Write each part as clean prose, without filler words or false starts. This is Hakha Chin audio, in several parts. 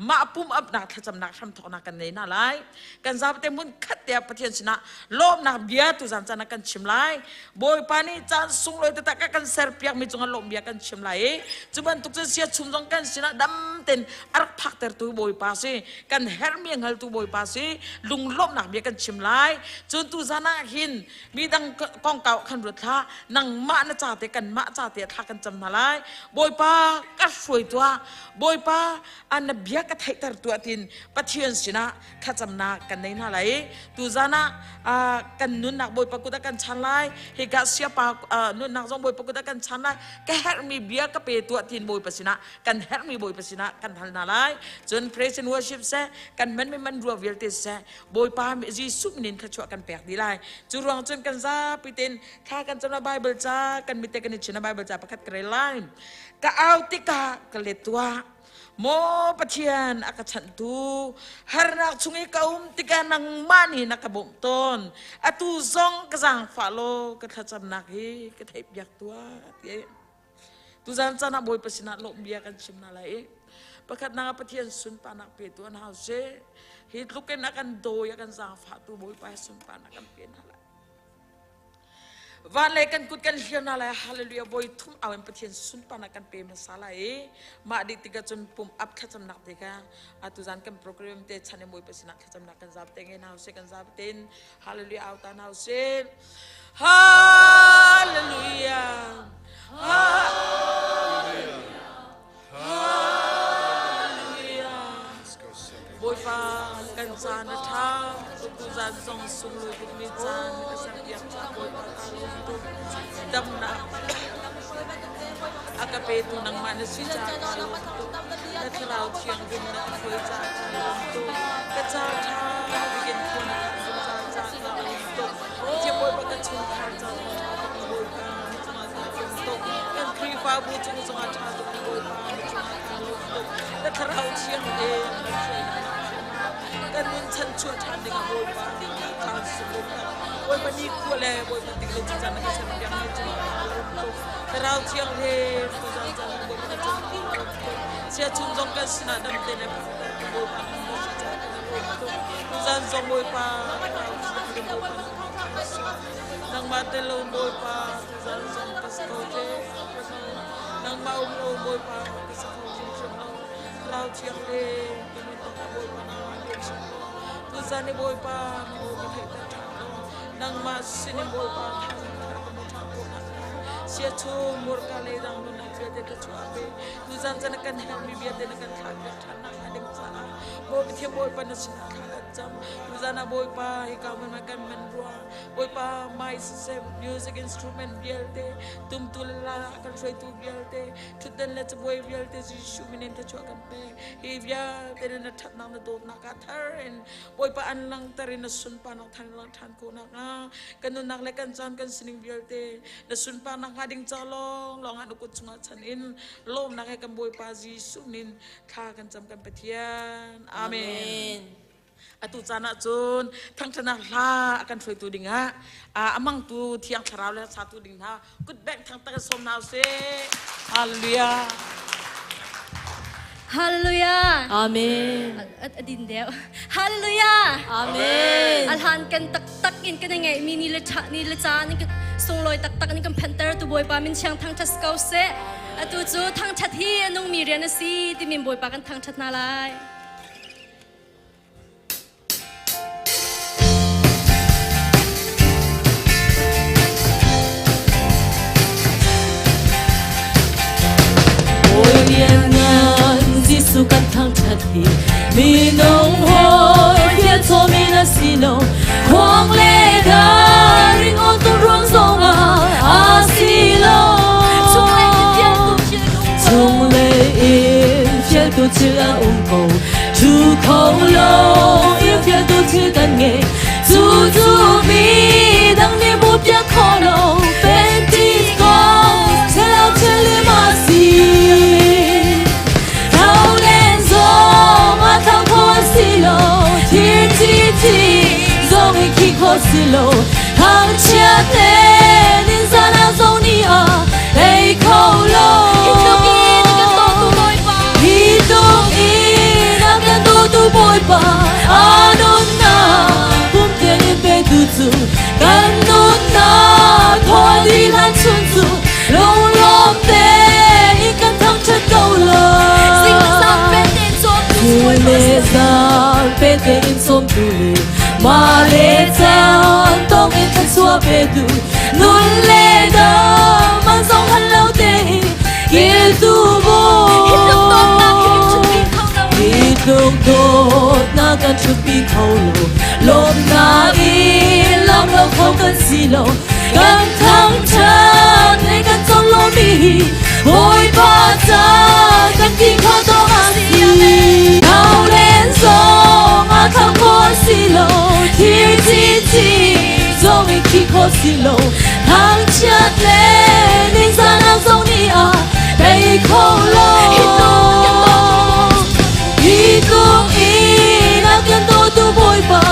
Mah pum apnak thlacamnak hramthawknak kan nei na lai. Kan zapi te hmun khat te ah Pathian sinah lawmnak bia tu zan caan ah kan chim lai. Bawipa nih caan sunglawi taktak a kan serpiak mi cungah lawm bia kan chim lai i cu bantuk cun sia chum zong kan sinah dam ten a rak phaktertu Bawipa si. Kan herhmi a hngaltu Bawipa si. Lunglawmhnak bia kan chim lai. Cun tu zan ah hin midang kongkau khan ruat hlah. Nangmah na ca te kanmah ca te thla kan cam hna lai. Bawipa ka hruai tuah. Bawipa an na bia ka theihter tuah tin Pathian sinah thlacamnak kan nei hna lai. Tuzan ah kan nunnak Bawipa kut ah kan chan lai. Hika siapa nunnak zong Bawipa kut ah kan chan lai. Ka herhmi bia ka pe tuah tin Bawipa sinah kan herhmi Bawipa sinah kan hal hna lai. Cun praise and worship seh, kan man mi man rua vialte seh, Bawipa Jesuh min in thluachuah kan pek dih lai. Cu ruang cun kan zapi tein thla kan cam Bible ca kan mit te kan i chin Bible ca pakhat ka rel lai. Ka au tikah ka let tuah. Maw Pathian a ka chanhtu, harnak chung i ka um tikah nangmah nih na ka bawmh tawn. Atu zong ka zaangfah law ka thlacamnak hi ka theihpiak tuah. Ti Tuzan caan ah Bawipa sinah lawmh bia kan chim hna lai i pakhatnak ah Pathian sunparnak petu an hau seh. Hi tluk in a kan dawi a kan zaangfahtu Bawipa sunparnak kan pe hna lai. Van le kan kut kan hlir hna lai. Hallelujah. Bawi thum au in Pathian sunparnak kan pe hmasa lai i mah dih tikah cun pum ap thlacamnak te kha atu zan kan program te chan in Bawipa sinah thlacamnak kan zap te nge hna usih kan zap tein Hallelujah au ta hna usih. Hallelujah. Hallelujah. Hallelujah. Bawipa kan caan a ṭha tuk zan zong sunglawi tukmi caan ka serpiak ca Bawipa ka lawm tuk damnak a ka petu nangmah na si caah ka lawm tuk na thlarau thianghlim na ka hruai caah ka lawm tuk ka ca ṭha bikin khua na khan zungzal caah ka lawm tuk Pathian Bawipa ka chungkhar ca zong ṭha tuk Bawipa na cungah ka lawm tuk kan Khrihfabu cung zongah ṭha tuk Bawipa na cungah ka lawm tuk na thlarau thianghlim kan hruainak kan nun chanchuah ṭhan dingah Bawipa caan sunglawi Bawipa ni khua le Bawipa tik le caan na ka serpiak mi cungah ka lawm tuk thlarau thianghlim tuzan caan Bawipa na cungah ka lawm tuk sia chung zong kan sinah dam te le phakter ka Bawipa na si caah kan lawm tuk tuzan zong Bawipa thlarau thianghlim Bawipa nangmah tel lo Bawipa tuzan zong ka si kho nangmah um lo Bawipa ka si kho hrimhrim lo Thlarau Thianghlim ka nun awkah Bawipa nangmah biak sim law tuzan i Bawipa na aw ka theihter ṭhan law nangmah sinin Bawipa thazaang thar ka hmu ṭhan khawh nakhnga siachung murka leidang nunnak vialte ka chuah pe tuzan caan kan herhmi vialte na kan thlahpiak ṭhan nakhnga ding caah Bawi Pathian Bawipa na sinah thla kan cam tuzan ah Bawipa hika hmun ah kan man rua Bawipa mai siseh music instrument vialte tumtu le la kan hruaitu vialte Ṭhutdan le cabuai vialte Jesuh min in thluachuah kan pek. Hi vialte na ṭhatnak na dawtnak ah thar in Bawipa an langhter in na sunparnak thar in lang ṭhan khawh nakhnga kan nunnak le kan caan kan sining vialte na sunparnak hnga ding ca lawng lawng ah na kut chungah chan in lawmnak he kan Bawipa Jesuh min thla kan cam kan Pathian. Amen. Atu caan ah cun thangṭhatnak hla a kan hruaitu dingah a hmangtu Thiang Thlarau le satu ding hna kutbengh thangtak in sawm hna usih. Hallelujah. Hallelujah. Amen. Adin deuh. Hallelujah. Amen. Alhan kan taktak in kan ngeih mi ni le tha ni le caan in sunglawi taktak in kan phanter tu Bawipa min chiang thangṭhat ko seh. Atu cu thangṭhat hi a nungmi rian a si timi Bawipa kan thangṭhat hna lai. Jesuh kan thangṭhat hi minung hawi thil chawmi na si lo khuang le dar ringawn tu ruang zongah a si lo chunglei in fialtu thil a um ko Thu kho lo in fialtu thil kan ngei cu cu mi dang nih bu piak kho lo Pentecost thil thil ma si Thau len zong a thang kho si lo Thir chi thi zong i khi kho si lo Thang chia te nin zana zong ni a ei kho lo Hi tuk in a Bawipa a nunnak pum tiang in petu cu kan nunnak thaw dih hlan chung cu lunglawm tein kan thangṭhat ko lai. Zing le zan pe tein cawmtu cu Zing Bawipa le a si. zan pe tein cawmtu le mah le caan tong in thluachuah petu nun le dam an zong hal lo tein kiltu Hi tluk dawtnak hi kan Bawi. ṭhutpi kho lo. Hi tluk dawtnak kan ṭhutpi kho lo. Lawmnak in lam lo kho kan si lo. Kan thangṭhat le kan conglawmmi hi Bawipa ca kan ti kho dawh a si. Nau len zong a thang kho si lo. Thir cici zong in khi kho si lo. Thangchiat le ningzahnak zong nih a tei kho lo. Hi tluk kan dawtu Hi tluk in a kan dawtu Bawipa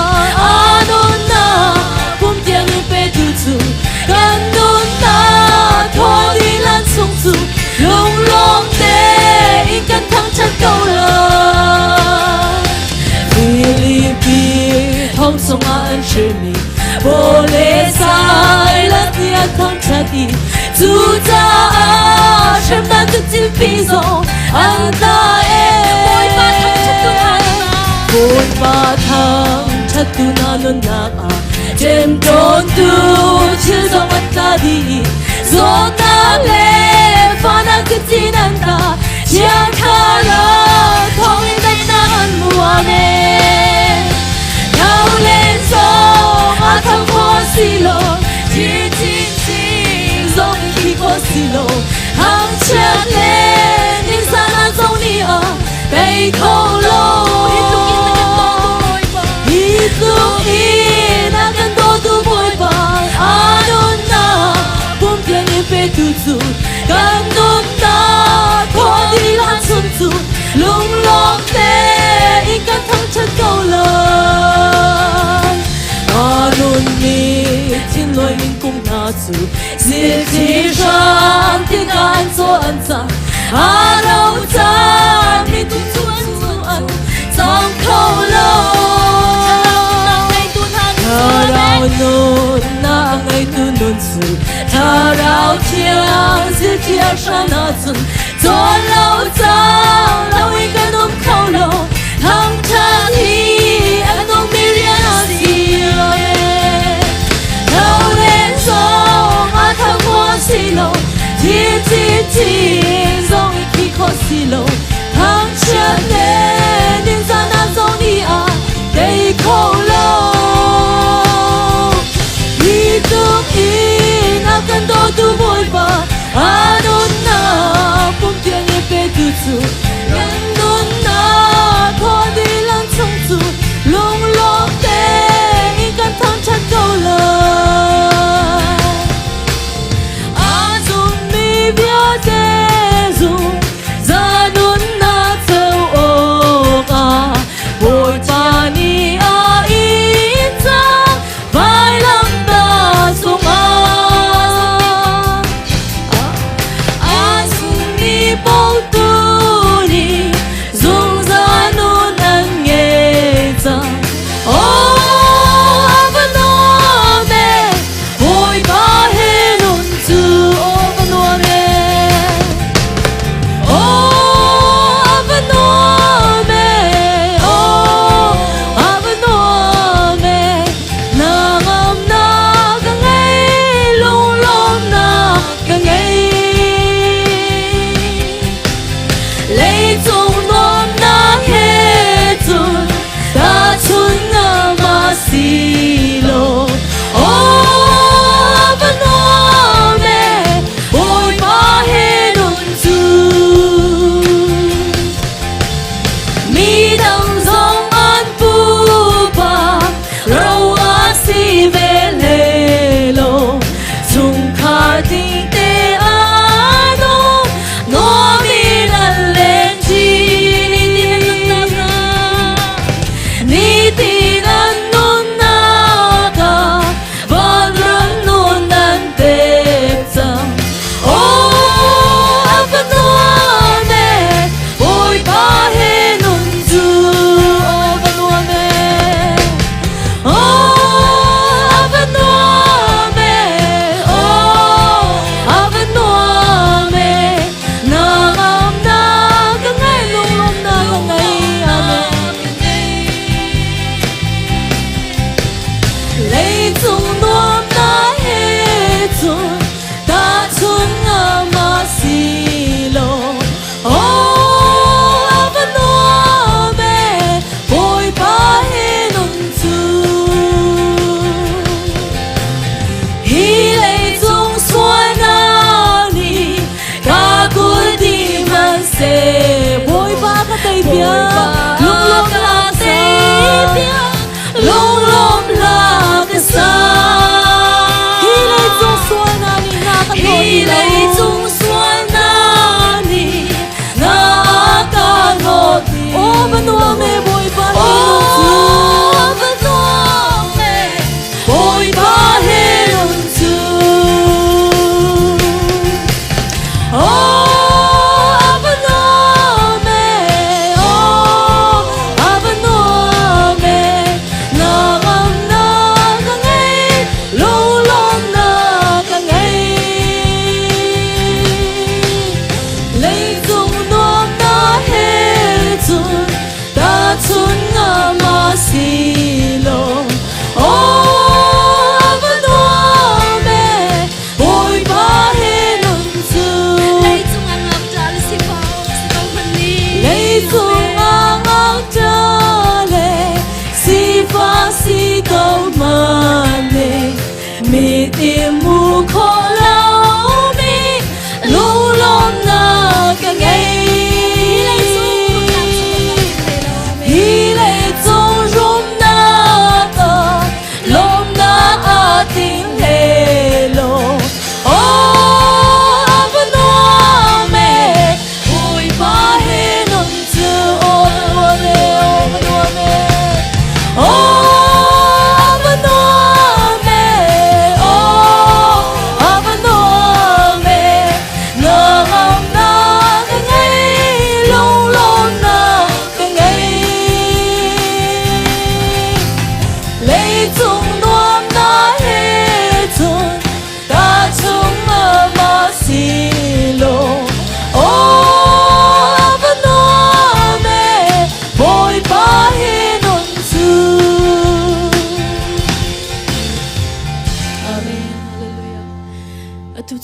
a nunnak pum tiang in petu cu kan nunnak thaw dih lan chung cu lunglawm tein kan thangṭhat ko lai. Filipi thong chungah an hremi Paul le Silas nih an thangṭhat i cucaah hremnak cu cilpi zong an tla e. Bawipa thangṭhat tu hna nunnak. Bawipa thangṭhat tu hna nunnak ah ṭemṭawntu thil zong an tla dih i zawtnak le fahnak cu cin an tla. Thiang Thlarau thawngin daihnak an hmu. Amen. Tho len zong a tho kho si lo, thir chinchin zong in khi kho si lo. Thangchiat le ningzahnak zong nih a tei kho lo. Hi tluk in na kan dawtu Bawipa. Hi tluk in a kan dawtu Bawipa, a nunnak pum tiang in petu cu kan nunnak thaw dih hlan chung cu lunglawm tein kan thangṭhat ko lai. A nunmi thinlung in kum hna cu zilthi hram tikah an caw an cang. A ro caan mi tu cu an cu an cang kho lo. Thlarau ngeitu hna nun cu Thlarau nunnak a ngeitu nun cu Thlarau thiang zilthia hran ahcun cawn lo cang lo in kan um kho lo. Thangṭhat hi a nungmi rian a si. Tho len zong a tho kho si lo, thil chinchin zong i khi kho si lo. Thangchiat le ningzahnak zong nih a tei kho lo. Hi tluk in a kan dawtu Bawipa, a nunnak pum tiang in petu cu kan nunnak.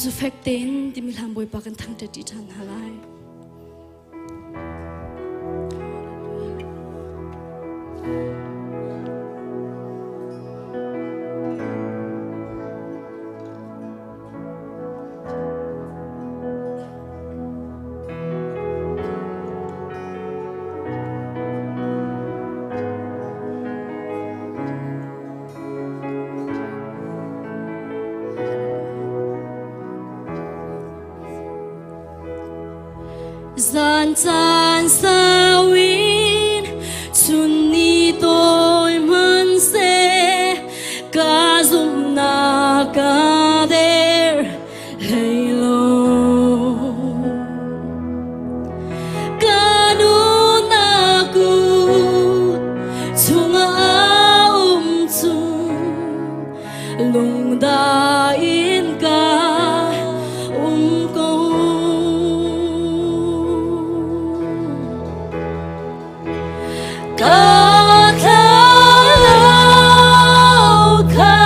Tu cu fek tein timi hlan Bawipa kan thangṭhat ṭi ṭhan hna lai. Zan caan sau in chun ni tawi hmanhseh ka zumhnak ka der hlei lo. Ka nunak kut chungah um chung lungdai in ka um ko. Ka thlarau kha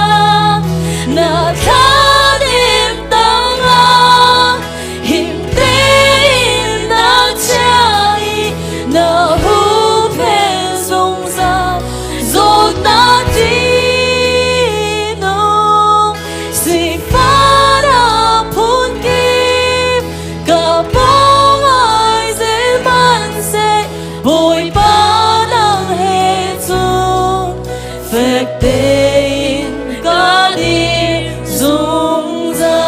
na thladem tangah him tein na chia i na huhphenh zungzal zawtnak ṭihnung sifahnak phunkip ka pawng ai zeihmanhseh Bawipa nang he cun fek tein ka dir zungzal.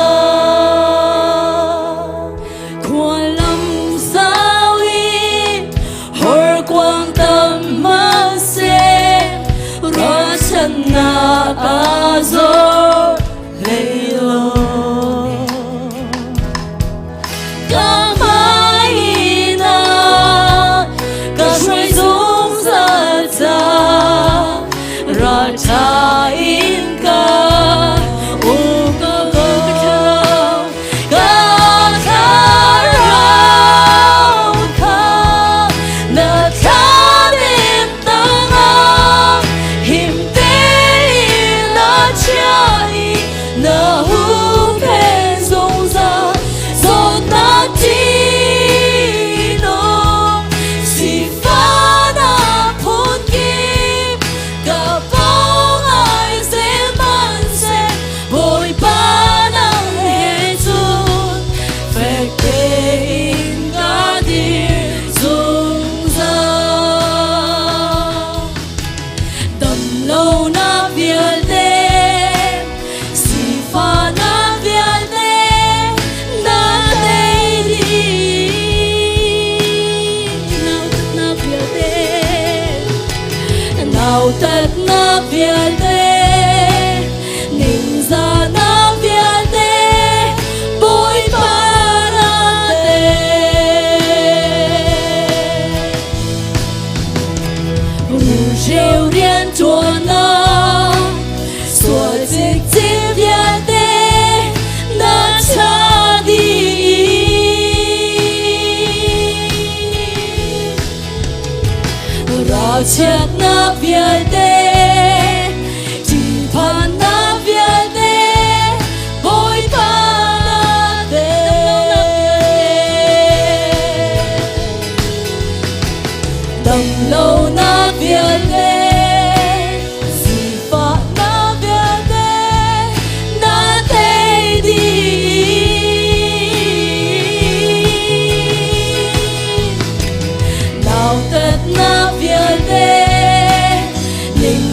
Khualam sau in horkuang tam hmanhseh ruahchannak a zor hlei lo. Ka hmai na ka hruai zungzal ca ralṭha in ka um ko. Ka thlarau kha na thladem tangah him tein na chia i na huhphenh zungzal zawtnak ṭihnung sifahnak phunkip ka pawng ai sehmanhseh Bawipa nang he cun fek tein ka dir zungzal. Damlonak vialte, sifahnak vialte, na tei dih. Nautatnak vialte, Nautatnak vialte, ningzahnak vialte, Bawipa na tei. Rulhreu rianṭuannak sual cikcin vialte na cha dih. Ralchiatnak vialte, ṭihphannak vialte, Bawipa na tei. Damlonak vialte, sifahnak vialte, na tei dih. Nautatnak vialte, ning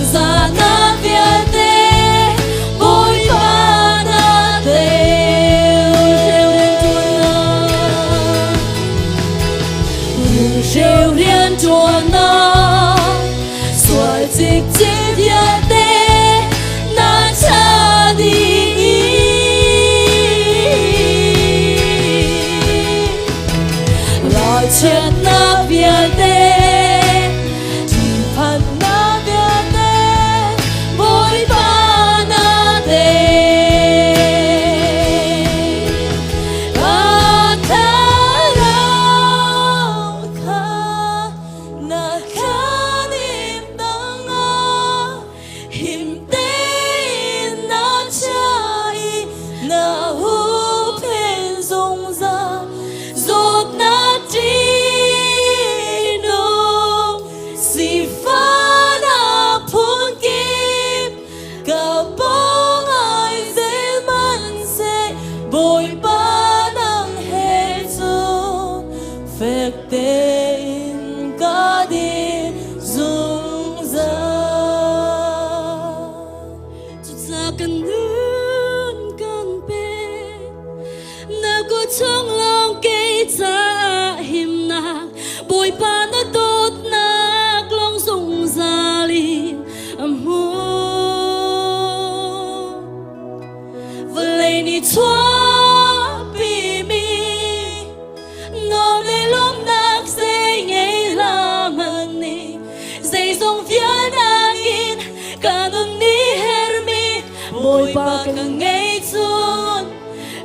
Zeizong vialnak in ka nun nih hermi Bawipa ka ngei cun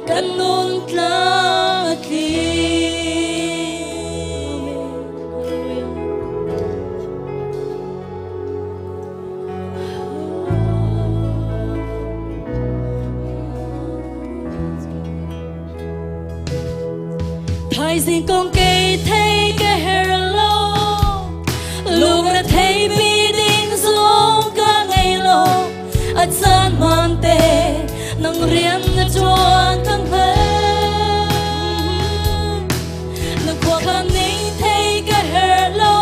kan nun tlang a tling. Hallelujah. Thaizing kong kei thei ka her lo lung na thei pi ding zong ka ngei lo a caan man te nang rian na tuan kan hngal na khua khan ning thei ka her lo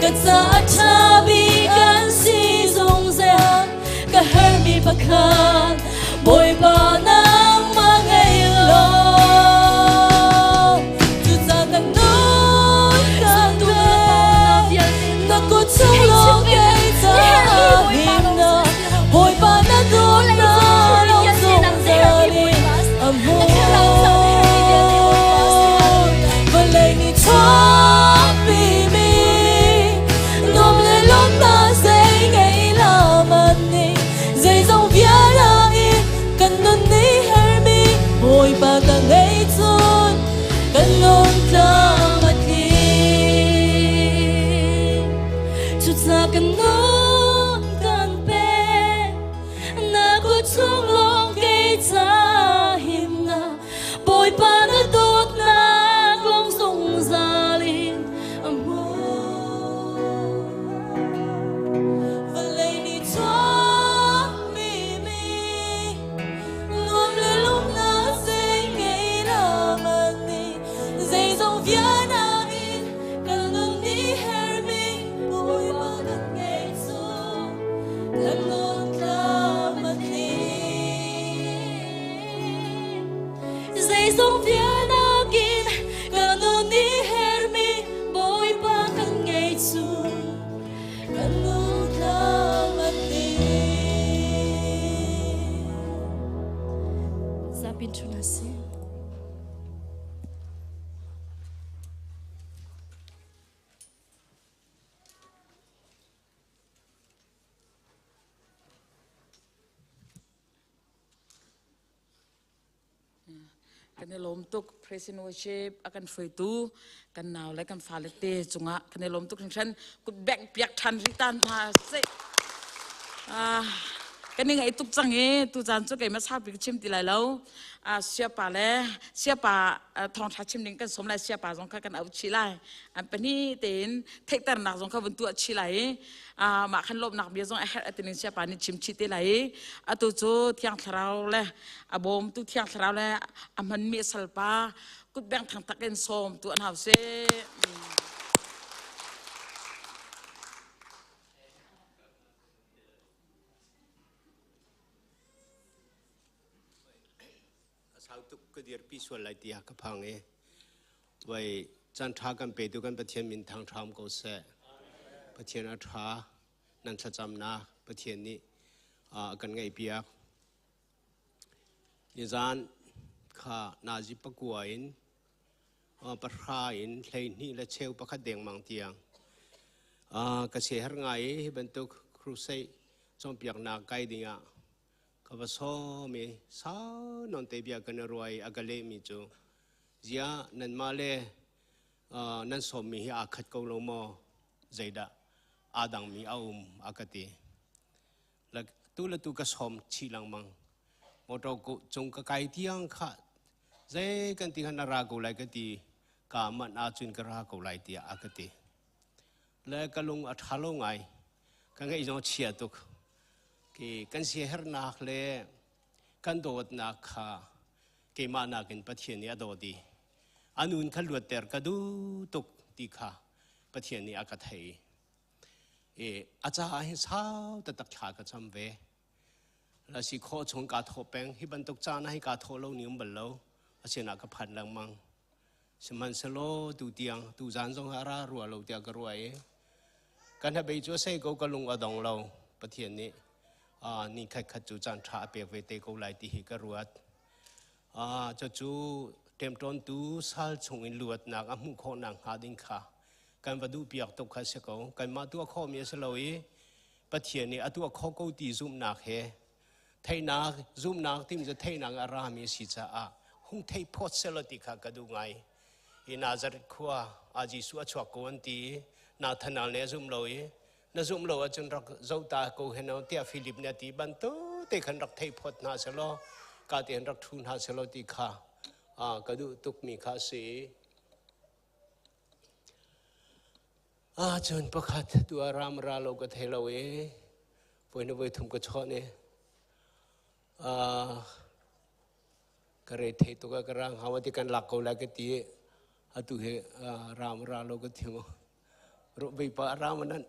ka ca a tha bik an si zungzal ka hermi pakhat Bawipa nangmah ngei lo cucaah kan nun kan pe na kut chung lawng kei caah himnak Bawipa na dawtnak lawng zungzal in a hmun vawlei nih chuahpimi nuam le lawmnak zei ngei lam an nih zeizong viala in kan nun nih hermi Bawipa ka ngei cun kan nun tlam a tling cucaah kan nun kan pek na kut chung lawng kei ca himnak Bawipa na dawtnak lawng zungzal in a hmun. Vawlei nih chuahmi mi nuam le lawmhnak zei ngei lam an nih zeizong vianak in kan nun nih hermi Bawipa kan ngei cu kan nun tlam a tling. Zeizong vialnak in ka nun i hermi Bawipa kan ngei cu kan nun tlam a tling. Zapin ṭhu hna sih. Kan i lawm tuk Praise and Worship a kan hruaitu kan nau le kan fale te cungah kan i lawm tuk hringhran kut bengh piak ṭhan rih tan hna seh. Ah, kan i ngaih tuk cang i tu caan cu keimah saupi ka chim ti lai lo. Ah, siapa le siapa thawngṭha chim ding kan sawm lai siapa zong kha kan auh chih lai. An pahnih tein theihternak zong kha vun tuah chih lai i mah khan lawmhnak bia zong a herh a tining siapa nih chim chih te lai i atu cu thiang thlarau le a bawmtu thiang thlarau le a hmanmi salpa kutbeng thangtak in sawm tu an hau si. A sau tuk ka dirpi sual lai tiah ka phang i voi caan ṭha kan petu kan Pathian min thang ṭha um ko seh. Pathian a ṭha nan thlacamnak Pathian nih a kan ngaihpiak. Nizan kha nazi pakua in pahra in 12 le cheu pakhat dengmang tiang ka siaherh ngai i hi bantuk crusade cawnpiaknak kai dingah ka va sawm i sau nawn te bia kan i ruah i a ka lehmi cu ziah nanmah le nan sawmmi hi aa khat ko lo maw zeidah aa dangmi a um a ka ti tu le tu ka sawm chih lengmang motor cung ka kai tiang kha zei kan ti khan na ra ko lai ka ti ka manh ahcun ka ra ko lai tiah a ka ti le ka lung a ṭha lo ngai ka ngaih zong chia tuk Ki kan siaherhnak le kan dawtnak kha keimah nakin Pathian nih a dawt i a nun kha luatter ka duh tuk ti kha Pathian nih a ka thei. I a caah hin sau taktak thla ka cam ve. La si khawh chung kaa thawh peng. Hi bantuk caan ah hi kaa thawh lo ni um bal lo. Asinain ka phan lengmang. Sihmanhsehlaw tu tiang tu zan zong ah ra rua lo tiah ka ruah i kan hnabei cu a sei ko ka lung a dong lo Pathian nih ni khat khat cu caan ṭha a pek ve te ko lai ti hi ka ruat. Cucu ṭemṭawntu sal chung in luatnak a hmuh khawh nak hnga ding kha Kan va duh piak tuk kha si ko. Kanmah tuah khawhmi a si lo i Pathian nih a tuah kho ko ti zumhnak he theihnak zumhnak timi cu theihnak a rami a si caah hung thei phawt selaw ti kha ka duh ngai. Hi Nazareth khua ah Jesuh a chuak ko an ti i Nathanael nih a zum lo i na zumh lo ahcun rak zoh ta ko hen tiah Philip nih a ti bantuk te khan rak thei phawt hna selaw ka te hin rak ṭhu hna selaw ti kha ka duh tukmi kha a si. Ah cun pakhat tu ah ram ra lo ka thei lo i voi na voi thum ka chawn i ka re thei tuk ah ka rang hawa ti kan lak ko lai ka ti atu hi ram ra lo ka thi mo Bawipa ram nan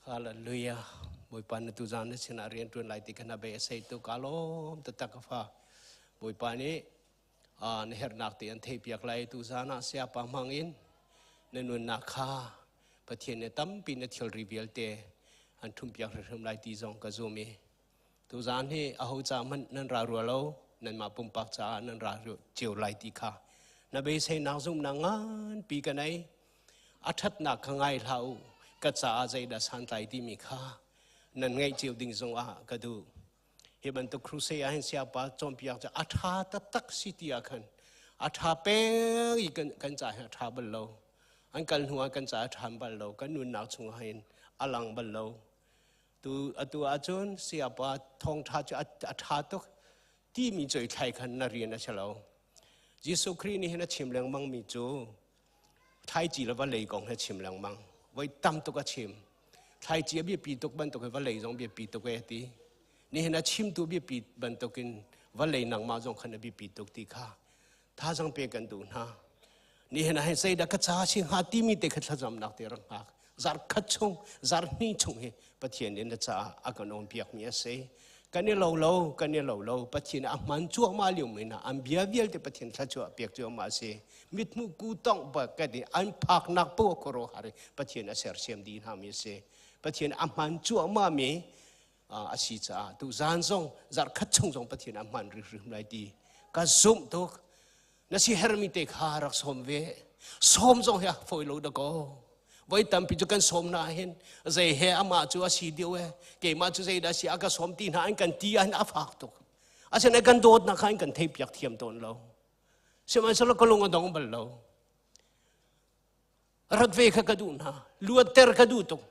Hallelujah. Bawipa na tu zan na sinah rian ṭuan lai ti kha na bei a sei tu ka lawm taktak ka fa. Bawipa nih na herhnak te an theihpiak lai tu zan ah siapa hmang in na nunnak kha Pathian nih tampi na thilri vialte an ṭhumpiak hrimhrim lai ti zong ka zum i Tuzaan hi aho ca hmanh nan ra rua lo, nanmah pumpak caah nan ra cio lai ti kha na beiseinak zumhnak nganpi ka nei. A ṭhatnak kha ngai hlah u, ka caah zeidah santlai timi kha nan ngaih cio ding zongah ka duh. Hi bantuk crusade ah hin siapa cawnpiak cu a ṭha taktak si ti ah khan a ṭha peng i kan, kan ca hi a ṭha bal lo. An kal hnu ah kan ca a ṭha bal lo, kan nunnak chungah hin a lang bal lo. Tu atu ahcun sayapa thawngṭha cu a ṭha tuk timi coithlai khan na rian a si lo. Jesuh Khrih nih hin a chim lengmang mi cu thlaici le vawlei kong he chim lengmang. Voi tam tuk a chim. Thlaici a biapi tuk bantuk in vawlei zong biapi tuk e ti. Nihin a chimtu biapi bantukin vawlei nangmah zong khan a biapi tuk ti kha thazang pe kan duh hna. Nihin ah hin zeidah ka ca si hnga timi te kha thlacamnak te rak hngak. Zarh khat chung, zarh hnih chung hi Pathian nih na caah a kan awn piakmi a si. Kan i lo lo, kan i lo lo. Pathian a hman cuahmah lio mi hna, an bia vialte Pathian thluachuah piak cuahmah a si. Mithmuh ku tongh ba ka ti an phaknak poah khuaruahhar i Pathian a sersiam dih hna mi a si. Pathian a hman cuahmah mi a si caah tu zan zong zarh khat chung zong Pathian a hman rihrim lai ti ka zumh tuk. Na si hermi te kha rak sawm ve. Sawm zong hi a fawi lo dakaw. Voi tampi cu kan sawm na hin zei he amah cu a si deuh e keimah cu zeidah si a ka sawm ti hna an kan ti ah hin a fak tuk. Asinain kan dawtnak kha an kan theipiak thiam tawn lo. Sihmanhsehlaw ka lung a dong bal lo. Rat ve kha ka duh hna. Luatter ka duh tuk.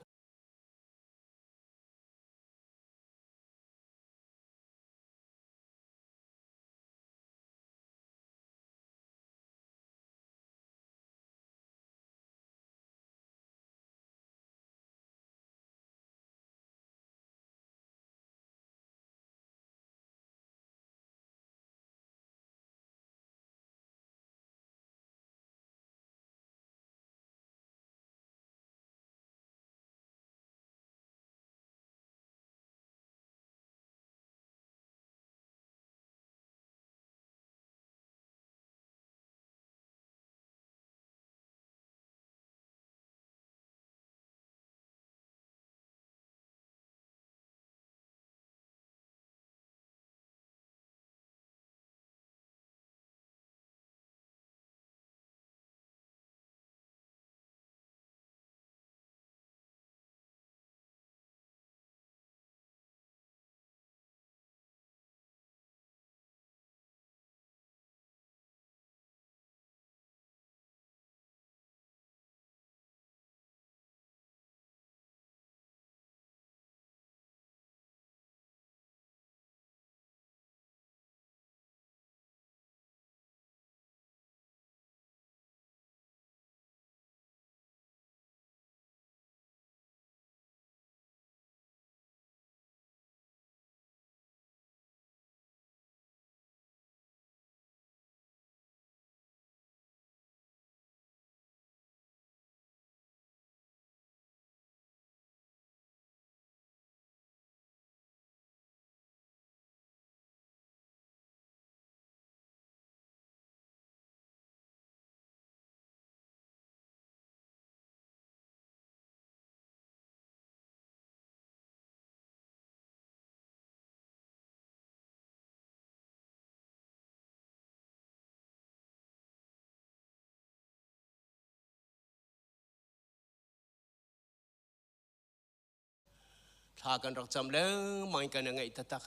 Thla kan rak cam lengmang in kan i ngaih taktak.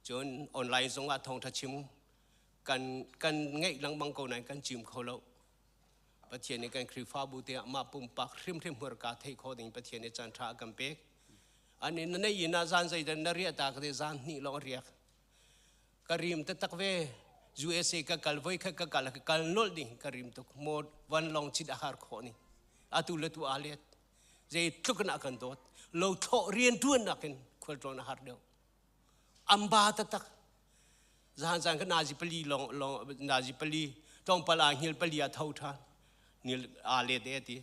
Cun online zong ah thawngṭha chim kan kan ngeih lengmang ko nain kan chim kho lo. Pathian nih kan Khrihfabu te ah mah pumpak hrimhrim hmurka theih khawh ding Pathian nih caan ṭha a kan pek. Ani na nei inn ah zan zeidan na riah ta ka ti zan hnih lawng riak. Ka rim taktak ve. USA ka kal voi khat ka kal ka kal nolh ding ka rim tuk. Maw vanlawng cit a har khawh ni. Atu le tu aa let. Zeitluk in a kan dawt. Lo thlawh rianṭuan nakin khualtlawn a har deuh. Amba taktak. Zahan zan ka nazi pali long long nazi pali tlawmpal aa hngil pali a tho ṭhan. Nil aa let e ti.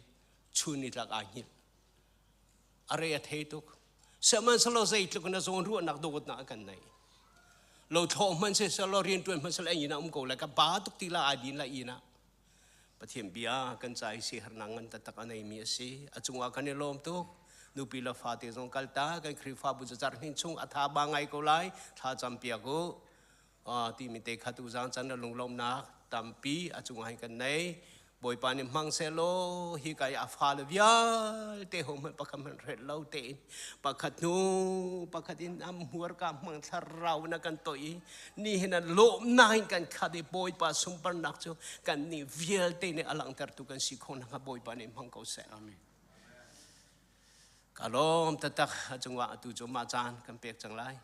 Chun ni tlak aa hngil. A re a thei tuk. Sihmanhsehlaw zeitluk in a zawn ruahnak dawtnak a kan neih. Lo thlawh hmanh si selaw rianṭuan hmanh selaw inn ah um ko lai ka ba tuk ti la ai din la inn ah. Pathian bia kan ca i sihernak ngan taktak a neimi a si. A cungah kan i lawm tuk. Nupi le fate zong kalta kan Khrihfabu cacar hnin chung a tha ba ngai ko lai. Thla cam piak u. Timi te kha tuzang can na lunglawmhnak tampi a cungah hin kan nei. Bawipa nih hmang sehlaw hi ka i a fale vialte ho hmanh pakhat hmanh ret lo tein pakhat hnu pakhat in am hmurka hmang thlarau na kan toih i nihin ah lawmnak in kan khat i Bawipa sunparnak cu kan nih vialte nih a langhtertu kan si khawh nakhnga Bawipa nih hmang ko seh. Amen. Ka lawm taktak a cungah atu cu mah caan kan pek cang lai.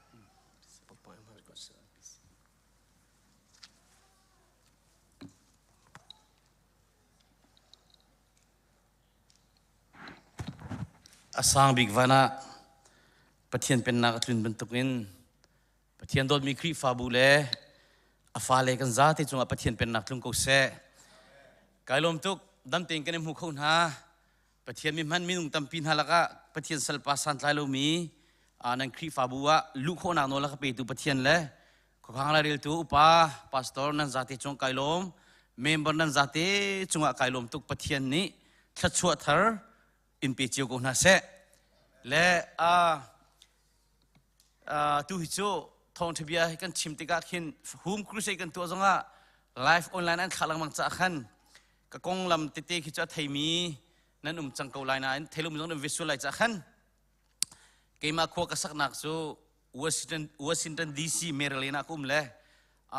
A sang bik van ah Pathian pennak a tlun bantukin Pathian dawtmi Khrihfabu le a fale kan zate cungah Pathian pennak tlung ko seh. Kai lawm tuk dam tein kan i hmu kho hna. Pathian mi hman minung tampi hna lakah Pathian salpa santlai lomi nan Khrihfabu ah luh khawhnak nawl a ka petu Pathian le Khuakhang laireltu upa pastor nan zate cung kai lawm member nan zate cungah kai lawm tuk Pathian nih thluachuah thar in pe cio ko hna seh le a tu hi cu thawngtha bia hi kan chim tikah khin home crusade kan tuah zongah live online an thlah lengmang caah khan ka konglam tete khi cu a theimi nan um cang ko lai nain theilum zong nan visual lai caah khan keimah khua ka saknak cu Washington, Washington DC Maryland ah ka um le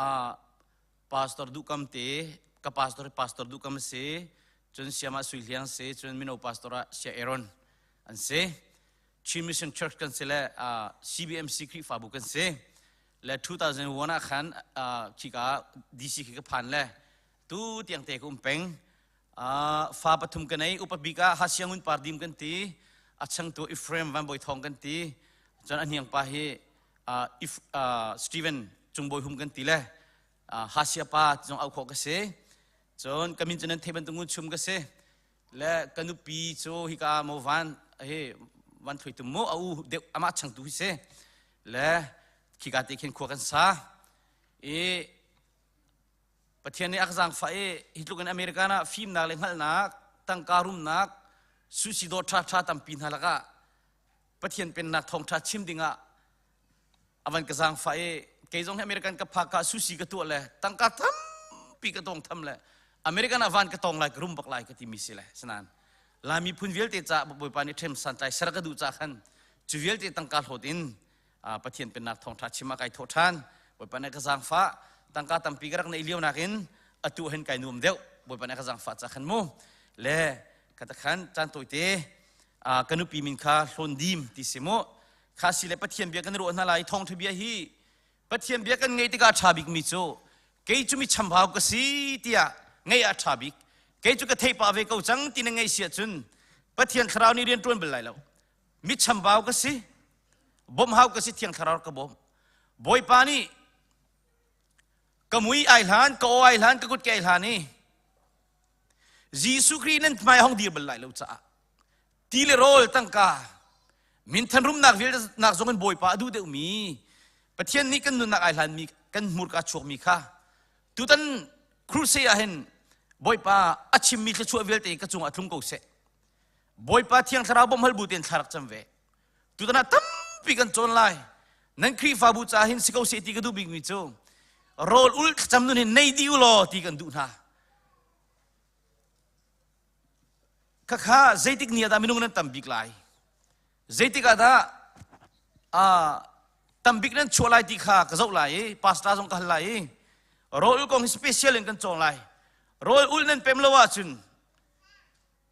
uh, pastor duhkam te ka pastor pastor duhkam si cun siama sui hliang si cun mino pastor ah sia Aaron an si Chin Mission Church kan si le uh, CBMC Khrihfabu kan si le 2001 ah khan uh, khika DC khi ka phan le tu tiang te ka um peng Fa pathum ka nei. Upa bik ah Hasiangun Pardim kan ti. A changtu Ephraim Van Bawi Thawng kan ti. Cun a hniang pa hi Stephen Cung Bawi Hum kan ti le Hasia pa zong au khawh ka si. Cun ka min cu nan thei bantuk ngun chum ka si. Le ka nupi cu hika mo van hi van thui tum mu a u deuh amah changtu hi si. Le khika te khin khua kan sa. I Pathian nih a ka zaangfah i hi tluk in American ah fimnak le hngalhnak, tangka rumnak, sushi dawr ṭhaṭha tampi hna lakah Pathian pennak thawngṭha chim dingah a van ka zaangfah i kei zong hi American ka phak ah sushi ka tuah le tangka tampi ka tawng tham le American ah van ka tawng lai ka rum bak lai ka timi si le sanan Lai miphun vialte caah Bawipa nih ṭhem santlai ser ka duh caah khan cu vialte tangka hlawt in Pathian pennak thawngṭha chim ah kai thawh ṭhan. Bawipa nih ka zaangfah. Tangka tampi ka rak neih lio nakin atu hin kai nuam deuh. Bawipa nih ka zaangfah ca khan mu. Le ka ta khan caan tawite ka nupi min kha Hlawn Dim ti si mu. Kha si le Pathian bia kan ruah hna lai thawngṭha bia hi Pathian bia kan ngeih tikah a ṭha bikmi cu kei cu mi chambau ka si tiah ngeih ah a ṭha bik. Kei cu ka theih pah ve ko cang ti na ngeih si ahcun Pathian thlarau nih rian ṭuan bal lai lo. Mi chambau ka si. Bawmh hau ka si thiang thlarau ka bawm. Bawipa nih ka mui ai hlan, ka aw ai hlan, ka kut ke ai hlan i Jesuh Khrih nan hmai hong dir bal lai lo caah ti le rawl tangka minthan rumnak vialte nak zong in Bawipa a duh deuhmi Pathian nih kan nunnak ai hlanmi kan hmurka chuakmi kha tutan crusade ah hin Bawipa a chimmi thluachuah vialte ka cungah tlung ko seh. Bawipa thiang thlarau bawmh hal bu tein thla rak cam ve. Tutan ah tampi kan cawn lai. Nan Khrihfabu ca hin si ko seh ti ka duh bikmi cu rawl ul thlacam nun hin nei dih u law ti kan duh hna. Khakha zeitik ni ah dah minung nan tam bik lai? Zeitik ah dah Tambik nan chuah lai ti kha ka zoh lai i pastor zong ka hal lai i rawl ul kong hi special in kan cawng lai. Rawl ul nan pem lo ahcun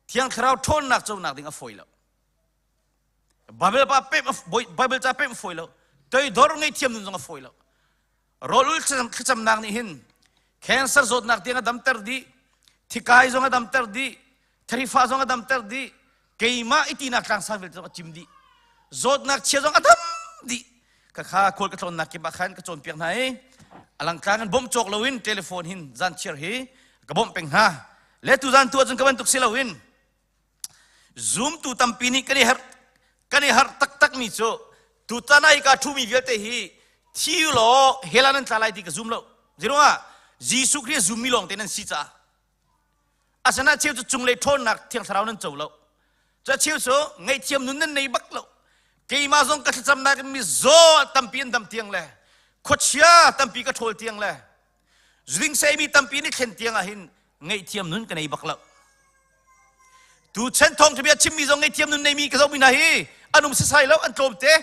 Thiang Thlarau ṭhawnnak conak ding a fawi lo. Bible pa pem Bible ca pem fawi lo. Toidor ngei thiam nun zong a fawi lo. Rawl ul thlacamnak nih hin cancer zawtnak tiang a damter dih, thikai zong a damter dih, tharifa zong a damter dih, keimah i tinak tlangsang vialte zong a cim dih. Zawtnak chia zong a dam dih. Khakha khual ka tlawnnak kip ah khan ka cawnpiak hna i alangtlang in bawmh cawk loin telephone hin zan chiar hi ka bawmh peng hna. Le tu zan tu ahcun ka bantuk si loin Zumtu tampi nih kan i harh kan i harh taktakmi cu tutan ah hika ṭhumi vialte hi thi law hell ah nan tla lai ti ka zum lo. Zeiruangah Jesuh Khrih a zummi lawngte nan si caah. Asana cheu cu cunglei ṭhawnnak Thiang Thlarau nan co lo. Cu cheu cu ngaihthiam nun nan nei bak lo. Keimah zong ka thlacamnak in mizaw tampi an dam tiang le khuachia tampi ka ṭhawl tiang le zuding seimi tampi nih thlen tiang ah hin ngaihthiam nun ka nei bak lo. Tu chan thawngṭha bia chimmi zong ngaihthiam nun neimi ka zohmi hna hi an um sasai lo, an tlawmte.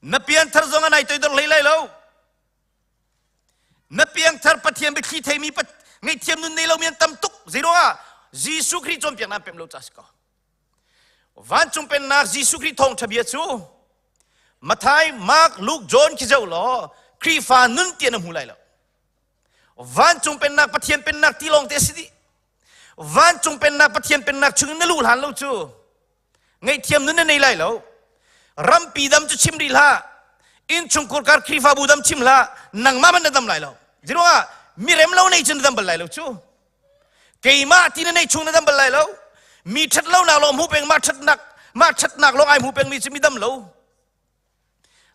Na pianthar zong an ai toidor hlei lai lo. Na piangthar Pathian biathli theimi ngaihthiam nun nei lomi an tam tuk. Zeiruangah Jesuh Khrih cawnpiaknak an pem lo ca si ko. Vancung pennak Jesuh Khrih thawngṭha bia cu Matthai, Mark, Luke, John khi zoh law Khrihfa nun tiah na hmu lai lo. Vancung pennak Pathian pennak ti lawng te a si dih. Vancung pennak Pathian pennak chung na luh hlan lo cu ngaihthiam nun na nei lai lo. Rampi dam cu chim rih hlah. Innchungkhur kar Khrihfabu dam chim hlah. Nangmah man na dam lai lo. Ziruangah mirem lo nei cun na dam bal lai lo cu. Keimah ti na nei chung na dam bal lai lo. Mi ṭhat lonak lawng hmu peng mah ṭhatnak mah ṭhatnak lawng ai hmu pengmi cu mi dam lo.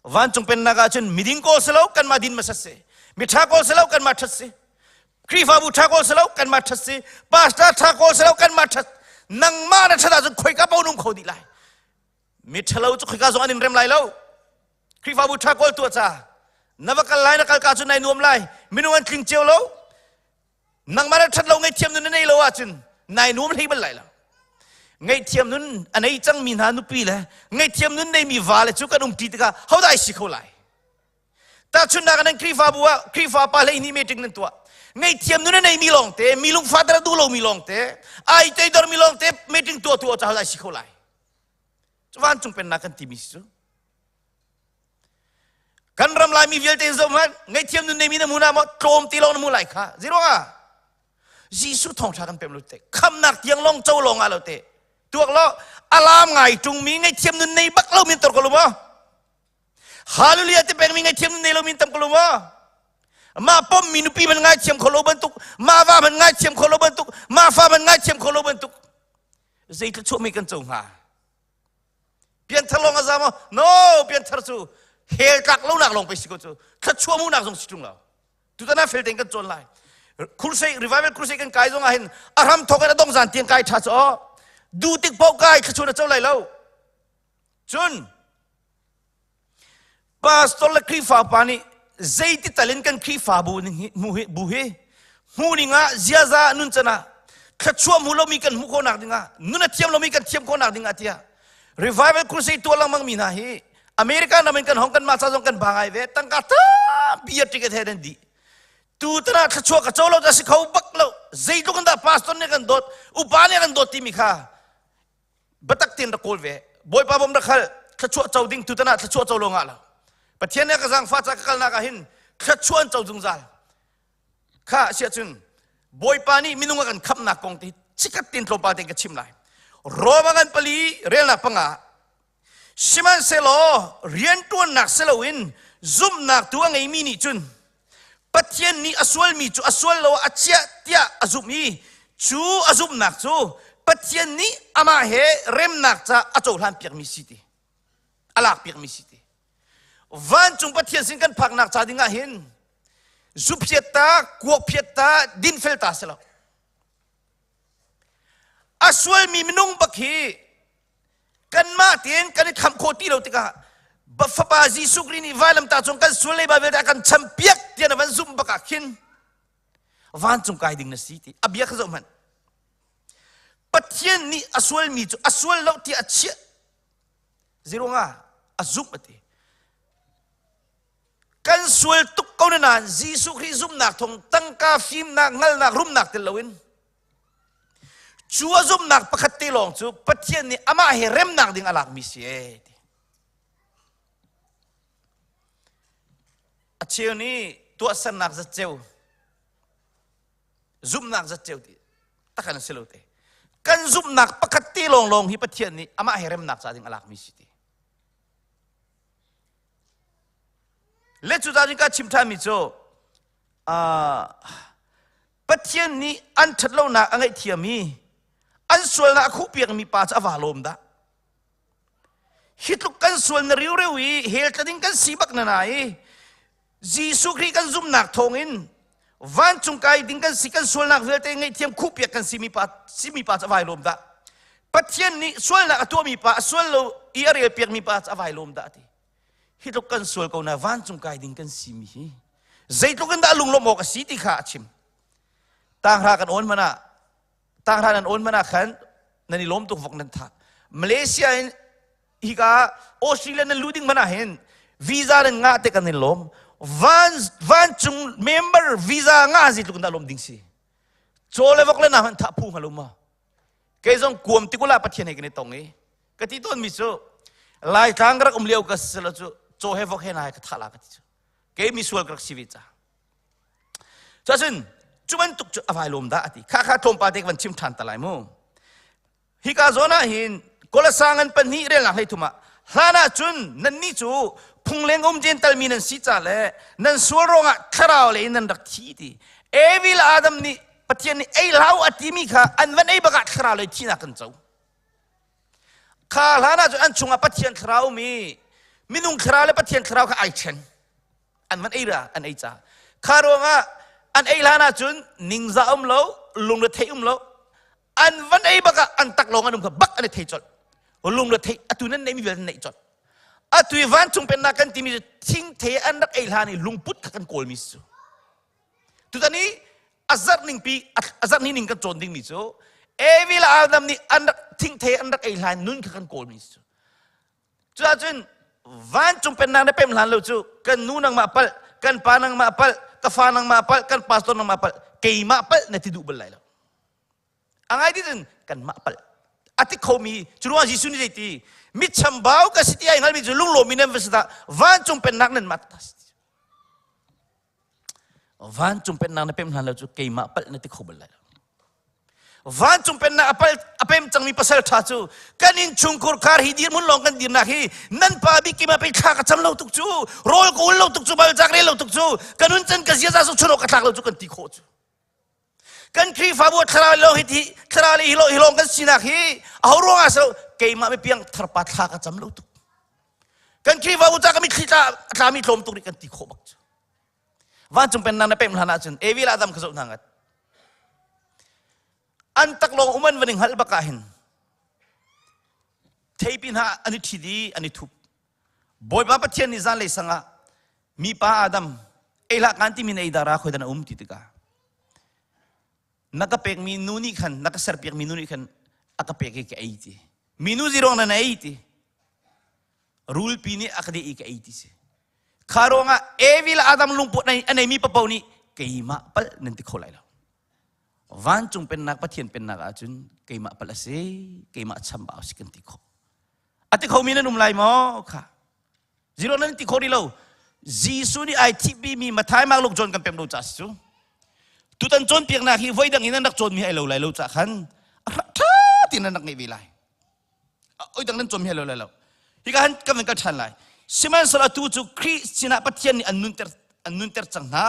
Vancung pennak ah cun miding kawl si lo kanmah din hmasat si. Miṭha kawl si lo kanmah ṭhat si. Khrihfabu ṭha kawl si lo kanmah ṭhat si. Pastor ṭha kawl si lo kanmah ṭhat. Nangmah na ṭhat ahcun khoika paoh na um kho dih lai. Miṭhalo cu khoika zong an in rem lai lo. Khrihfabu ṭha kawl tuah ca. Na va kal lai na kal ka cu nai nuam lai. Minung an tling cio lo. Nangmah na ṭhat lo ngaihthiam nun na nei lo ahcun nai nuam hlei bal lai lo. Ngaihthiam nun a nei cangmi hna nupi le ngaihthiam nun neimi va le cu kan umṭi tikah hodah ai si kho lai? Tahchunhnak ah nan Khrihfabu ah Khrihfa pa 12 meeting nan tuah. Ngaihthiam nun a neimi lawngte, mi lungfahter a duh lomi lawngte, ai toidormi lawngte meeting tuah tu ah hodah ai si kho lai? Cu vancung pennak kan timi si cu. Kan ram Laimi vialte in zoh hmanh, ngaihthiam nun neimi na hmu na maw tlawm ti lawng na hmu lai kha. Zeiruangah? Jesuh thawngṭha kan pem lo te. Khamnak tiang lawng co lawng ah lo te. Tuak lo, alam ngai ṭungmi ngaihthiam nun nei bak lo min tor ko lu maw? Hallelujah ti pengmi ngaihthiam nun nei lo min tam ko lu maw? Mah pommi nupi man ngaithiam kho lo bantuk, mah va man ngaithiam kho lo bantuk, mah fa man ngaithiam kho lo bantuk. Zei thluachuah mi kan co hnga? Pianthar lawng a za maw? No, pianthar cu hell tlak lonak lawng pei si ko cu. Thluachuah hmuhnak zong si ṭung lo. Tutan ah fel tein kan cawn lai. Crusade, revival crusade kan kai zong ah hin a hram thawk in a dong zan tiang kai ṭha cu aw. Du tik paoh kai thluachuah na co lai lo. Cun Pastor le Khrihfa pa nih zeiti tal in kan Khrihfabu ning hi bu hi hmu ning ah ziaza nun can ah thluachuah hmu lomi kan hmuh khawhnak ding ah nun a thiam lomi kan thiam khawhnak ding ah tiah revival crusade tuah lengmang mi hna hi America ram in kan hong kan mah ca zong kan ba ngai ve tangka tampi a ticket he nan dih tu tana thluachuah ka co lo ta si kho bak lo zeitluk in dah pastor nih kan dawt upa nih kan dawt timi kha Biatak tein rak kawl ve. Bawipa bawm rak hal. Thluachuah co ding tutan ah thluachuah co lo ngah lo. Pathian nih ka zaangfah ca ka kalnak ah hin thluachuah an co zungzal. Kha asiah cun Bawipa nih minung a kan khamhnak kong te chikat tein tlawmpal tein ka chim lai. Roma ngan pali relnak panga Sihmanhsehlaw rianṭuannak si loin zumhnak tu a ngeimi nih cun Pathian nih a sualmi cu a sual lo ah a chiah tiah a zumh i cu a zumhnak cu Pathian nih amah he remnak ca a cohlanpiakmi si ti a lakpiakmi si ti. Vancung Pathian sin kan phaknak ca ding ah hin zuphiat ta, kuakphiat ta, dinfel ta si lo. A sualmi minung bak hi kanmah tein kan i khamh khawh ti lo tikah fapa Jesuh Khrih nih vailamtah cung kan sual leiba vialte a kan champiak tiah na van zumh bak ah khin vancung kai ding na si ti a bia kha zoh hmanh. Pathian nih a sualmi cu a sual lo tiah a chiah. Zeiruangah? a zumh a ti. Kan sual tuk ko na nain Jesuh Khrih zumhnak thawng tangka fimnak hngalhnak rumnak tel loin cu a zumhnak pakhat te lawng cu Pathian nih amah he remnak ding a lakmi si ee ti. A cheu nih tuahsernak zatceu zumhnak zatceu ti takhan a si lo te. Kan zumhnak pakhat te lawnglawng hi Pathian nih amah he remnak ca ding a lakmi si ti. Le cu cun ka chim ṭhanmi cu Pathian nih an ṭhatlonak a ngaihthiam i an sualnak a khuhpiakmi pa cu a vaa lawm dah. Hi tluk kan sual na riureu i hell tla ding kan si bak na na i Jesuh Khrih kan zumhnak thawngin vancung kai ding kan si kan sualnak vialte ngaihthiam khuhpiak kan simi pa simi pa cu a vai lawm dah. Pathian nih sualnak a tuahmi pa a sual lo i a relpiakmi pa cu a vai lawm dah ti. Hi tluk kan sual ko na vancung kai ding kan simi hi zeitluk in dah lunglawmh awk a si ti kha a chim. Tanghra kan awn hmanh ah tanghra nan awn hmanh ah khan nan i lawm tuk vok nan thah. Malaysia in hika Australia nan lu ding hmanh ah hin visa nan ngah te kan in lawm. Van vancung member visa ngah zeitluk in dah lawm ding si. Caw le vok le na hmanh thah phu hnga lo ma. Kei zong kuam tikula Pathian he kan i tong i ka ti tawn mi cu Laitlang ka rak um lio ka si lo cu caw he vok he na he ka thah la ka ti cu. Kei mi sual ka rak si ve ca. Cun cu bantuk cu a vai lawm dah a ti. Kha kha tlawmpal te ka van chim ṭhan ta lai mu. Hika zawn ah hin Kolasa ngan pahnih relnak hlei thum ah hlan ah cun nannih cu phungleng um Gental mi nan si ca le nan sual ruangah thlarau lei in nan rak thi ti. Evi le Adam nih Pathian nih ei hlah u a timi kha an van ei bak ah thlarau lei thihnak kan co. Kha hlan ah cun an chungah Pathian thlarau um i minung thlarau le Pathian thlarau kha ai ṭhen. An van ei ra an ei ca. Kha ruangah an ei hlan ah cun ningzah um lo, lungretheih um lo, an van ei bak ah an tak lawng an um kha bak an i thei colh lungre thei atu nan neihmi vialte neih colh atu i vancung pennak kan timi cu thingthei an rak ei hlan i lungput kha kan kawlmi si cu tutan i a zarh ning pi a zarh ni ning kan cawn dingmi cu Evi le Adam nih an rak thingthei an rak ei hlan nun kha kan kawlmi si cu Cuahcun vancung pennak na pem hlan lo cu kan nu nangmah palh, kan pa nangmah palh, ka fa nangmah palh, kan pastor nangmah palh, keimah palh na ti duh bal lai lo. A ngai ti cun kanmah palh. A ti khomi cu ruang Jesuh nih zeiti mi chambau ka si ti ai hngalmi cu lunglawmmi nan va si dah vancung pennak nan mah ta si. Vancung pennak na pem hlan lo cu keimah palh na ti kho bal lai lo. Vancung pennak a pal a pem cangmi pasal ṭha cu kan innchungkhur khar hi dirhmun lawng kan dirnak hi nan pa bik keimah pei thla ka cam lo tuk cu rawl ka ul lo tuk cu balcak rel lo tuk cu ka nun can ka ziaza su chun awk ka tlak lo cu kan ti khawh cu kan Khrihfabu thlarau lawng hi thlarau le hi lawng kan sinak hi aho ruangah so keimah mi piang tharpa thla ka cam lo tuk kan Khrihfabu ca ka mitthli tla a tlami tlawm tuk nih kan ti khawh bak cu vancung pennak na pem hlan ahcun Evi le Adam kha zoh hna ngat an taklawng uman van i hngalh bak ah hin theipi hna an i ṭhit i an i thup Bawipa Pathian nih zanlei sang ah mipa Adam ei hlah kaan timi na ei dara khoi dan a um ti tikah na ka pekmi nu nih khan na ka serpiakmi nu nih khan a ka pek i ka ei ti minu ziruang na na ei ti rulpi nih a ka deh i ka ei ti si kha ruangah Evi le Adam lungput a neimi papo nih keimah palh nan ti kho lai lo vancung pennak Pathian pennak ahcun keimah palh a si keimah chambau si kan ti khawh a ti khomi nan um lai maw kha zero nan ti kho rih lo Jesuh nih ai thihpi mi Mathai Mark Luke John kan pem lo ca si cu tutan cawnpiaknak hi voi dang in nan rak cawnmi ai lo lai lo ca khan a ṭha tin nan rak ngeih ve lai oi dang nan cawnmi ai lo lai lo hika han kan van kal ṭhan lai sihmanhsehlaw atu cu Khrih sinah Pathian nih an nunter an nunter cang hna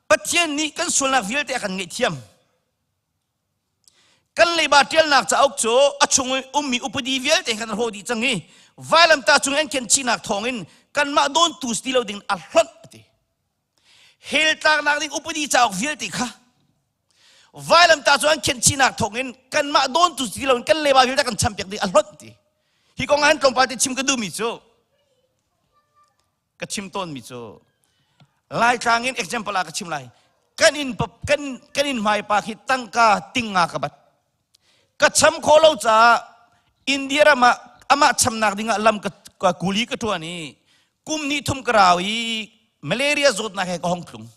Pathian nih kan sualnak vialte a kan ngaihthiam Kan leiba ṭialnak cauk cu a chung i ummi upadi vialte khan a hrawh dih cang i vailamtah cung i an khenchihnak thawngin kanmah dawntu si ti lo ding a hlonh a ti. Hell tlaknak ding upadi cauk vialte kha vailamtah cu an khenchihnak thawngin kanmah dawntu si ti loin kan leiba vialte kan champiak ding a hlonh ti. Hi kong ah hin tlawmpal te chim ka duhmi cu ka chim tawnmi cu Laitlang in example ah ka chim lai kan in kan kan in hmai pa khi tangka tinga ka bat ka cham kho lo caah India ram ah amah chamnak dingah lam ka ka kuli ka ṭuan i kum hnih thum ka rau i malaria zawtnak he ka hong tlung.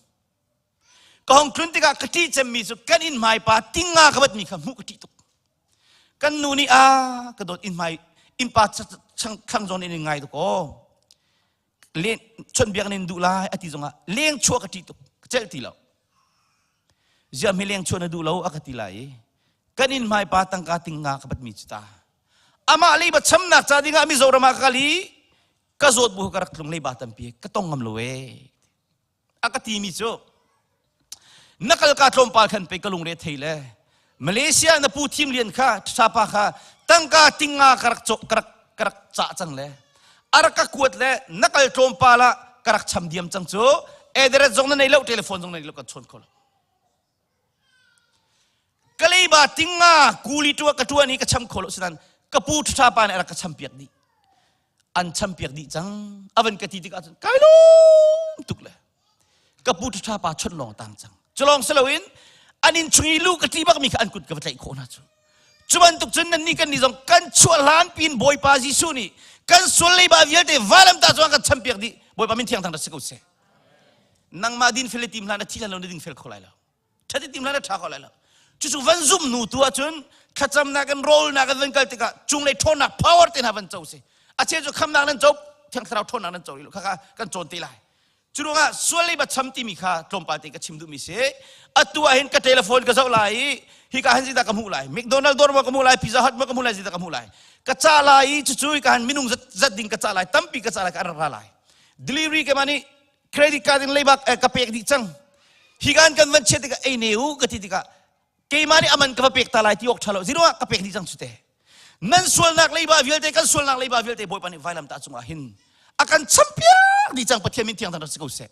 Ka hong tlun tikah ka ṭih cemmi cu kan inn hmaipa tinga ka batmi kha hmuh ka ṭih tuk. Kan nu nih a ka dawt inn hmai innpa thlang zawn in ngai tuk aw. Len chonbiak nin duh lai ati zongah leng chuah ka ṭih tuk ka celh ti lo. Ziah mi leng chuah na duh lo a ka ti lai i kan inn hmaipa tangka tinga ka batmi cu ta. Amah leiba chamnak ca dingah Mizoram ah ka kal i ka zawt bu ka rak tlung leiba tampi ka tong ngam lo ee. A ka timi cu na kal ka tlawmpal khan pei ka lungre thei le Malaysia na pu thim lian kha ṭhapa kha tangka tinga ka rak ka rak ka rak cah cang le a rak ka kuat le na kal tlawmpal ah ka rak cham diam cang cu address zong na nei lo telephone zong na nei lo kan chawn kho lo ka leiba tinga kuli tua ka tuan i ka cham kho lo sinan ka pu ṭha pa nih a rak ka cham piak dih an cham piak dih cang avan ka ti tikah cun kai lawm tuk le ka pu ṭha pa chon lawng tang cang culawng si loin an inn chung i lu ka ṭi bak mi kha an kut ka va tlaih khawh hna cu cu bantuk cun nannih kan nih zong kan chuah hlan pin Bawipa Jesuh nih kan sual leiba vialte vailam ta cungah kan cham piak dih Bawipa min thiang thang rak si ko seh nangmah din fel i tim hlah na thi hlan lo na ding fel kho lai lo ṭhat i tim hlah na ṭha kho lai lo cucu van zum nu tu ahcun thlacamnak in rawlnak in van kal tikah cunglei ṭhawnnak power te hna van co si a cheu cu khamnak nan co thiang thlarau ṭhawnnak nan co rih lo khakha kan cawn te lai cu ruangah sual leiba cham timi kha tlawmpal te ka chim duhmi si atu ah hin ka telephone ka zoh lai i hika hin zeidah ka hmuh lai McDonald dawr maw ka hmuh lai Pizza Hut maw ka hmuh lai zeidah ka hmuh lai ka cah lai i cucu hika hin minung zat zat ding ka cah lai tampi ka cah lai ka an rak ra lai delivery ke mah nih credit card in leibak ka pek dih cang hi kan kan van chiat tikah ei ne u ka ti tikah keimah nih aman ka va pek ta lai ti awk ṭha lo zero ah ka pek dih cang cu te nan sualnak leiba vialte kan sualnak leiba vialte bawipa nih vailam ta cungah hin a kan champiak dih cang pathian min thiang thang si ko seh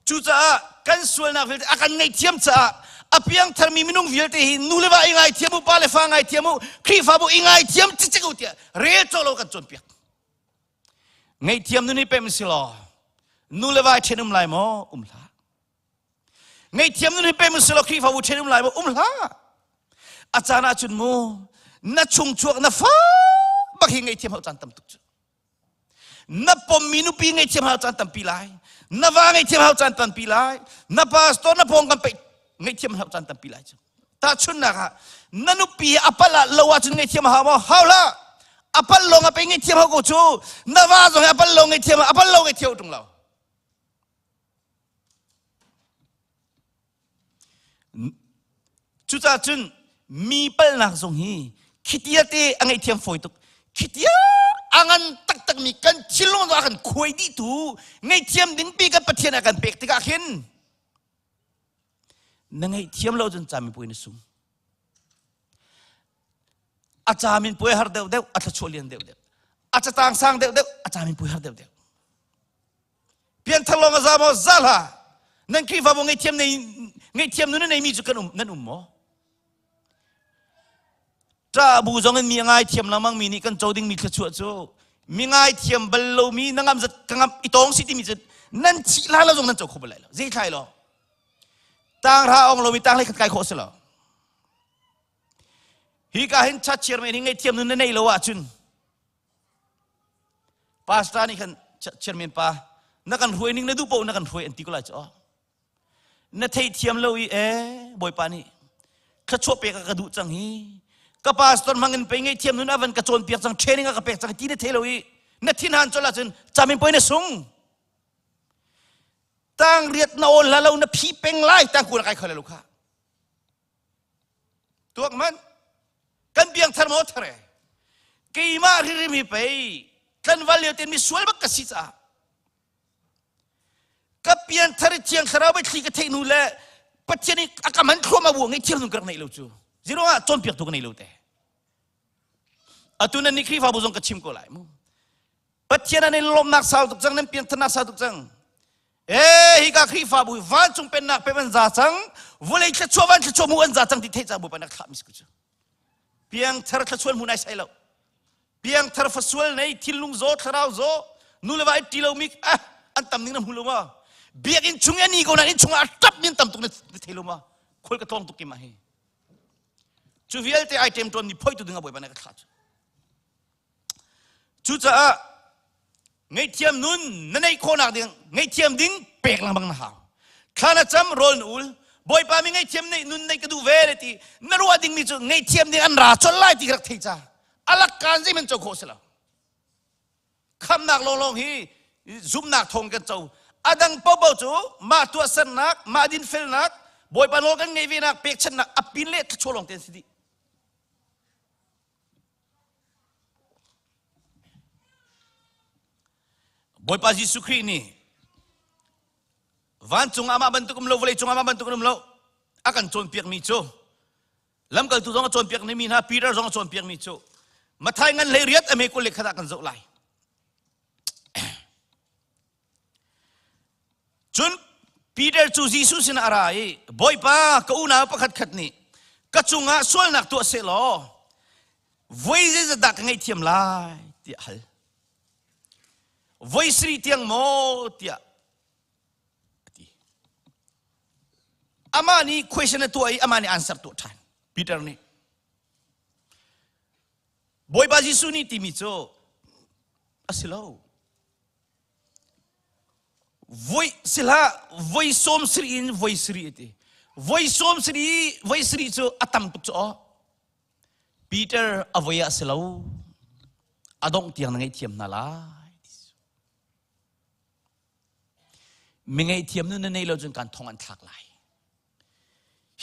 cucaah kan sualnak vialte a kan ngaihthiam caah a piangtharmi minung vialte hi nu le va i ngaithiam u pa le fa ngaithiam u khrihfabu i ngaithiam cicik u tiah rel cawk lo kan cawnpiak Ngaihthiam nun hi pem si law nu le vai ṭhen um lai maw? Um hlah. Ngaihthiam nun hi pem si law Khrihfabu ṭhen um lai maw? Um hlah. A caan ahcun mu na chung chuak na fa bak hi ngaihthiam hau caan tam tuk cu. Na pommi nupi ngaihthiam hau caan tampi lai. Na va ngaihthiam hau caan tampi lai. Na pastor na pawng kan peih ngaihthiam hau caan tampi lai cu. Tahchunhnak ah na nupi a palh ah lo ahcun ngaihthiam a hau maw? Hau hlah. A palh lawng a pe ngaihthiam hau ko cu. Na va zong hi a palh lo ngaihthiam a palh lo ngaihthiam ṭung lo. Cucaah cun mi palhnak zong hi khitia te a ngaihthiam fawi tuk. Khitia a ngan taktakmi kan thinlung a kan khuai dihtu ngaihthiam dingpi kan Pathian a kan pek tikah khin Na ngaihthiam lo cun camipuai na sung. A caminpuai har deuh deuh, a thluachuah lian deuh deuh. A catang sang deuh deuh, a caminpuai har deuh deuh. Pianthar lawng a za maw? Za hlah. Nan Khrihfabu ngaihthiam nei ngaihthiam nun a neimi cu kan um nan um maw? Ṭah bu zong in mi a ngaithiam lengmang mi nih kan co dingmi thluachuah cu mi ngaithiam bal lomi na ngam zat ka ngam i tawng si timi cu nan thih hlan lo zong nan co kho bal lai lo. Zei thlai lo. Tanghra ong lomi tang hlei khat kai khawh si lo. Hi ka hin chat chairman hi ngaihthiam nun na nei lo ahcun pastor nih khan chairman pa na kan hruai ning na duh paoh na kan hruai an ti ko lai cu na theithiam lo i ee bawipa nih thluachuah pek a ka duh cang hi ka pastor hmang in pei ngaihthiam nun a van ka cawnpiak cang training a ka pek cang ti na thei lo i na thinhan colh ahcun camin poi na sung tang riat na awl la lo na phi peng lai tang ku na kai khole lo kha tuak man kan biang thar maw thare keimah ririm hi pei tlanval lio ten mi sual bak ka si caah Ka pianthar i thiang thlarau biathli ka theih hnu le Pathian i a ka man thluam a bu ngei thiang nun ka rak neih lo cu. Zero ah cawnpiaktu ka nei lo te. Atu nan nih Khrihfabu zong ka chim ko lai mu. Pathian an i lawmnak sau tuk cang, nan piantharnak sau tuk cang. Ee, hika Khrihfabu vancung pennak pem an za cang, vawlei thluachuah van thluachuah mu an za cang ti theih ca Bawipa nak thlah mi si ku cu. Piangthar thluachuan hmu nai sai lo. Piangthar fasual nei thinlung zaw thlarau zaw nu le va i ṭi lomi ah an tam ning na hmu lo ma biakinn chung i ani ko nain inn chungah a ṭap mi an tam tuk na thei lo ma khual ka tlawng tuk ki mah hi cu vialte ai ṭem ṭuan mi phoi tu ding ah bawipa nih ka thlah cu cucaah Ngaihthiam nun na neih khawhnak ding ngaihthiam ding pek lengmang na hau. Thla na cam rawl na ul. Bawipa mi ngaihthiam neih nun neih ka duh ve le ti na ruah dingmi cu ngaihthiam ding an ra colh lai ti ka rak thei ca. Alak kaan zeihmanh co khawh si lo. Khamnak lawnglawng hi zumhnak thawng kan co. A dang paohpaoh cu mah tuahsernak, mah dinfelnak, Bawipa nawl kan ngeih venak pekchanhnak a pin le thluachuah lawng te an si dih. Bawipa Jesuh Khrih nih vancung amah bantuk um lo vawlei cung amah bantuk um lo a kan cawnpiakmi cu lamkaltu zong a cawnpiak mi hna Peter zong a cawnpiakmi cu Mathai ngan hlei riat a me 21 ah kan zoh lai. Cun Peter cu Jesuh sinah a ra i, Bawipa, ka unau pakhatkhat nih ka cungah sualnak tuah seh law voi zeizat dah ka ngaihthiam lai tiah a hal. Voi sarih tiang maw tiah a ti. Amah nih question a tuah i amah nih answer tuah ṭhan. Peter nih. Bawipa Jesuh nih timi cu a si lo. Voi sihlah voi sawm sarih in voi sarih a ti. Voi sawm sarih voi sarih cu a tam tuk cu aw. Peter a voi ah si lo. A dongh tiang na ngaihthiam hna lai. Mi ngaihthiam nu na nei lo cun kan thong an thlak lai.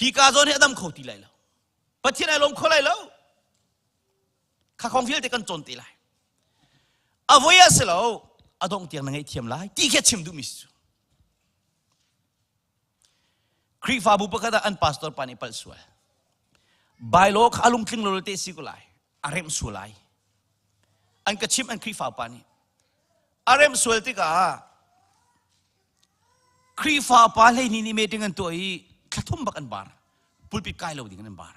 Hi ka zawn hi a dam kho ti lai lo. Pathian ai lawm kho lai lo. Kha khong vialte kan cawn te lai. A voi ah si lo, a dongh tiang na ngaihthiam lai ti khi a chim duhmi si cu. Khrihfabu pakhat ah an pastor pa nih palh sual. Bailo kha a lungtling lo te si ko lai. A remh sual lai. An ka chimh an Khrihfa pa nih. A remh sual tikah Khrihfa pa 12 nih meeting an tuah i thla thum bak an bar. Pulpit kai lo ding in an bar.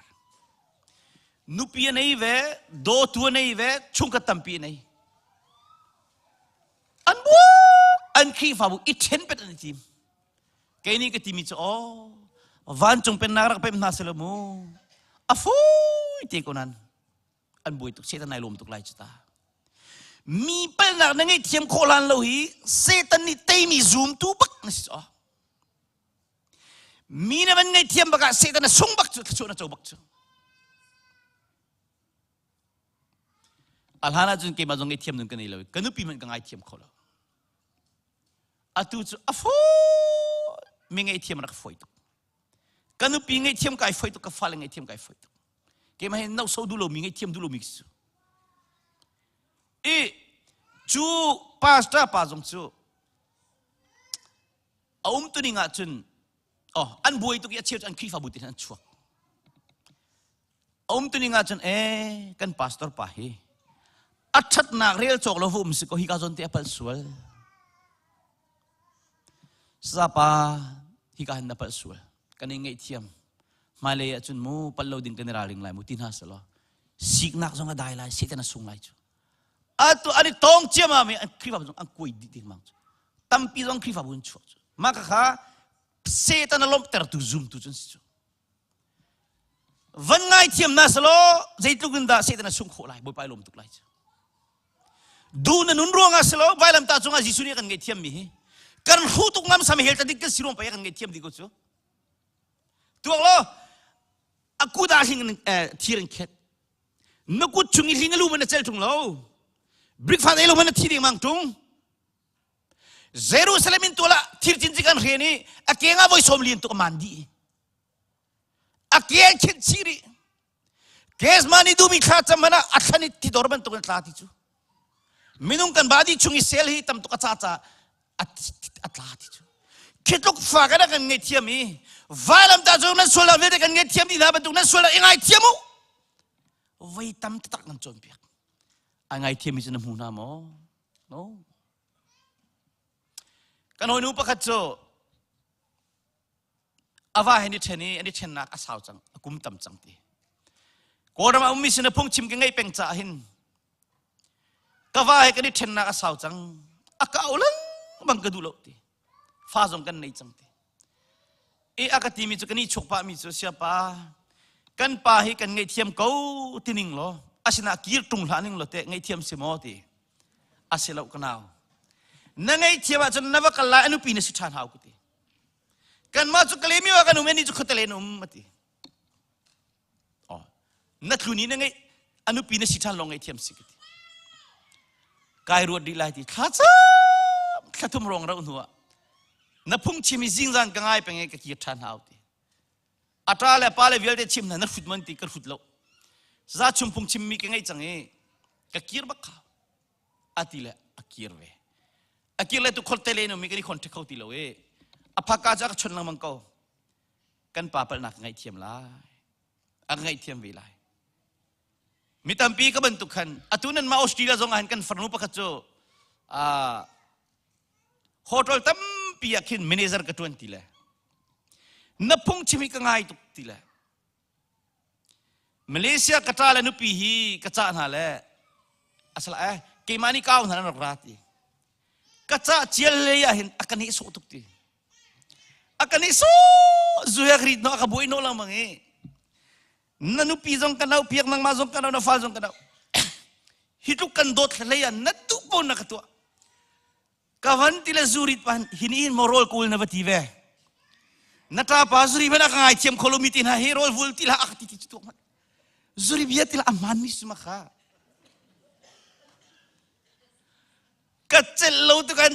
Nupi a nei ve, dawtu a nei ve, chungkhat tampi a nei. An bu an Khrihfabu i ṭhen pet an i tim. Kei nih ka timi cu aw vancung pennak rak pem hna selaw mu a fui te ko nan an buai tuk Satan ai lawm tuk lai cu ta. Mi palnak na ngaihthiam khawh lan lo hi Satan nih teimi zumtu bak na si cu. Mi na van ngaihthiam bak ah Satan a sung bak cu thluachuah na co bak cu. A hlan ahcun keimah zong ngaihthiam nun ka nei lo. Ka nupi hmanh ka ngaithiam kho lo. Atu cu a fawi mi ngaihthiam rak fawi tuk. Ka nupi ngaihthiam kai fawi tuk, ka fale ngaihthiam kai fawi tuk. Keimah hi noso duh lomi ngaihthiam duh lomi cu. I cu pastor pa zong cu a um tuning ahcun oh an buai tuk i a cheu cu an Khrihfabu ti an chuak. A um tuning ahcun ee kan pastor pa hi a ṭhatnak rel cawk lo va um si ko hi ka zawn te a palh sual. Sapa hi ka hin na palh sual. Kan i ngaihthiam. Hmailei ahcun mu palh lo ding kan i ralring lai mu ti hna selaw siknak zong a dai lai, Satan a sung lai cu. Atu an i tong ciamam i an Khrihfabu zong an kuai dih ding mang cu. Tampi zong Khrihfabu in chuak cu. Mah kha Satan a lawmhtertu zumtu cun si cu. Van ngaithiam na selaw zeitluk in dah Satan a sungh khawh lai Bawipa i lawm tuk lai cu. Duh na nun ruangah selaw vailamtah cungah Jesuh nih a kan ngaihthiam mi hi kan hruh tuk ngam sam hel ta dik kan si ruang pei a kan ngaihthiam dih ko cu. Tuak law a kut ah hling thir in khet. Na kut chung i hling a lu man na cel tung lo. Breakfast ei lo man na thi ding mang tung. Jerusalem in tual ah thir cincik an hren i a keng ah voi sawm lian tuk a man dih. A ke an khenh chih rih. Kesmani duhmi thla cam hmanh ah a thlan i tidor bantuk in tla ti cu. Minung kan body chung i cell hi tam tuk a ca ca a tla ti cu. Khi tluk fa kan kan ngaihthiam i vailam ta cu nan sual vialte kan ngaihthiam dih hna bantuk nan sual i ngaithiam u. Voi tam taktak nan cawnpiak. A ngaithiam mi cu na hmu hna maw? No. Kan hawinu pakhat cu a va he an i ṭhen i an i ṭhennak a sau cang, a kum tam cang ti. Kawlram ah ummi sin a phungchim ka ngeih peng caah hin ka va he kan i ṭhennak a sau cang, a ka au lengmang ka duh lo ti. Fa zong kan nei cang ti. I a ka timi cu kan i chuk pahmi cu siapa kan pa hi kan ngaihthiam ko tining law asinah kir ṭung hlah ning law teh ngaihthiam si maw ti. A si lo ka nau. Na ngaihthiam ahcun na va kal lai a nupi na si ṭhan hau ka ti. Kanmah cu Kalemi ah kan um ni cu khuatele na um a ti. Oh, na tlun i na ngeih a nupi na si ṭhan lawng ngaihthiam si ka ti. Kai ruat rih lai ti thla cam thla thum rong rauh hnu ah na phungchim i zingzan ka ngai peng i ka kir ṭhan hau ti. A ṭa le pa le vialte chim hna na hrut man ti ka hrut lo. Za chung phungchim mi ka ngeih cang i ka kir bak kha. A ti le a kir ve. A kir le tu kholte le mi kan i khon kho ti lo i a phaka cu a ka chon lengmang ko. Kan pa palhnak ka ngaihthiam lai. A ka ngaihthiam ve lai. Mi tampi ka bantuk khan atu nan mah Australia zong ah hin kan farnu pakhat cu hotel tampi ah khin manager ka tuan ti le na phungchim hi ka ngai tuk ti le Malaysia ka ṭa le nupi hi ka cah hna le asala eh keimah nih kau hna nan rak ra ti ka cah cial lei ah hin a ka nih sawh tuk ti a ka nih sawh zuek rit no a ka buai no lengmang i na nupi zong ka nau piak nangmah zong ka nau na fal zong ka nau hi tluk kan dawt hlei ah na duh pon na ka tuah ka van ti le zurit pan hin in mo rawl kul na va ti ve na ṭa pa zuri hmanh a ka ngai thiam kho lomi ti hna hi rawl vul ti la a ka ti ti cu tuak hmanh zuri bia ti la a hmaan mi suma kha ka celh lo tu kan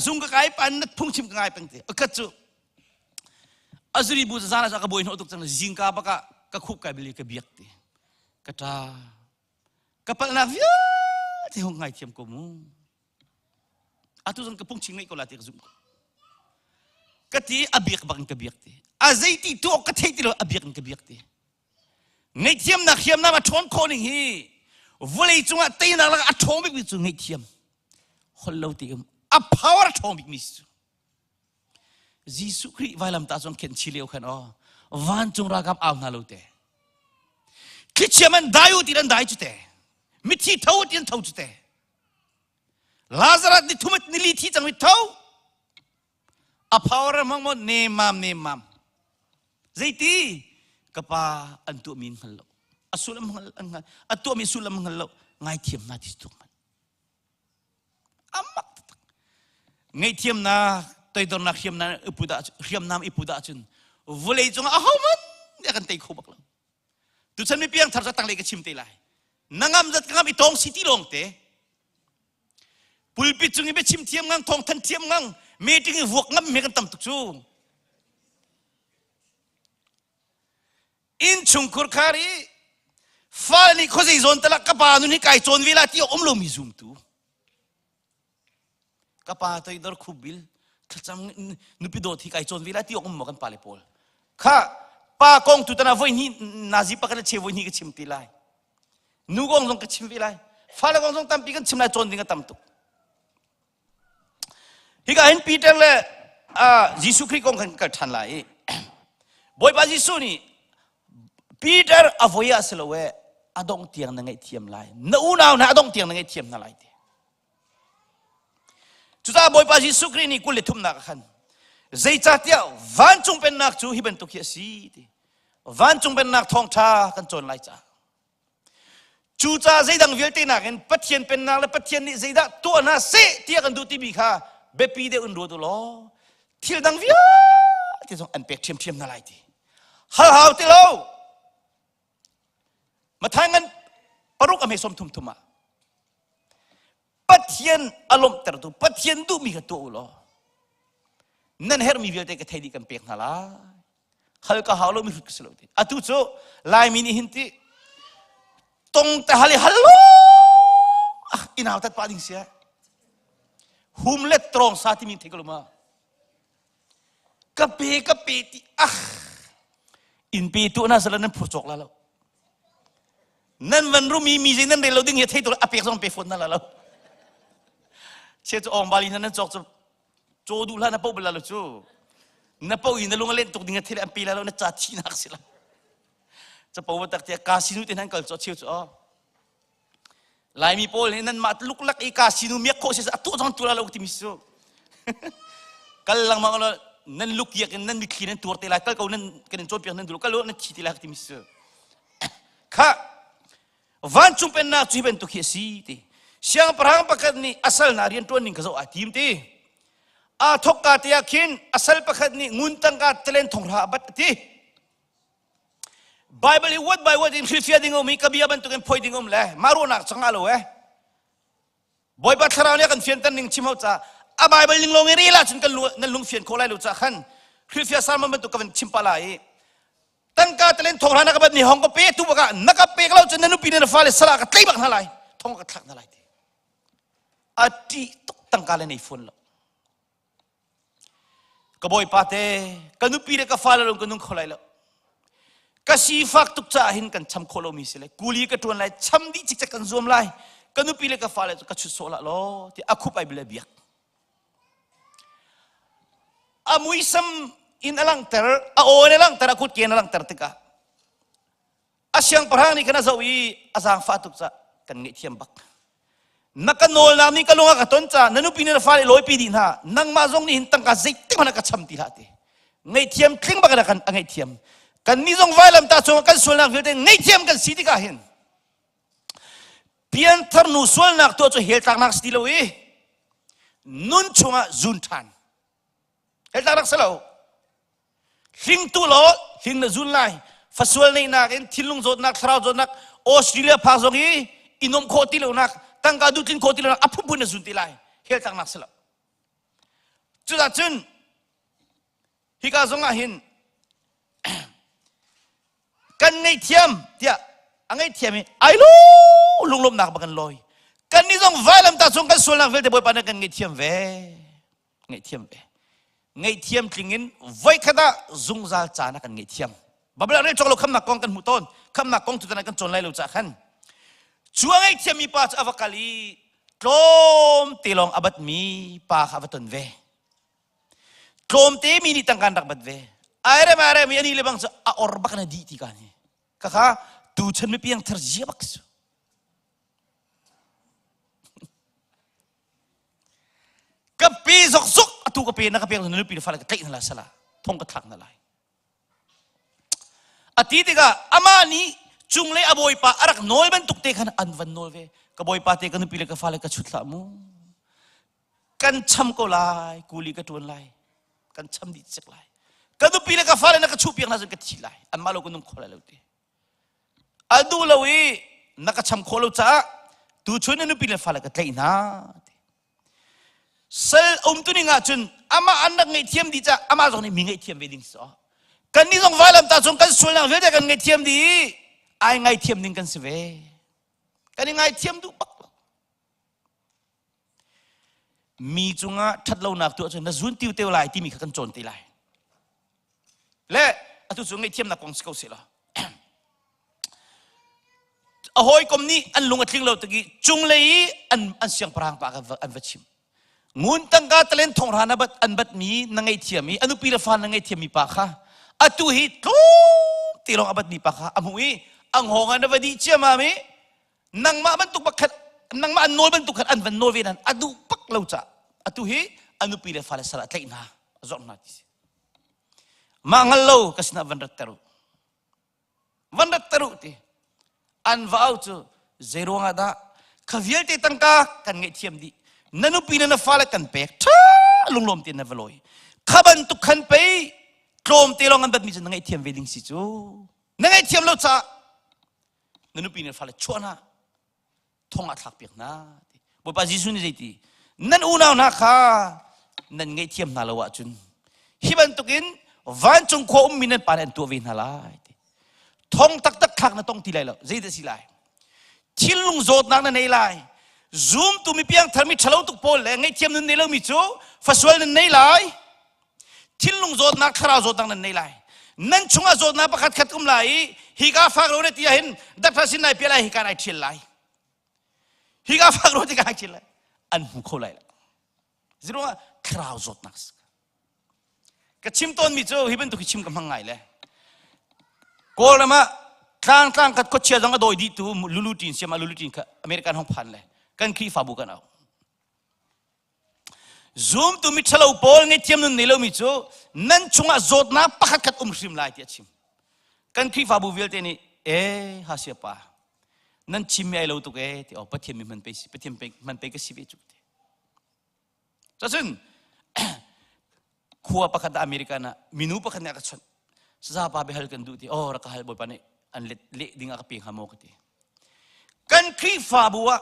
zung ka kai pan na phungchim ka ngai peng te ka cu azuri bu zan ah ka boi hnawh tuk cang zingka baka ka khup kai bili ka biak ti ka ṭa ka palhnak vialte hung ngaithiam ko mu atu zong ka pungching ngeih ko la ti ka zumh ko ka ti a biak bak in ka biak ti a zeiti tu awk ka thei ti lo a biak in ka biak ti ngaihthiamnak hriamnam a ṭhawn khawh ning hi vawlei cungah teinak lakah a ṭhawng bikmi cu ngaihthiam hol lo ti um a power a ṭhawng bikmi cu Jesuh Khrih vailamtah cung khen chi lio khan aw vancung ralkap au hna lo te thlichia man dai u ti an dai cu te mithi tho ti an tho cu te Lazarus ni thumat ni li thi cang mi tho a power mang mo ne mam ne mam zeiti ka pa an tuah mi hngal lo a sullam hngal an hngal a tuah mi sullam hngal lo ngai thiam na ti tuk man Amak taktak. Ngaihthiamnak, toidornak hriamnam i put ah hriamnam i put ahcun vawlei cungah ahohmanh nih a kan tei kho bak lo. Tuchan mi piangthar cu tanglei ka chim te lai. Na ngam zat ka ngam i tawng si ti lawng te. Pulpit cung i biachim thiam ngang, thawngthan thiam ngang, meeting i vuak ngam he kan tam tuk cu. Innchungkhur khar i fal nih khuazei zawn talak ka pa nun hi kai cawn ve la ti awk um lomi zumtu. Ka pa toidor khubil thlacam nupi dawt hi kai cawn ve la ti awk um maw kan pale pawl. Kha pa kong tu tana voi hnih nazi pakhat le cheu voi hnih ka chim ti lai. Nu kong zong ka chim ve lai. Fale kong zong tampi kan chim lai cawn ding a tam tuk. Hika hin Peter le Jesuh Khrih kong kan kal ṭhan lai i Bawipa Jesuh nih Peter a voi ah si lo e a dongh tiang na ngaihthiam lai na unau hna a dongh tiang na ngaihthiam hna lai ti cucaah Bawipa Jesuh Khrih nih 23 ah khan zeicahtiah vancung pennak cu hi bantuk hi a si ti vancung pennak thawngṭha kan cawn lai caah Cucaah zeidang vialte nakin Pathian pennak le Pathian nih zeidah tuah hna seh tiah kan duh timi kha biapi deuh in ruat u law thil dang vialte zong an pek ṭhiamṭhiam hna lai ti. Hal hau ti lo. Matthai ngan paruk a hme sawm thum thum ah Pathian a lawmhtertu Pathian duhmi kha tuah u law nan herhmi vialte ka thei dih kan pek hna lai. Hal ka hau lo mi hrut ka si lo ti. Atu cu Laimi nih hin ti tong te hal i hal lo ah inau tat pa ding sia. Hum le trong sa timi thei ko lo ma. Ka pe ka pe ti ah in pe tu na sala nan phur cawk la lo. Nan van rumi mi zei nan rel lo ding hi thei tu a pek zong pe fawn na la lo. Che cu ong bali na nan cawk cu Caw duh hlah na poh bal lo cu. Na poh i na lung a len tuk ding a thil an pe la lo na ca thinak si la. Capo ba tak tiah casino te nan kal cu cheu cu oh. Laimi pawl hi nan mah luklak i casino miak khawh si a tuah zong tu la lo timi su. Kal lengmang lo nan luk iak in nan mitthli nan tuar te lai kal ko nan kan in cawnpiak nan dul kal lo nan thi te lai timi su. Kha vancung pennak cu hi bantuk hi a si ti. Siangpahrang pakhat nih a sal hna rian ṭuan ning kha zoh aa tim ti. Aa thawkka te ah khin a sal pakhat nih ngun tangka talen thonghra a bat a ti. Bible hi word by word in hrilhfiah ding um i ka bia bantukin phoi ding um le mah ruahnak chang ah lo eh. Bawipa thlarau nih a kan fianter ning chim hau ca a Bible ning lawng i rel ahcun kan lu nan lung fian khawh lai lo ca khan hrilhfiah sermon bantuk ka van chim pah lai i tangka talen thonghra na ka bat mi hong ka pe tu bak ah na ka pek lo cun na nupi na fale sala ka tlei bak hna lai thong ka thlak hna lai ti a ṭih tuk tangka le nei fawn lo ka bawipa te ka nupi le ka fale lung ka nung kho lai lo ka sifak tuk caah hin kan cham khawh lomi si le kuli ka ṭuan lai cham dih cikcek kan zuam lai ka nupi le ka fale cu ka chut sawh lah law ti a khup ai bile biak A muisam in a langhter, a aw in a langhter, a kutke in a langhter tikah a siangpahrang nih khan a zoh i a zaangfah tuk caah kan ngaihthiam bak. Na ka nawlnak nih ka lung a ka ton caah na nupi nih na fale lawipi dih hna, nangmah zong nih hin tangka zeitik hmanh a ka cham ti hlah ti. Ngaihthiam tling bak in a kan a ngaihthiam. Kannih zong vailamtah cungah kan sualnak vialte ngaihthiam kan si tikah hin Pianthar nu sualnak tuah cu hell tlaknak si ti lo i nun chungah zun ṭhan. Hell tlaknak si lo. Hling tu law hling na zun lai. Fasual neihnak in thinlung zawtnak, thlarau zawtnak, Australia phak zong i i nuamh khawh ti lonak, tangka duhtlin khawh ti lonak a phunphun na zun ti lai. Hell tlaknak si lo. Cudah cun hika zong ah hin kan ngaihthiam tiah a ngaihthiam i ai lo lunglawmhnak bak kan lawi kan nih zong vailamtah cung kan sualnak vialte Bawipa nih kan ngaihthiam ve ngaihthiam ve ngaihthiam tling in voikhat ah zungzal caan ah kan ngaihthiam Bible ah rel cawk lo khamnak kong kan hmuh tawn khamnak kong tutan ah kan cawn lai lo cah khan cu a ngaihthiam mi pa cu a va kal i tlawm te lawng a bat mi pa kha a va ton ve Tlawmte mi nih tangka an rak bat ve. Airem airem i ani le bang cu a or bak na dih ti ka ni. Kaka tu chan mi piang thar zia bak su. Ka pe zok zok atu ka pe na ka pek na nupi le fale ka tlaih na la sala thong ka thlak na lai. A ti tikah amah nih cunglei a bawipa a rak nawl bantuk te khan an van nawl ve. Ka bawipa te ka nupi le ka fale ka chut hlah mu. Kan cham ko lai, kuli ka ṭuan lai, kan cham dih cek lai. Ka nupi le ka fale na ka chuh piak hna cun ka thi lai. Anmah lo ka nung kho lai lo ti. A duh lo i na ka cham khawh lo caah tuchun na nupi le fale ka tlaih hna. Ti. Sal um tu ning ahcun amah an rak ngaihthiam dih caah amah zong nih mi ngaihthiam ve ding si. Kan nih zong vailam ta cung kan sualnak vialte kan ngaihthiam dih i ai ngaithiam ding kan si ve. Kan i ngaithiam duh bak lo. Mi cungah ṭhatlonak tuah cun na zun tiu teu lai timi kha kan cawn te lai. Le atu cu ngaihthiamnak kong si ko seh law. A hawikom nih an lung a tling lo tik i cunglei i an, an siangpahrang pa an va chim. Ngun tangka talen thonghra na bat an batmi na ngaihthiam i a nupi le fa na ngaihthiammi pa kha atu hi tlawm te lawng a batmi pa kha a hmuh i a hngawng ah na va dih ciammam i nangmah bantuk pakhat nangmah an nawl bantuk khan an van nawl ve nan a duh bak lo caah atu hi a nupi le fale sal ah tlaih hna a zorh hna ti si mah ngal lo ka sinah van rat ter u van rat ter u ti an va au cu zei ruangah dah kha vialte tangka kan ngaihthiam dih na nupi le na fale kan pek ṭha lunglawm tein na va lawi kha bantuk khan pei tlawm te lawng an batmi cu na ngaihthiam ve ding si cu na ngaihthiam lo caah na nupi na fale chuah hna thong ah thlak piak hna Bawipa Jesuh nih zeiti nan unau hna kha nan ngaihthiam hna lo ahcun hi bantukin vancung khua ummi nan pa nih an tuah ve hna lai ti thong taktak thlak na tong ti lai lo zeidah si lai thinlung zawtnak na nei lai zumtu mi piangthar mi ṭhalo tuk pawl le ngaihthiam nun nei lomi cu fasual nan nei lai thinlung zawtnak thlarau zawtnak nan nei lai nan chungah zawtnak pakhat khat um lai i hika fak lo na ti ahhin doctor sin nai piah lai hika nai ṭhial lai hika fak lo ti ka ṭhial lai an hmu kho lai lo ziruangah thlarau zawtnak ka chim tawnmi cu hi bantuk hi chim ka hmang ngai le Kawlram ah tlang tlang khat khuachia zong a dawi dih tu lulu tin siam ah lulu tin kha American hong phan le kan Khrihfabu kan au Zumtu miṭhalo pawl ngaihthiam nun nei lomi cu nan chungah zawtnak pakhatkhat um hrim lai ti a chim. Kan Khrihfabu vialte nih, ee Hasia pa, Nan chimmi ai lo tuk ee ti oh Pathian mi hman pe si Pathian pe hman pe ka si ve cu ti. Cacun khua pakhat ah America na minu pakhat nih a ka chawnh. Saza pa biahal kan duh ti oh rak ka hal bawipa nih an let leh ding a ka pe hnga maw ka ti. Kan Khrihfabu ah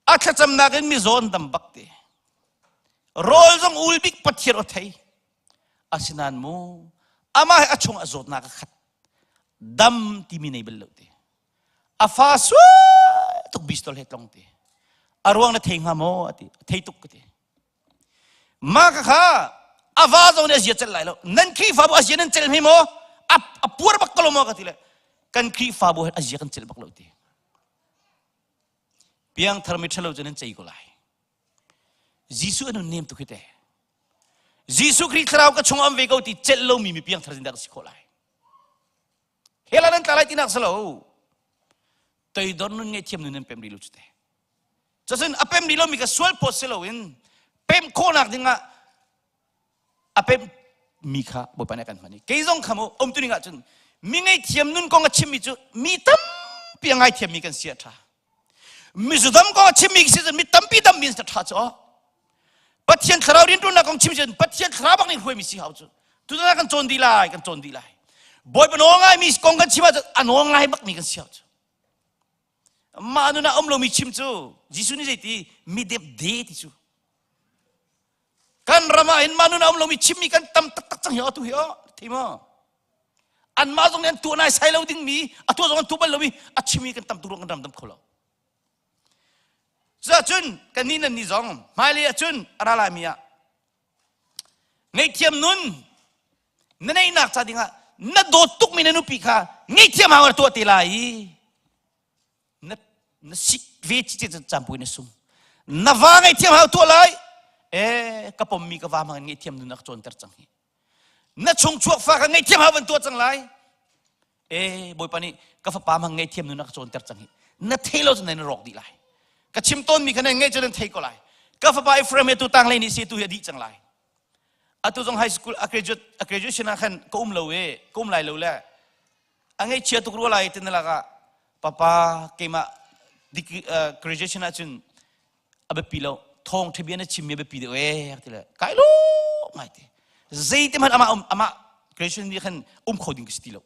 a thlacamnak in mizaw an dam bak ti. Rawl zong ul bik Pathian aw thei. Asinain mu amah he a chung a zawtnak a khat. Dam timi nei bal lo ti. A fa sual tuk bistol he tlong ti. A ruang na thei hnga maw a ti. Thei tuk ka ti. Mah ka kha a va zong nih a zia celh lai lo. Nan Khrihfabu a zia nan celh hme maw? A, a puar bak ko lo maw ka ti le. Kan Khrihfabu he a zia kan celh bak lo ti. Piangthar mi ṭhalo cu nan cei ko lai. Jesuh a nun nem tuk hi te. Jesuh Khrih thlarau ka chung am ve ko ti celh lomi mi piangthar zindah ka si khawh lai. Hell ah nan tla lai tinak si lo. Toidor nun ngaihthiam nun nan pem rih lo cu te. Cucun a pem rih lomi ka sual phawt si loin pem khawhnak dingah a pem mi kha Bawipa nih a kan hman i kei zong kha mu um tu ning ahcun mi ngaihthiam nun kong a chimmi cu mi tampi a ngaithiammi kan si a ṭha. Mizudam kong a chimmi si cun mi tampi dammi an si ṭha cu aw. Pathian thlarau rianṭuannak kong chim cun Pathian thlarau bak nih hruaimi si hau cu. Tutan ah kan cawn dih lai, kan cawn dih lai. Bawipa nawl ngaimi kong kan chim ahcun a nawl ngai bakmi kan si hau cu. Mah nun ah um lomi chim cu Jesuh nih zeiti mi depde ti cu. Kan ram ah hin mah nun ah um lomi chimmi kan tam taktak cang hi aw tu hi aw thei maw? Anmah zong nih an tuah nai sai lo dingmi a tuah zong an tuah bal lomi a chimmi kan tam tuk ruang kan ram dam kho lo. Cuahcun kannih nan nih zong hmailei ahcun a ra laimi ah ngaihthiam nun na neihnak ca dingah na dawt tukmi na nupi kha ngaihthiam hau na tuah te lai i na na sik ve ci campui na sung na va ngaihthiam hau tuah lai e ka pommi ka va hmang in ngaihthiam nun a ka cawnter cang hi na chung chuak fa ka ngaihthiam hau van tuah cang lai e bawipa nih ka fapa hmang ngaihthiam nun a ka cawnter cang hi na thei lo cun na rawk dih lai ka chim tawnmi kha nan ngaih cu nan thei ko lai ka fapa Ephraim he tu tang lei nih si tu hi a dih cang lai atu zong high school a graduate a graduation ah khan ka um lo e ka um lai lo le a ngaihchia tuk rua lai ti na lakah papa keimah graduation ahcun a biapi lo thawng ṭha bia na chimmi a biapi deuh ee ti le kai lo ngai te zeite hmanh amah um amah graduation nih khan um kho ding ka si ti lo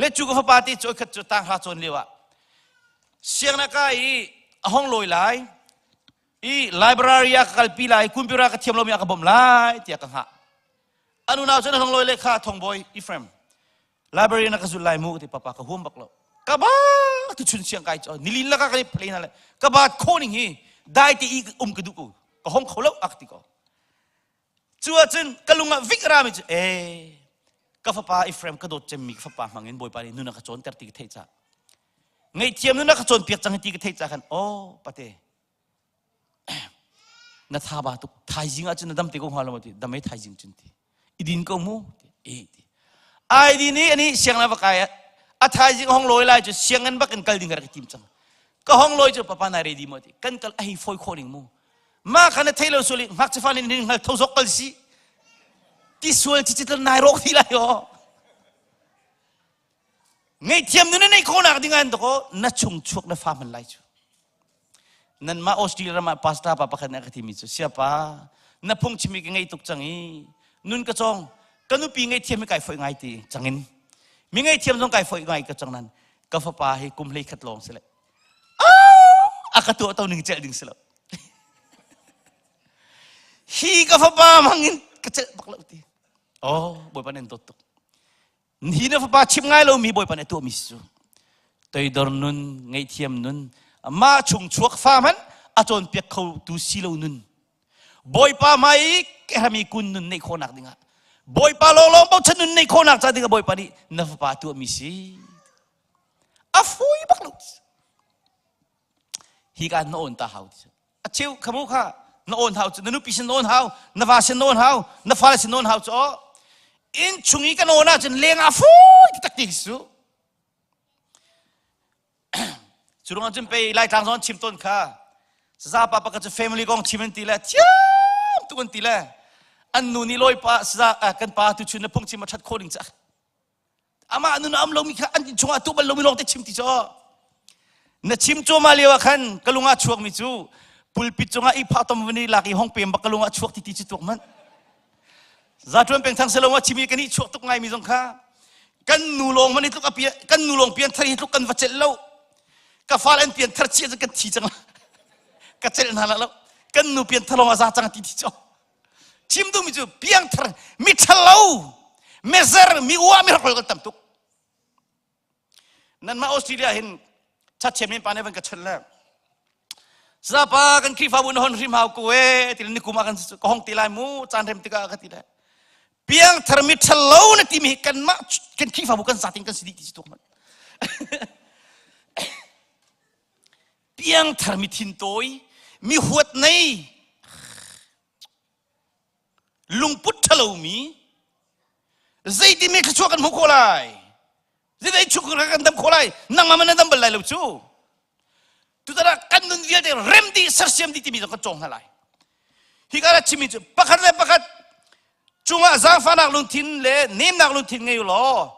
le cu ka fapa te cu khat cu tang hra cawn lio ah siangna ka i a hong lawi lai i library ah ka kalpi lai computer ka thiam lomi a ka bawmh lai tiah ka hngah An unau cun a hong lawi le kha thongbawi Ephraim library na ka zul lai mu ti papa ka huam bak lo. Ka ba tu chun siang kai cho nilin laka kan i play na le ka ba kho ning hi dai te i um ka du ko ka hong kho lo ak ti ko. Cu ahcun ka lung ah vik ra mi cu eh ka fapa Ephraim ka dawt cemmi ka fapa hmang in Bawipa nih nun a ka cawnter ti ka theih ca. Ngaihthiam nun a ka cawnpiak cang ti ka theih ca khan oh pate na tha ba tuk thaizing ahcun na dam te ko hnga lo ti dam ei thaizing cun ti i din ko mu ti e ti ai din i ani siang na va kai a thaizing hong lawi lai cu sianginn bak in kal ding ka rak tim cang ka hong lawi cu papa na ready mo ti kan kal a hei foi kho ning mu ma kha na thei lo suli ngakchia fa nin hngal tho zok kal si ti sual chi chi nai rok ti lai o ngaihthiam nu na neih khawhnak ding ah ko na chung chuak na fa hman lai cu nanmah Australia ram ah pastor pa pakhat nih a ka timi cu siapa na phung chimi ka ngei tuk cang i nun ka cawng ka nupi ngaihthiam hi kai foih ngai ti cangin mi ngaihthiam zong kai foih ngai ka cang nan ka fapa hi kum hlei khat lawng si le a ka tuah to ning celh ding si lo hi ka fapa hmang in ka celh bak lo ti oh bawipa nan dawt tuk Hi na fapa chim ngai lomi Bawipa nih a tuahmi si cu toidor nun, ngaihthiam nun, mah chung chuak fa hmanh a cawnpiak kho tu si lo nun. Bawipa hmai i kehrami kun nun neih khawhnak dingah Bawipa lawnglawng bochan nun neih khawhnak ca dingah Bawipa nih na fapa a tuahmi si. A fawi bak lo. Hi ka na awn ta hau ti a cheu khamu kha na awn hau cu na nupi sin na awn hau na va sin na awn hau na fale sin na awn hau cu aw inn chung i kan awn ahcun leng ah fawi ti tak ti su cu ruang cun pei laitlang zong chim tawn kha saza pa pakhat cu family kong chim an ti le thiam tuk an ti le an nu nih lawi pa saza kan pa tu chun na phung chim a that khawh ding ca amah nun a um lomi kha an inn chungah tuah bal lomi lawng te chim ti cu. Na chim cuahmah lio ah khan ka lung ah chuakmi cu pulpit cungah i phah tom van i lak i hong pem bak ka lung ah chuak ti ti cu tuak manh. Zatuan peng thang selo ma chimi kan i chuak tuk ngaimi zong kha kan nu lawng man i tluk a kan nu lawng pian thar hi tluk kan va celh lo. Ka fal an pian thar chia cu kan thi cang ka celh hna lo. Kan nu pian thar lawng a za cang ti ti cho. Chim duhmi cu piang thar mi ṭhalo mezer mi ua mi rak kan tam tuk. Nanmah Australia hin chatchiam in pa nih van ka chawnh le Sapa kan Khrihfabu na hon hrim hau ko e ti ni kum ah kan ka hong ti lai mu caan rem tikah ka ti le piangthar mi ṭhalo na timi hi kanmah kan Khrihfabu kan zatin kan si dih ti si tuk man piangthar mi thin tawi mi huat nei lungput ṭhalomi zeitimi thluachuah kan hmuh khawh lai zeidai chuk kan dam khawh lai nangmah man na dam bal lai lo cu tutan ah kan nun vialte rem dih sersiam dih timi zong kan cawng hna lai hi ka ra chimmi cu pakhat le pakhat cungah zaangfahnak lungthin le nemnak lungthin ngei u law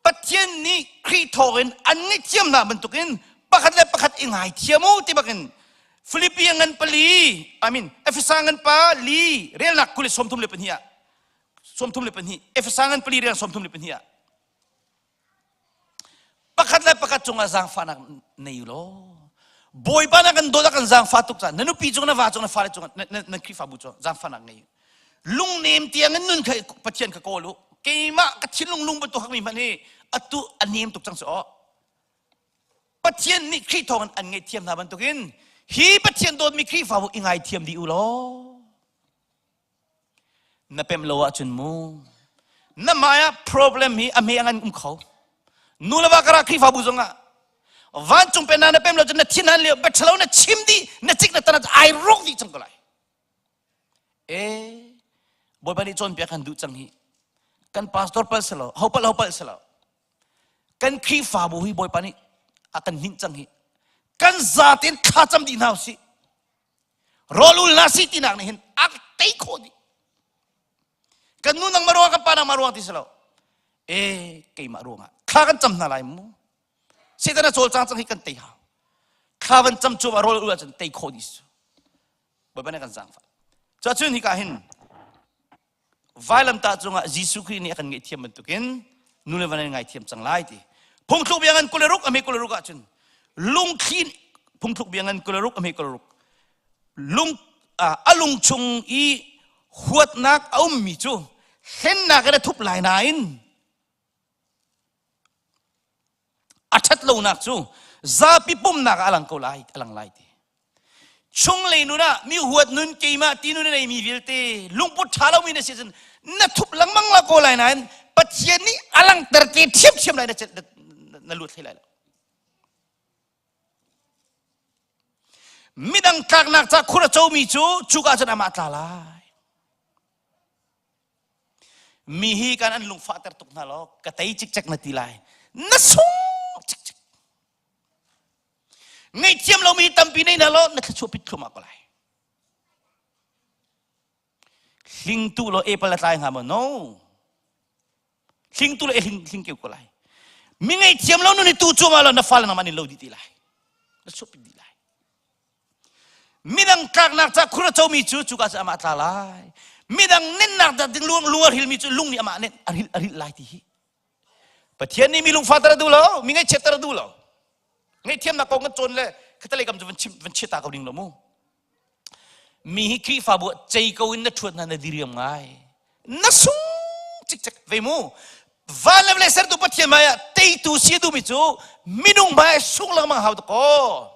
Pathian nih Khrih thawngin an ngaihthiam hna bantukin pakhat le pakhat i ngaithiam u ti bakin Filipi ngan pali I mean Efesa ngan pa li relnak kul 34 ah 34 Efesa ngan pali rel 34 ah pakhat le pakhat cungah zaangfahnak nei u law Bawipa na kan dawt a kan zaangfah tuk caah na nupi cung na va cung na fale cung na Khrihfabu cung zaangfahnak ngei lungnem tiang in nun kha Pathian ka kawl u keimah ka thinlung lung bantuk hakmi hmanh hi atu a nem tuk cang si aw Pathian nih Khrih thawngin an ngaihthiam hna bantukin hi Pathian dawtmi Khrihfabu i ngaithiam dih u law na pem lo ahcun mu na hmai ah problem hi a hme a ngan um kho nu le va kara Khrihfabu zongah vancung pennak na pem lo cun na thin han lio biaṭhalo na chim dih na cik na tan ai rawk dih cang ko lai E Bawipa nih cawnpiak kan duh cang hi. Kan pastor pal selo, ho pal ho pal selo. Kan Khrihfabu hi Bawipa nih a kan hninh cang hi. Kan zaten thla cam dih hna usih. Rawlul na si tinak nih hin a tei khawh dih. Kan nu nang ma ruang kan pa nang ma ruang ti selo. E keimah ruangah thla kan cam hna lai mu. Satan a cawlcang cang hi kan tei hau. Thla van cam cuahmah rawl ul ahcun tei khawh dih su. Bawipa nih kan zaangfah. Cuacun hika hin vailamtah cungah Jesuh Khrih nih a kan ngaihthiam bantukin nu le va nan ngaithiam cang lai ti. Phungthluk bia ngan 26 a hme 26 ahcun lungthli phungthluk bia ngan 26 a hme 26 lung a lung chung i huatnak a ummi cu hlennak in a thup lai nain A ṭhat lonak cu zapi pumnak ah a lang ko lai, a lang lai ti. Chunglei nun ah mi huat nun keimah ti nun a neimi vialte lungput ṭha lomi na si cun na thup lengmang la ko lai nain Pathian nih a langhter te ṭhiamṭhiam lai na, na lut hlei lai lo. Midang tlaknak ca khur a comi cu cuka cun amah tla lai. Mi hi kan an lungfahter tuk hna law ka tei cikcek na ti lai. Na sung cikcek. Ngaihthiam lomi tampi nei hna law na thluachuah pit thluahmah ko lai. Hlingtu law apple a tlai hnga maw? No. Hlingtu law e hling, hling keu ko lai. Mi ngaihthiam lo nun i tu cuahmah law na fale nangmah nin lo dih ti lai. Na chuah pit dih lai. Midang tlaknak ca khur a comi cu cuka cu amah tla lai. Midang nennak dah ding lung lung a hrilmi cu lung nih amah nen a hril a hril lai ti hi. Pathian nih mi lungfahter a duh lo, mi ngaihchiatter a duh lo. Ngaihthiamnak kong kan cawn le khatalei kam cu van chim van chia ta ko ding lo mu. Mi hi Khrihfabu ah cei ko in na ṭhuat hna na diriam ngai. Na sung cikcek ve mu. Van le vawlei sertu Pathian hmai ah teitu si a duhmi cu minung hmai sung lengmang hau dakaw.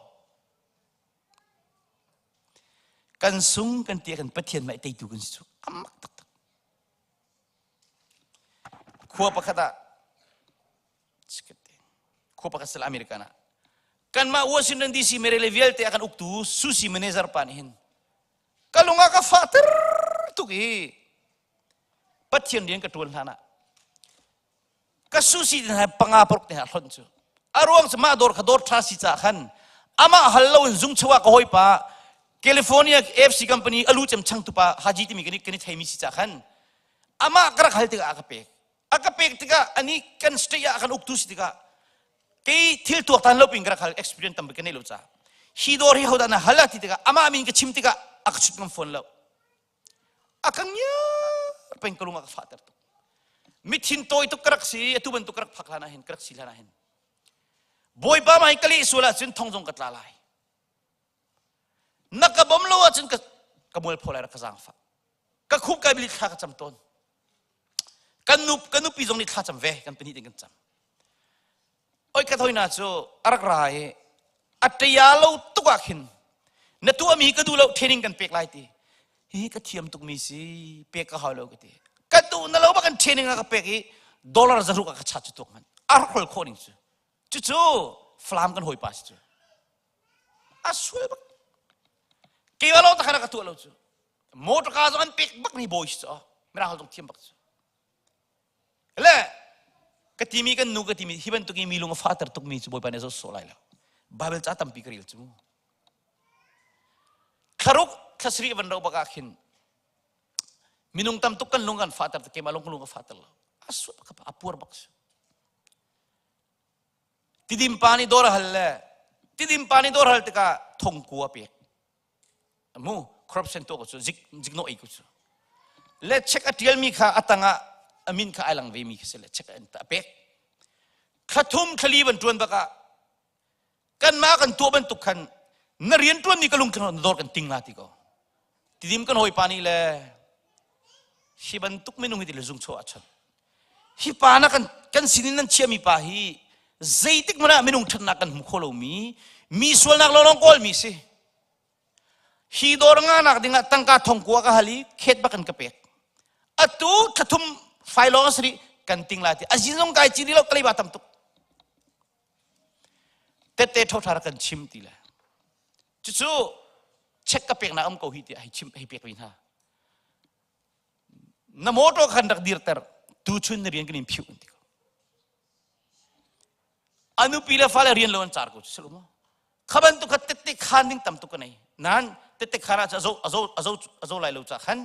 Kan sung kan ti kan Pathian mah teitu kan si cu amak taktak. Khua pakhat ah khua pakhat sal American ah kanmah Washington DC Maryland vialte a kan uktu Susi manager pa nih hin ka lung ah ka fahter tuk i Pathian rian ka ṭuan hlan ah ka susi te hna panga paruk te hna hlonh cu a ruang cu mah dawr kha dawr ṭha si caah khan amah hal lo in zung chung ah ka hawipa California AFC company alu cem changtu pa Haji timi kan i kan i theimi si caah khan amah ka rak hal tikah a ka pek a ka pek tikah ani kan state ah kan uktu si tikah. Kei thil tuaktan lo pin ka rak hal experience tampi ka nei lo ca. Hi dawr hi hodah na hal ti tikah amah min ka chim tikah a ka chut ngam fawn lo. A ka ngiar peng ka lung a ka fahter tuk. Mithin tawi tuk ka rak si, atu bantuk ka rak phak hlan ah hin, ka rak si hlan ah hin. Bawipa mai ka leh sual ahcun thong zong ka tla lai. Na ka bom lo ahcun ka ka mualpho lai rak ka zaangfah. Ka khup kai bili thla ka cam tawn. Kan nu kan nupi zong nih thla cam ve, kan pahnih tein kan cam. Oi ka thoina cu a rak ra i a ṭia lo tuk ah khin na tuahmi ka duh lo training kan pek lai ti. Hi ka thiam tukmi si pek ka hau lo ka ti. Ka duh na lo bak kan training a ka pek i dollar zaruk a ka chat cu tuak hmanh. A rak hrol khawh ning cu. Cucu Falam kan hawipa si cu. A sual bak. Keimah lawng takhan a ka tuah lo cu. Motor car zong an pek bak ni bawi si cu. Mirang holh zong thiam bak cu. Le ka timi kan nu ka timi hi bantuk i mi lung a fahter tukmi cu Bawipa nih a zoh sawh lai lo. Bible ca tampi ka rel cu. Thlaruk thlasarih van ro bak ah khin minung tam tuk kan lung kan fahter keimah lung ka lung a fahter lo. A sual bak a puar bak si. Tidim pa nih dawr a hal le Tidim pa nih dawr hal tikah thongku a pek. Mu corruption tuah ko cu zik zikno ei ko cu. Le check a tialmi kha a tangah a min kha ai lang ve mi kha si le check a pek. Thlathum thlali van tuan bak ah kanmah kan tuah bantuk khan na rian tuan mi ka lungthin na dawr kan ting la ti ko. Tidim kan hawipa nih le hi bantuk minung hi ti le zung chaw a chan. Hi pa na kan kan sinin nan chiahmi pa hi zeitik hmanh ah minung ṭhatnak kan hmu kho lomi mi sualnak lawnglawng kawlmi si. Hi dawr nganak dingah tangka thongkua ka hal i khet bak in ka pek. Atu thlathum fai lawng a si rih kan ting lai ti. A zin zong kai ci rih lo kalei ba tam tuk. Tette ṭhoṭha rak kan chim ti le. Cucu check ka peknak am ko hi tiah hei chim hei pek ve hna. Na motor khan rak dirter tuchun na rian kan in phiuh an ti ko. A nupi le fale rian lo an car ko cu si lo maw? Kha bantuk kha tette khan ding tam tuk ka nei. Nain tette khan ah a zo a zo a zo a zo lai lo ca khan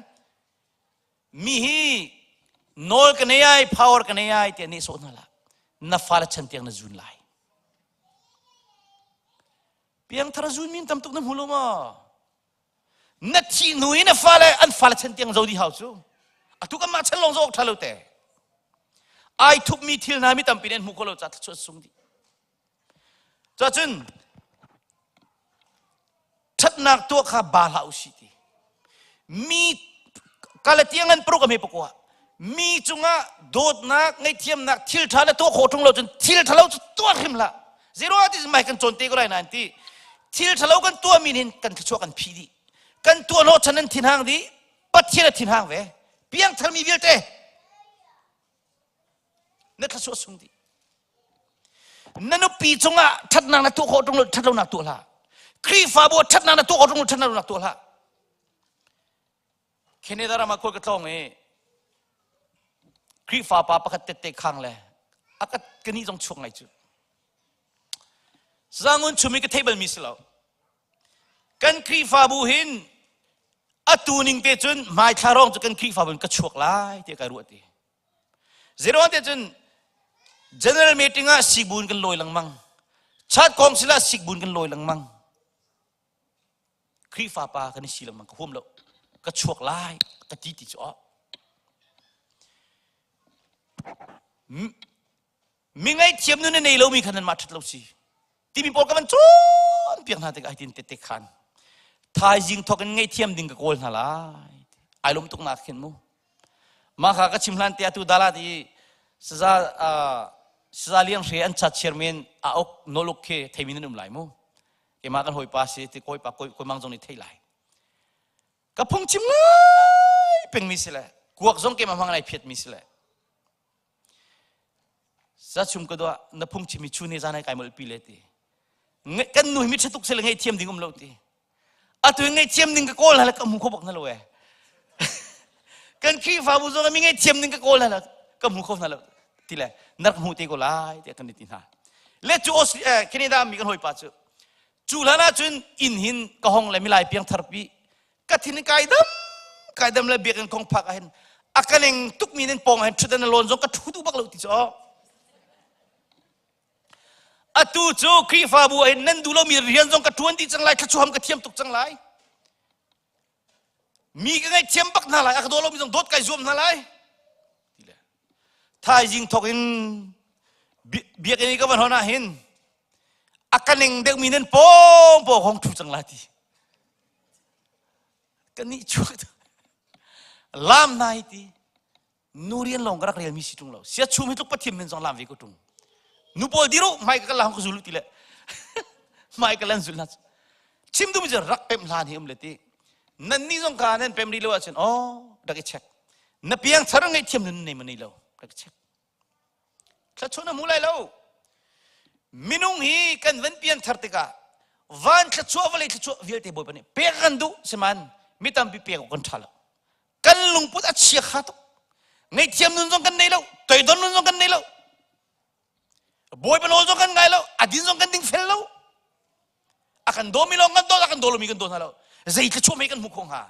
mi hi nawl ka nei ai power ka nei ai tiah nehsawh hna hlah. Na fale chan tiang na zun lai. Piangthar zun min tam tuk na hmu lo maw? Na thih hnu i na fale an fale chan tiang zo dih hau cu. Atu kan mah chan lawng zo awk ṭha lo te. Ai thupmi thil hna mi tampi nih an hmu kho lo ca thluachuah sung dih. Cacun ṭhatnak tuah kha ba hlah usih ti. Mi Galatian an paruk a hme pakua. Mi cungah dawtnak, ngaihthiamnak, thil ṭha na tuah khawh ṭung lo cun thil ṭha lo cu tuah hrim hlah. Zero ti mai kan cawn te ko lai nain ti. Thil ṭha lo kan tuah mi hin kan thluachuah kan phih dih. Kan tuah hnawh chan an thinhang dih. Pathian a thinhang ve. Piangthar mi vialte na thluachuah sung dih. Na nupi cungah ṭhatnak na tuah khawh ṭung lo ṭhat lonak tuah hlah. Khrihfabu ah ṭhatnak na tuah khawh ṭung lo ṭhat lonak tuah hlah. Canada ram ah khual ka tlawng i Khrihfa pa pakhat tette khang le a ka ka nih zong chuak ngai cu. Zangun chum i ka thei balmi si lo. Kan Khrihfabu hin atu ning te cun hmaithla rong cu kan Khrihfabu in ka chuak lai tiah kai ruah ti. Zeruang te cun general meeting ah sikbun kan lawi lengmang. Chat kong sila sikbun kan lawi lengmang. Khrihfa pa kan i si lengmang ka huam lo ka chuak lai ka ti ti cu ah mi ngaihthiam nun a nei lomi kha nanmah ṭhat lo si timi pawl ka van cawn piak hna tikah hitin tette khan thaizing thawk in ngaihthiam ding ka kawl hna lai ai lawm tuk nak khin mu mah kha ka chim hlan te atu dalat i saza saza liang hre an chat chairman a ok noluk khi theimi nan um lai mu keimah kan hawipa si ti kawipa kawi mang zong nih thei lai ka phungchim lai pengmi si le kuak zong keimah hmang lai phiat mi si le za chung ka dua na phungchim mi chu ne zanai kai mol pi le ti kan nu hi mi ṭha tuk se le ngei thiam ding um lo ti atu ngei thiam ding ka kawl hala ka hmu kho bak na lo e kan Khrihfabu zong mi ngei thiam ding ka kawl hala ka hmu kho hna lo ti le na rak hmu te ko lai tiah kan ti hna le cu Canada mi kan hawipa cu cu hlan ah cun inn hin ka hong le milai piang tharpi ka thin kai dam kai dam le biakinn kong phak ah hin a ka neng tuk mi nan pong ah hin ṭhut na lawn zong ka ṭhu duh bak lo ti cu. Atu cu Khrihfabu ah hin nan duh lomi rian zong ka ṭuan dih cang lai, thluachuam ka thiam tuk cang lai. Mi ka ngaihthiam bak hna lai, a ka daw lomi zong dawt kai zuam hna lai. Ti le thaizing thawk in biakinn i ka van hon ah hin a ka ning deuhmi nan pawng pawng hong ṭhu cang lai ti. Ka nih chuak lam nai ti nu rian lawng ka rak relmi si ṭung lo sia chum hi tluk pathian min zong lam ve ko ṭung nu pawl diru hmai ka la hong ka zul ti le hmai ka lan zul na chim dum cu rak pem hlan hi um le ti nan ni zong ka nan pem ri lo ahcun oh rak i check na piang thar ngei thiam nun nei ma nei lo rak i check Thluachuah na hmu lai lo. Minung hi kan van pian thar tikah van thluachuah vawlei thluachuah vialte Bawipa nih pek kan duh siman mi tampi pek awk kan ṭha lo. Kan lungput a chia kha tuk. Ngaihthiam nun zong kan nei lo, toidon nun zong kan nei lo. Bawipa nawl zong kan ngai lo, a din zong kan ding fel lo. A kan dawmi lawng kan daw, a kan daw lomi kan daw hna lo. Zei thluachuah mei kan hmu kho hnga?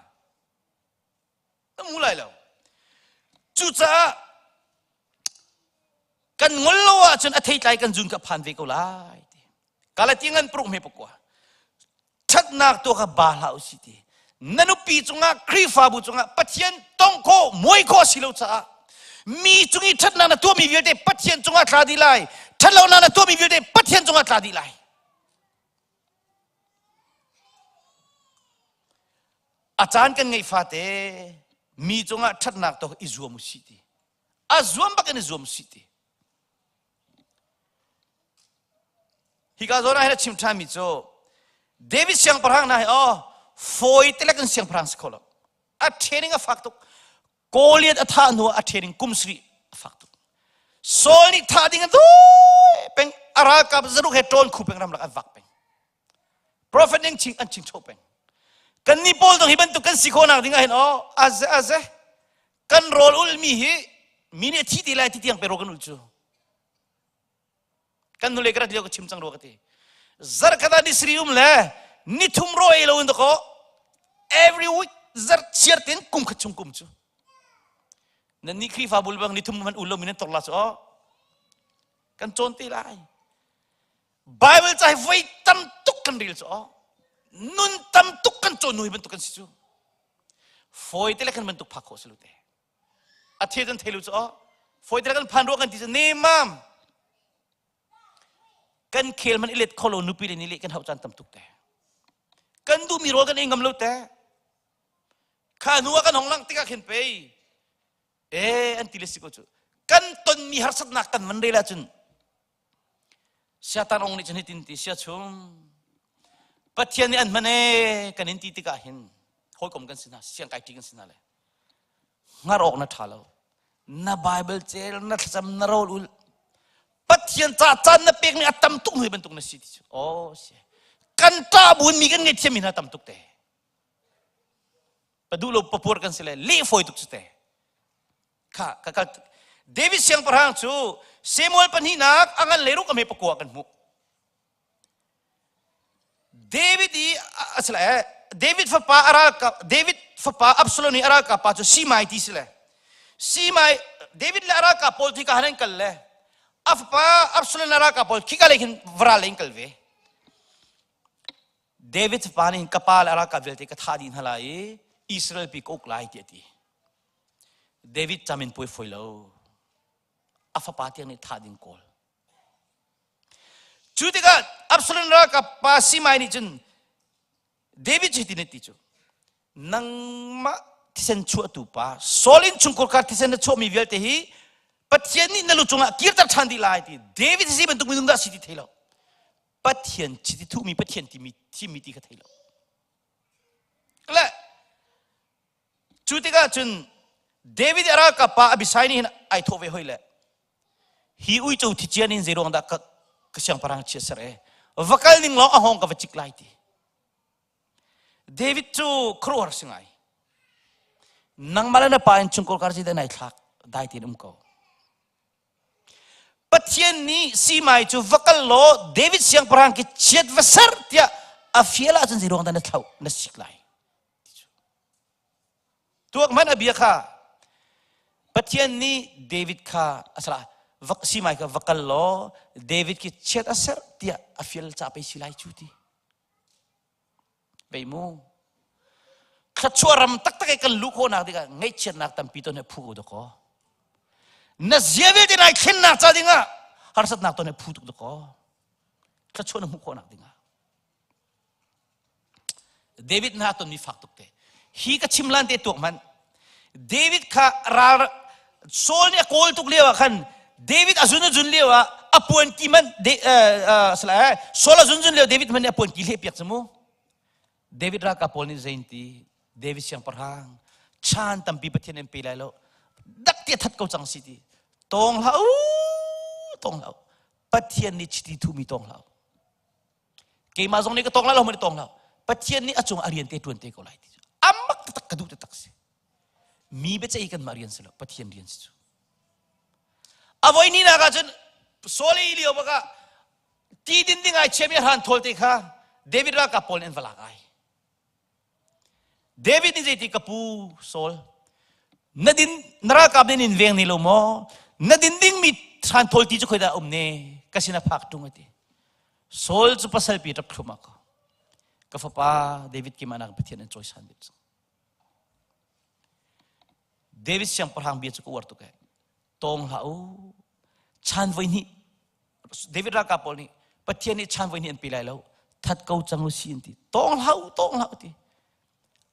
Na hmu lai lo. Cucaah kan ngol lo ahcun a theitlai kan zun ka phan ve ko lai ti. Galati ngan pruk me pakua. Thatnak tu kha ba hlah usih ti. Na nupi cungah Khrihfabu cungah Pathian tong kho muai kho si lo caah mi cung i thatnak na tuahmi vialte Pathian cungah tla dih lai. Thatlonak na tuahmi vialte Pathian cungah tla dih lai. A caan kan ngeih fate mi cungah ṭhatnak tawk i zuam u sih ti. A zuam bak in i zuam u sih ti. Hika zawn ah hin a chim ṭhanmi cu David siangpahrang hna hi aw fawi telek in siangpahrang si kho lo. A training a fak tuk. Goliath a thah hnu ah a training kum sarih a fak tuk. Saul nih thah ding a dawi peng a ralkap zaruk he ṭawn khu peng ramlak an vak peng. Prophet ning ching an ching cho peng. Kan ni pawl dong hi bantuk kan si khawhnak ding ah hin aw aze aze kan rawl ul mi hi mi nih a thi ti lai ti tiang pe rawl kan ul cu. Kan nule ka rat lio ka chim cang rua ka ti. Zarkhat ah ni sri um le nithum ro ei lo in dako every week zar chiar tin kum khat chung kum cu. Nan ni Khrihfa bul bang nithum man ul lo mi nan tor la cu aw. Kan cawn te lai. Bible ca hi voi tam tuk kan rel cu aw. Nun tam tuk kan cawn nu hi bantuk kan si cu. Fawi te le kan bantuk phak khawh si lo te. A thil kan thei lo cu aw. Fawi te le kan phan rua kan ti cu nemam. Kan khel man i let kho lo nupi le ni le kan hauh caan tam tuk te. Kan duhmi rawl kan ei ngam lo te. Kha hnu ah kan hong lang tikah khin pei eh an ti le si ko cu. Kan tonmi harsatnak kan van rel ahcun Siatan ong nih cun hitin ti sia chung Pathian nih an hman e kan in ti tikah hin hawikom kan si hna siang kai ṭi kan si hna le hngar awk na ṭha lo na Bible cel na thlacam na rawl ul Pathian ca caan na pek mi a tam tuk hnu bantuk na si ti cu oh si kan ṭah buin mi kan ngaihthiam mi hna tam tuk te paduh lo papur kan si le leh fawi tuk cu te Kha ka kal David siangpahrang cu Samuel pahnihnak a ngan leiruk a hme pakua kan hmuh. David i asila eh David fapa a ralkap David fapa Absalom i a ralkap pa cu Simai ti si le Simai David le a ralkap pawl khi ka han an kal le a fapa Absalom le a ralkap pawl khika lei khin varal lei in kal ve. David fapa nih ka pa le a ralkap vialte ka thah dih hna lai i Israel pi ka uk lai ti a ti. David camin puai foi lo. A fapa tiang nih thah ding kawl. Cu tikah Absalom ralkap pa Simai nih cun David cu hitin a ti cu nangmah thisen chuahtu pa Saul in chungkhur kar thisen na chuahmi vialte hi Pathian nih na lu cungah kirter ṭhan dih lai ti David hi bantuk minung dah si ti thei lo Pathian chiti thuhmi Pathian timi thimmi ti kha thei lo le Cu tikah cun David a ralkap pa Abishai nih hin ai thawh ve hoi le hi uico thician in zeiruang dah ka, ka siangpahrang chia ser e va kal ning law a hawng ka va cik lai ti David cu khuaruahhar si ngai nangmah le na pa in chungkhar kar si nai thlak dai tein um ko Pathian nih Simai cu va kal law David siangpahrang ki chiat va ser tiah a fial ahcun zeiruang dah na thlauh na sik lai Tuak hmanh a bia kha Pathian nih David kha a salah. Vak Simai kha va kal law David khi chiat a serh tiah a fial ca pei si lai cu ti. Vei mu. Thluachuah ram taktak i kan luh khawhnak dingah ngaihchiatnak tampi ton he phu ko dakaw. Na zia vialte nai thlennak ca dingah harsatnak ton he phu tuk dakaw. Thluachuah na hmuh khawhnak dingah. David na ton mi fak tuk te. Hi ka chim lan te tuak man. David kha ral Saul nih a kawl tuk lio ah khan David a zun a zun lio ah a puan ki man Saul a zun zun lio David man nih a puan ki hleh piak cu mu. David ralkap pawl nih zein ti David siangpahrang chan tampi Pathian an pe lai lo dak ti a that ko cang si ti tawng hlah u tawng hlah u Pathian nih chiti thumi tawng hlah u keimah zong nih ka tawng lai lo man tawng hlah Pathian nih a cung a rian te tuan te ko lai ti amak taktak ka duh taktak si mi biaceih kan mah rian si lo Pathian rian si cu a voi ni nak ah cun Saul i lio bak ah ti din ding ai chiami hran thawl te kha David ralkap pawl nih an va lak ai David nih zeiti ka pu Saul na din na ralkap nih nin veng ni lo maw na din ding mi hran thawl ti cu khoi dah um ne ka sin a phak tung ati Saul cu pasal pi rak thlum ko ka fapa David ki manak Pathian an cawisan deuh cang David siangpahrang bia cu ka uar tuk ee. Tawng hlah u. Chan voi hnih David ralkap pawl nih Pathian nih chan voi hnih an pe lai lo. That ko cang u si an ti. Tawng hlah u, tawng hlah u ti.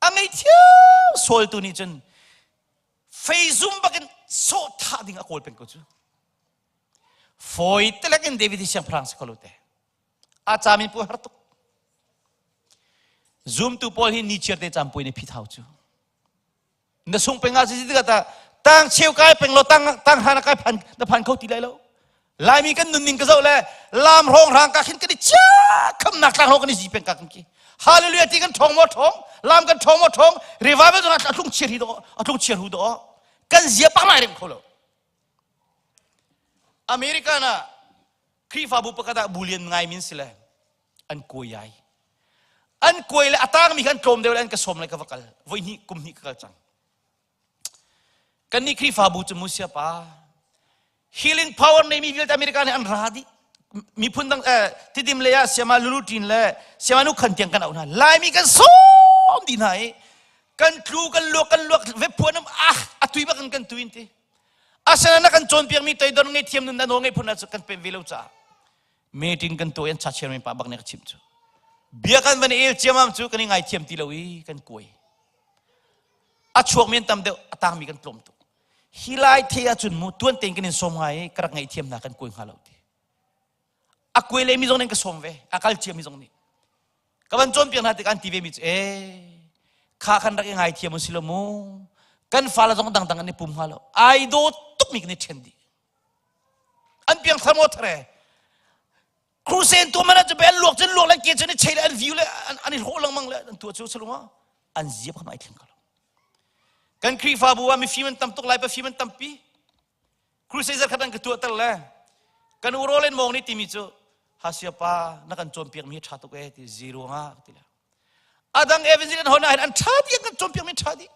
A ngei thiam Saul tu nih cun feizum bakin sawh thah ding a kawl peng ko cu. Fawi telek in David hi siangpahrang si kho lo te. A camin pu har tuk. Zumtu pawl hi ni chiar te cam puai ni phit hau cu. Na sung peng ah si tikah ta tang cheu kai peng lo tang tang hana kai phan na phan kho ti lai lo. Laimi kan nunning ka zoh le lam hrawng rang ka khin kan i chia khamnak tlang hrawng kan i zi peng ka kan ki. Hallelujah ti kan thong maw thong lam kan thong maw thong revival zong a tlung chiar hi do a tlung chiar hu do kan zia pak lai rem kho lo. American ah Khrihfabu pakhat ah bu lian ngai min si le an kuai ai an kuai le a tangmi kha an tlawm deuh le an ka sawm le ka va kal voi hnih kum hnih ka kal cang kan nih Khrihfabu cu musia pa healing power neimi vialte America nih an ra dih miphun dang eh, tidim le ah siama lulutin le siama nu khan tiang kan auh hna laimi kan sawm dih hna i kan tlu kan luak kan luak ve phuan um ah atui bak in kan tuin ti asana na kan cawnpiakmi toidor ngei thiam nun na nawl ngei phun ah kan pem ve lo caah meeting kan tuah an cha chairman pa bak nih ka chimh cu bia kan van el ciamam cu kan i ngai thiam ti lo i kan kuai a chuak mi an tam deuh a tangmi kan tlawm tuk hi lai the ahcun mu tuan tein kan in sawm ngai i ka rak ngaih thiam hna kan kuai hnga lo ti a kuai le mi zong nih ka sawm ve a kal cia mi zong nih ka van cawnpiak hna tik an ti ve mi cu e kha kan rak i ngai thiam u si lo mu kan fale zong dangdang an i pum hnga lo ai daw tuk mi kan i ṭhen dih an piang thar maw thare crusade tu mana cu be an luak cun luak lan ke cun i chei le an view le an i hlawh lengmang le an tuah cu salunga an ziap kha mai thleng ko kan Khrihfabu ah mifim an tam tuk lai pa fim an tampi crusade khat an ka tuah ter le kan u rolen mong nih timi cu hasia pa na kan cawnpiak mi hi ṭha tuk e ti zero nga ti le adang evangelist an hona hin an ṭha dih kan cawnpiak mi ṭha dih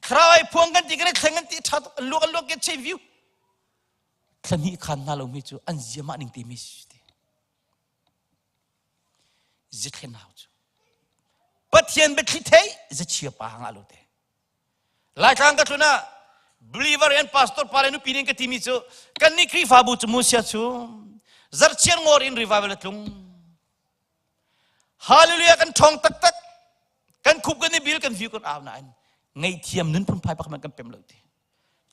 thlarau ai phuang kan ti kan i thleng kan ti ṭha tuk an luak an luak ke chei view thlani khan hna lo mi cu an zia mah ning ti mi si ti zithlen hau cu pathian biathli thei zachia pa hanga lo te Laitlang ka tlun ah believer and pastor pa le nupi ning ka timi cu kan nih Khrihfabu cu musia cu zarchian ngor in revival a tlung. Hallelujah kan ṭhawng taktak. Kan khup kan i bil kan view kan au nain ngaihthiam nun phunphai pakhat kan pem lo ti.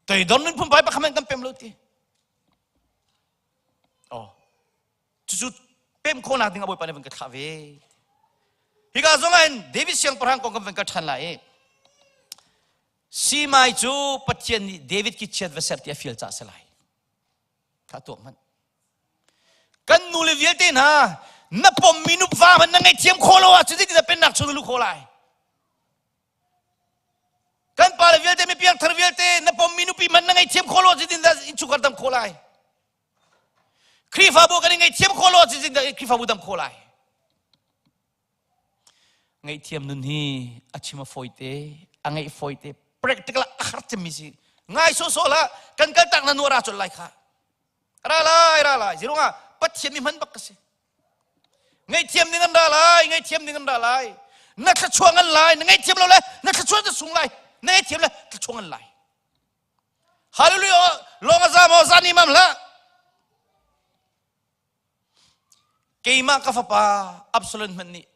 Toidor nun phunphai pakhat kan pem lo ti. Oh. Cucu pem khawhnak ding ah Bawipa nih van ka thlah ve. Hika zong ah hin David siangpahrang kong kan van kal ṭhan lai i Simai cu Pathian nih David ki chiat va ser ti a fial caah si lai. Kha tuak hmanh. Kan nu le vialte hna na pommi nupa hmanh na ngaihthiam khawh lo ahcun zeitindah pennak chung na luh khawh lai? Kan pa le vialte mi piangthar vialte na pommi nupi hmanh na ngaihthiam khawh lo ahcun zeitindah innchungkhar dam khawh lai? Khrihfabu kan i ngaihthiam khawh lo ahcun Khrihfabu dam khawh lai. Ngaihthiam nun hi a chim a fawite, a ngeih fawite, practical a har cemmi si. Ngai sawsawh hlah, kan kaltak na nuar ah cun lai kha. Ra lai, ra lai. Zirungah Pathian mi hman bak ka si. Ngaihthiam ding an ra lai, ngaihthiam ding an ra lai. Na thluachuah ngan lai, na ngaihthiam lo le na thluachuah na sung lai. Na ngaihthiam le thluachuah ngan lai. Hallelujah! Long a za maw zan imam hlah. Keimah ka fapa Absalom hmanh nih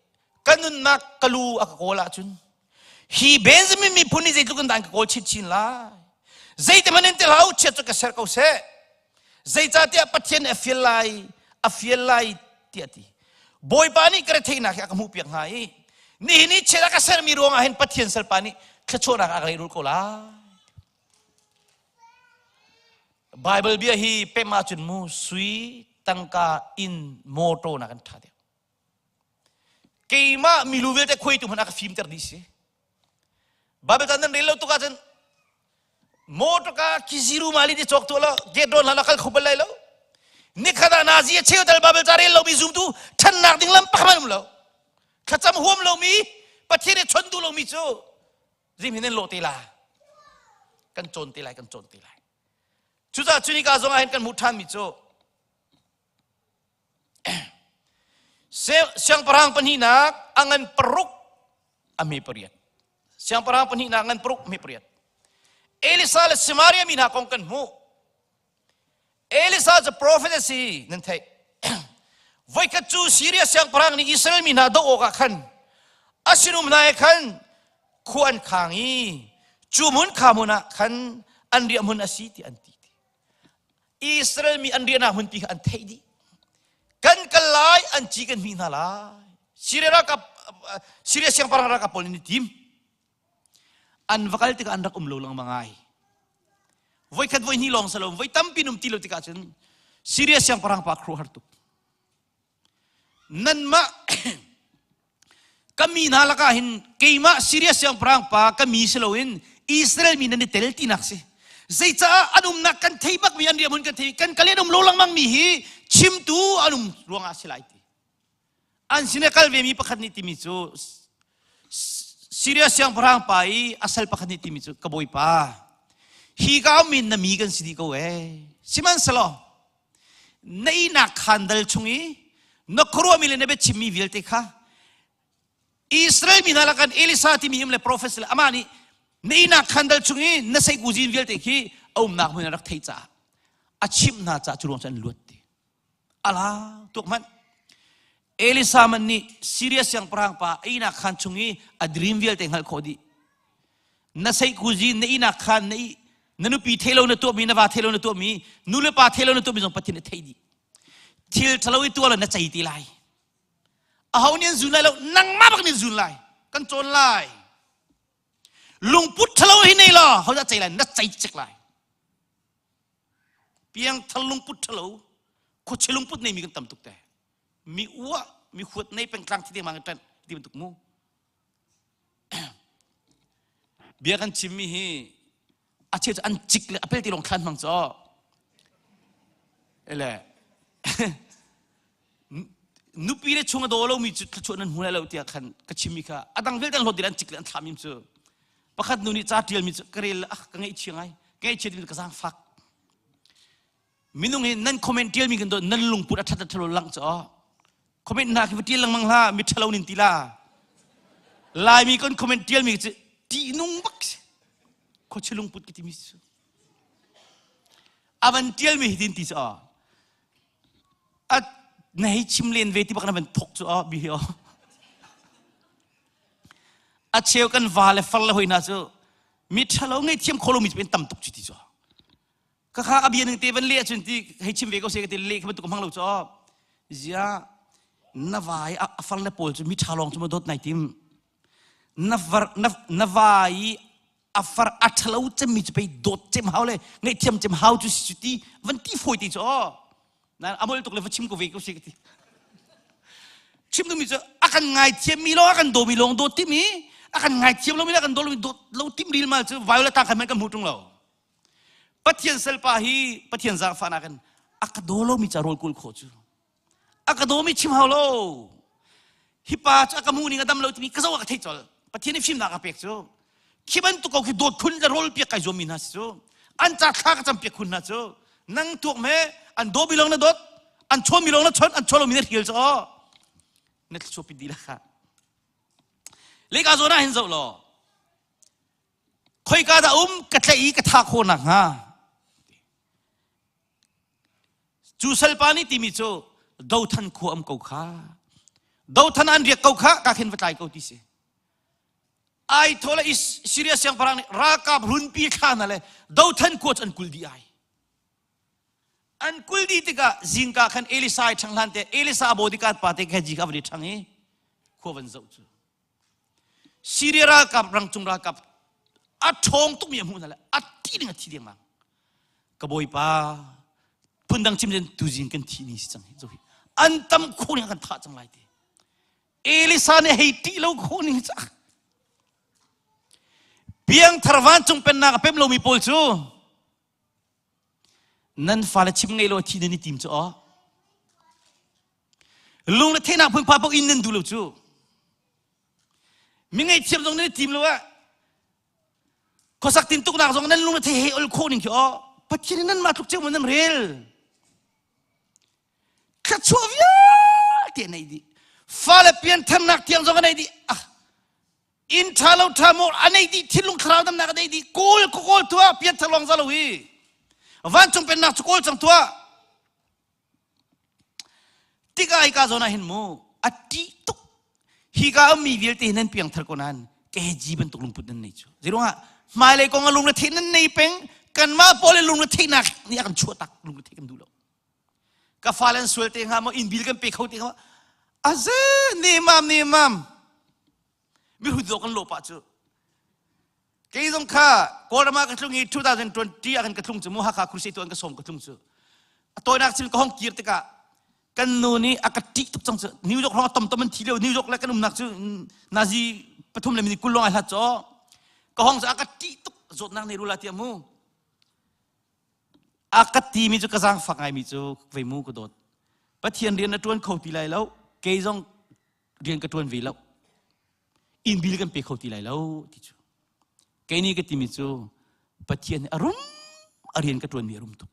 ka nunnak ka lu a ka kawl ahcun hi Benjamin miphun nih zeitluk in dah an ka kawl chinchin lai. Zeiti hmanh in ti hlah u, chiat cu ka ser ko seh. Zeicahtiah Pathian nih a fial lai, a fial lai tiah a ti. Bawipa nih ka retheihnak hi a ka hmuhpiak hnga i nihin i chiat a ka sermi ruangah hin Pathian salpa nih thluachuahnak a ka lehrulh ko lai. Bible bia hi pem ahcun mu sui tangka inn motor na kan ṭha deuh. Keimah milu vialte khuaitu hmanh a ka fimter dih si. Bible tan nan rel lo tuk ahcun motor ka kiziru mali ti cawk tu lo gate don la kal kho bal lai lo. Nikhat ah nazi a cheu tal Bible ca rel lo mi zumtu ṭhannak ding lam pakhat um lo. Thlacam huam lo mi Pathian i chon duh lo mi cu zim hin nan lawh te la kan cawn te lai kan cawn te lai cucaah cunika zong ah hin kan hmuh ṭhan mi cu siangpahrang pahnihnak a ngan paruk a hme pariat siangpahrang pahnihnak ngan paruk hme pariat Elisa le Samaria mi hna kong kan hmuh Elisa cu profet a si nan theih. Voikhat cu Syria siangpahrang nih Israel mi hna doh awkah khan a sinum hna he khan khua an khang i cu hmun kha hmun ah khan an riah hmun a si ti an ti. Israel mi an riahnak hmunpi kha an theih dih. Kan kal lai an ci kan hmih hna lai. Syria ralkap Syria siangpahrang ralkap pawl nih tim. An va kal tikah an rak um lo lengmang ai. Voikhat voihnih lawng si lo, voi tampi um ti lo tikah cun Syria siangpahrang pa khuaruahhar tuk. Nanmah ka mi hna lakah hin keimah Syria siangpahrang pa ka mi si loin Israel mi nan i tel tinak si. Zeicaah an umnak kan thei bak mi an riahhmun kan thei kan kal in um lo lengmang mi hi chimtu an um ruangah si lai ti. An sin i kal vemi pakhat nih timi cu Syria siangpahrang pa i a sal pakhat nih timi cu ka bawipa hi ka ummi na mi kan si dih ko ee sihmanhsehlaw na ihnak khaan dal chung i na khuaruahmi le na biachimmi vialte kha Israel mi hna lakan Elisa timi um le profet le amah nih na ihnak khaan dal chung i na seikuzin vialte khi a umnak hmun a rak theih caah a chimh hna caah cu ruang cu an luat ti Ala tuk hmanh. Elisa man nih Syria siangpahrang pa a ihnak khaan chung i a dream vialte hngalh khawh dih. Na seihkuzi na ihnak khaan na ih na nupi thei lo na tuahmi na va thei lo na tuahmi nu le pa thei lo na tuahmi zong Pathian nih theih dih. Thil ṭhalo i tuah lo na cei ti lai. Aho nih an zun lai lo nangmah bak nih an zun lai. Kan cawn lai. Lungput ṭhalo hi nei law hodah cei lai na cei cik lai. Piangthar lungput ṭhalo, khuachia lungput neimi kan tam tuk te. Mi uah, mi huat nei pengtlang thi dengmang in ṭanh ti bantuk mu. Bia kan chimmi hi a cheu cu an cik le a pel ti lawng thlan hmang caw. Ele nupi le chung a daw lomi cu thluachuah nan hmu lai lo tiah khan ka chimmi kha a dang vialte an hlawt dih an cik le an thlam cu pakhat nu nih ca ṭialmi cu ka rel ah ka ngaihchia ngai ka ngaihchia ding ka zaangfak minung hi nan comment ṭialmi kan dawt nan lungput a ṭhat a ṭhalo lang cu comment hna khi va ṭial lengmang hlah mi ṭhalo nin ti la laimi kan comment ṭialmi cu ṭihnung bak si khuachi lungput ka timi cu a van ṭialmi hi tin ti cu a na hei chim len ve ti bak na van thok cu a bi hi a cheu kan va le far le hoi hna cu mi ṭhalo ngei thiam kho lomi cu tam tuk cu ti cu ka kha a bia ning te van le ahcun ti hei chim ve ko se ka ti le kha bantuk hmang lo cu zia na vai a far le pawl cu mi ṭha lawng cu ma dawt nai tim na var na na vai a far a ṭhalo cemmi cu pei dawt cem hau le ngaihthiam cem hau cu si cu ti van ti fawi ti cu aw na amol tuk le va chim ko ve ko si ka ti chim duhmi cu a kan ngaithiam mi lawng a kan dawmi lawng dawt timi a kan ngaithiam lomi le a kan daw lomi dawt lo tim ril mal cu violet ta khan kan hmu ṭung lo Pathian salpa hi Pathian zaangfahnak in a ka daw lomi ca rawl kul khawh cu a ka dawmi chim hau lo hi pa cu a ka hmuh ning a dam lo timi ka zoh ah ka theih colh Pathian nih fimnak a pek cu khi bantuk ko khi dawt khun le rawl piak kai zuammi hna si cu an ca thla ka cam piak khun hna cu. Nang tuak me an do mi lawng na dot, an chawn mi lawng na chon, an chawn lo mi na hrial cu aw. Na thluachuah pi dih la. Leka zawn ah hin zoh law khoika dah um ka tlaih i ka tha khawh nak hnga cu salpa nih timi cu dothan khua am ko kha dothan an riak ko kha ka khin va tlai ko ti si ai tho le Syria siangpahrang nih ralkap runpi thla na le dothan khua cu an kul dih ai An kul dih tikah zingka khan Elisa ai ṭhang hlan te Elisa bodyguard pa te Gehazi kha a van i ṭhang i khua van zoh cu Syria ralkap rangcung ralkap a ṭhawng tukmi a hmuh hna le a ṭih ding a thi dengmang. Ka bawipa phundang chim cun tuzing kan thih ni si cang hi zohi an tam khawh ning kan thah cang lai ti. Elisa nih hei ṭih lo khawh ning cah piangthar vancung pennak a pem lomi pawl cu Nan fale chim ngei lo thi nan i tim cu aw. Lung le theihnak phunpha paoh in nan duh lo cu. Mi ngaihthiam zong nan i tim lo ah khuasak tintuknak zong nan lung le thei hei ol khawh ning khi aw. Pathian in nan mah tluk ceu nan rel. Thluachuah vialte nei dih. Fale piantharnak tiang zong a nei dih. Ah, inn ṭha lo ṭha maw a nei dih thinlung thlarau damnak a nei dih kawl ka kawl tuah pianthar lawng za lo hi vancung pennak cu kawl cang tuah tikah hika zawn ah hin mu a ṭih tuk hika ummi vialte hi nan piangthar ko nain keji bantuk lungput nan nei cu zeiruangah hmailei kong a lung le theih nan nei peng kanmah pawl le lung le theihnak nih a kan chuah tak lung le theih kan duh lo ka fale an sual te hnga maw inn bil kan pe kho te hnga aze nemam nemam mihrut zawk kan lawh pah cu kei zong kha kawlram ah ka tlung i 2020 ah kan ka tlung cu mu Hakha crusade tu an ka sawm ka tlung cu a tawinak chin ka hong kir tikah kan nu nih a ka ṭih tuk cang cu New York hrawng tom tom an thi lio New York le kan umnak cu nazi pathum le minute 20 lawng ai hlat caw ka hong cu a ka ṭih tuk zawtnak nei rula tiah mu A ka timi cu ka zaangfak ngaimi cu vei mu ka dawt. Pathian rian na ṭuan kho ti lai lo, kei zong rian ka ṭuan ve lo. Inn bil kan pe kho ti lai lo ti cu. Kei nih ka timi cu Pathian a rum a rian ka ṭuanmi a rum tuk.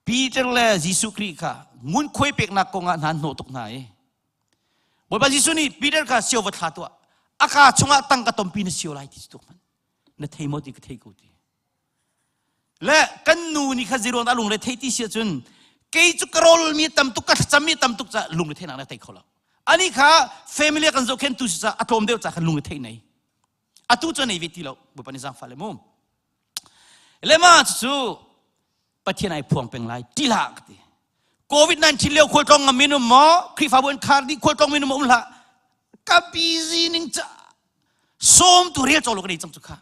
Peter le Jesuh Khrih kha ngunkhuai peknak kongah hna an hnawh tuk hna i Bawipa Jesuh nih Peter kha sio va thla tuah. A kaa chungah tangka tompi na sio lai ti cu tuk hmanh. Na thei maw ti ka thei ko ti. Le kan nu nih kha ziruang dah lungre thei ti si ahcun kei cu ka rawl mi tam tuk ka thlacam mi tam tuk ca lungre theihnak na thei kho lo. Ani kha family kan zohkhen tu si ca a tlawm deuh ca khan lungre theih nei. Atu cu nei ve ti lo Bawipa nih zaangfah le mu. Le ma cu Pathian ai phuang peng lai ti hlah ka ti. COVID-19 lio khualtlawng ngam minum maw Khrihfabu an khar dih khualtlawng minum um hlah ka busy ning ca sawm tu rel cawk lo ka nei cang cu kha.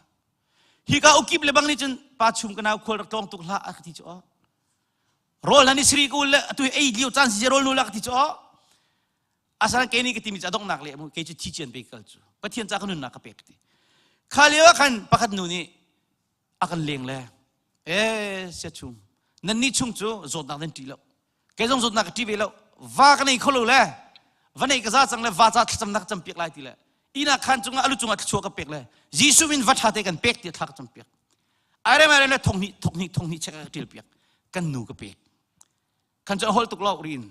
Hika ukip le bang nih cun pa chum ka nau khual rak tlawng tuk hlah a ka ti cu aw. Rawl han i sri ko le atu ei lio caan si rawl nu la ka ti cu aw. Asan ke ni ka timi cu a donghnak le mu kei cu thi cian pe kal cu. Pathian ca ka nunnak ka pek ti. Kha lio ah khan pakhat nu nih a kan leng le e sia chung nan ni chung cu zawtnak nan ṭih lo kei zong zawtnak ka ṭih ve lo va ka nei kho lo le va nei ka za cang le va ca thlacamnak ka campiak lai ti le ina khan cungah alu cungah thluachuah ka pek le Jesuh min va ṭha te kan pek ti thla ka campiak airem airem le thonghnih thonghnih thonghnih chek ka ṭil piak kan nu ka pek khan cu a hol tuk lo rin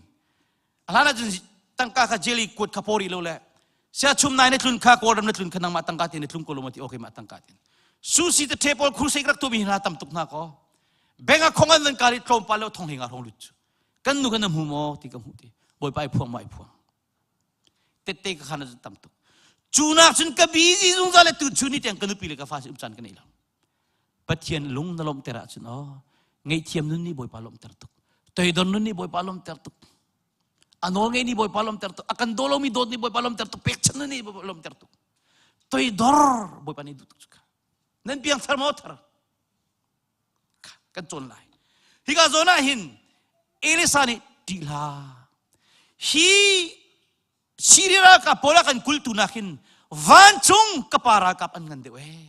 a hlan ahcun tangka kha jelly kuat kha pori lo le sia chum nai na tlun kha kawlram na tlun kha nangmah tangka te na tlung ko lo ma ti okay mah tangka tin susi te the pawl crusade rak tu mi hna tam tuk hna ko benga khong an van kari tlawm pa lo thong hinga rong lut cu kan nu kan na hmu maw ti ka hmu ti bawipa ai phuang ma ai phuang tette ka khan tam tuk cu nak cun ka busy zungzal le tu chu ni tiang ka nupi le ka fa si um caan ka nei lo Pathian lung na lawmhter ahcun aw ngaihthiam nun nih Bawipa lawmhter tuk toidor nun nih Bawipa lawmhter tuk a nawl ngei nih Bawipa lawmhter tuk a kan daw lomi dawt nih Bawipa lawmhter tuk pekchanh nun nih Bawipa lawmhter tuk toidor Bawipa nih duh tuk cu nan piang thar maw thar kan cawn lai hika zawn ah hin Elisa nih ṭih hlah hi Syria ralkap pawl a kan kultu nakin vancung ka pa ralkap an ngan deuh ee.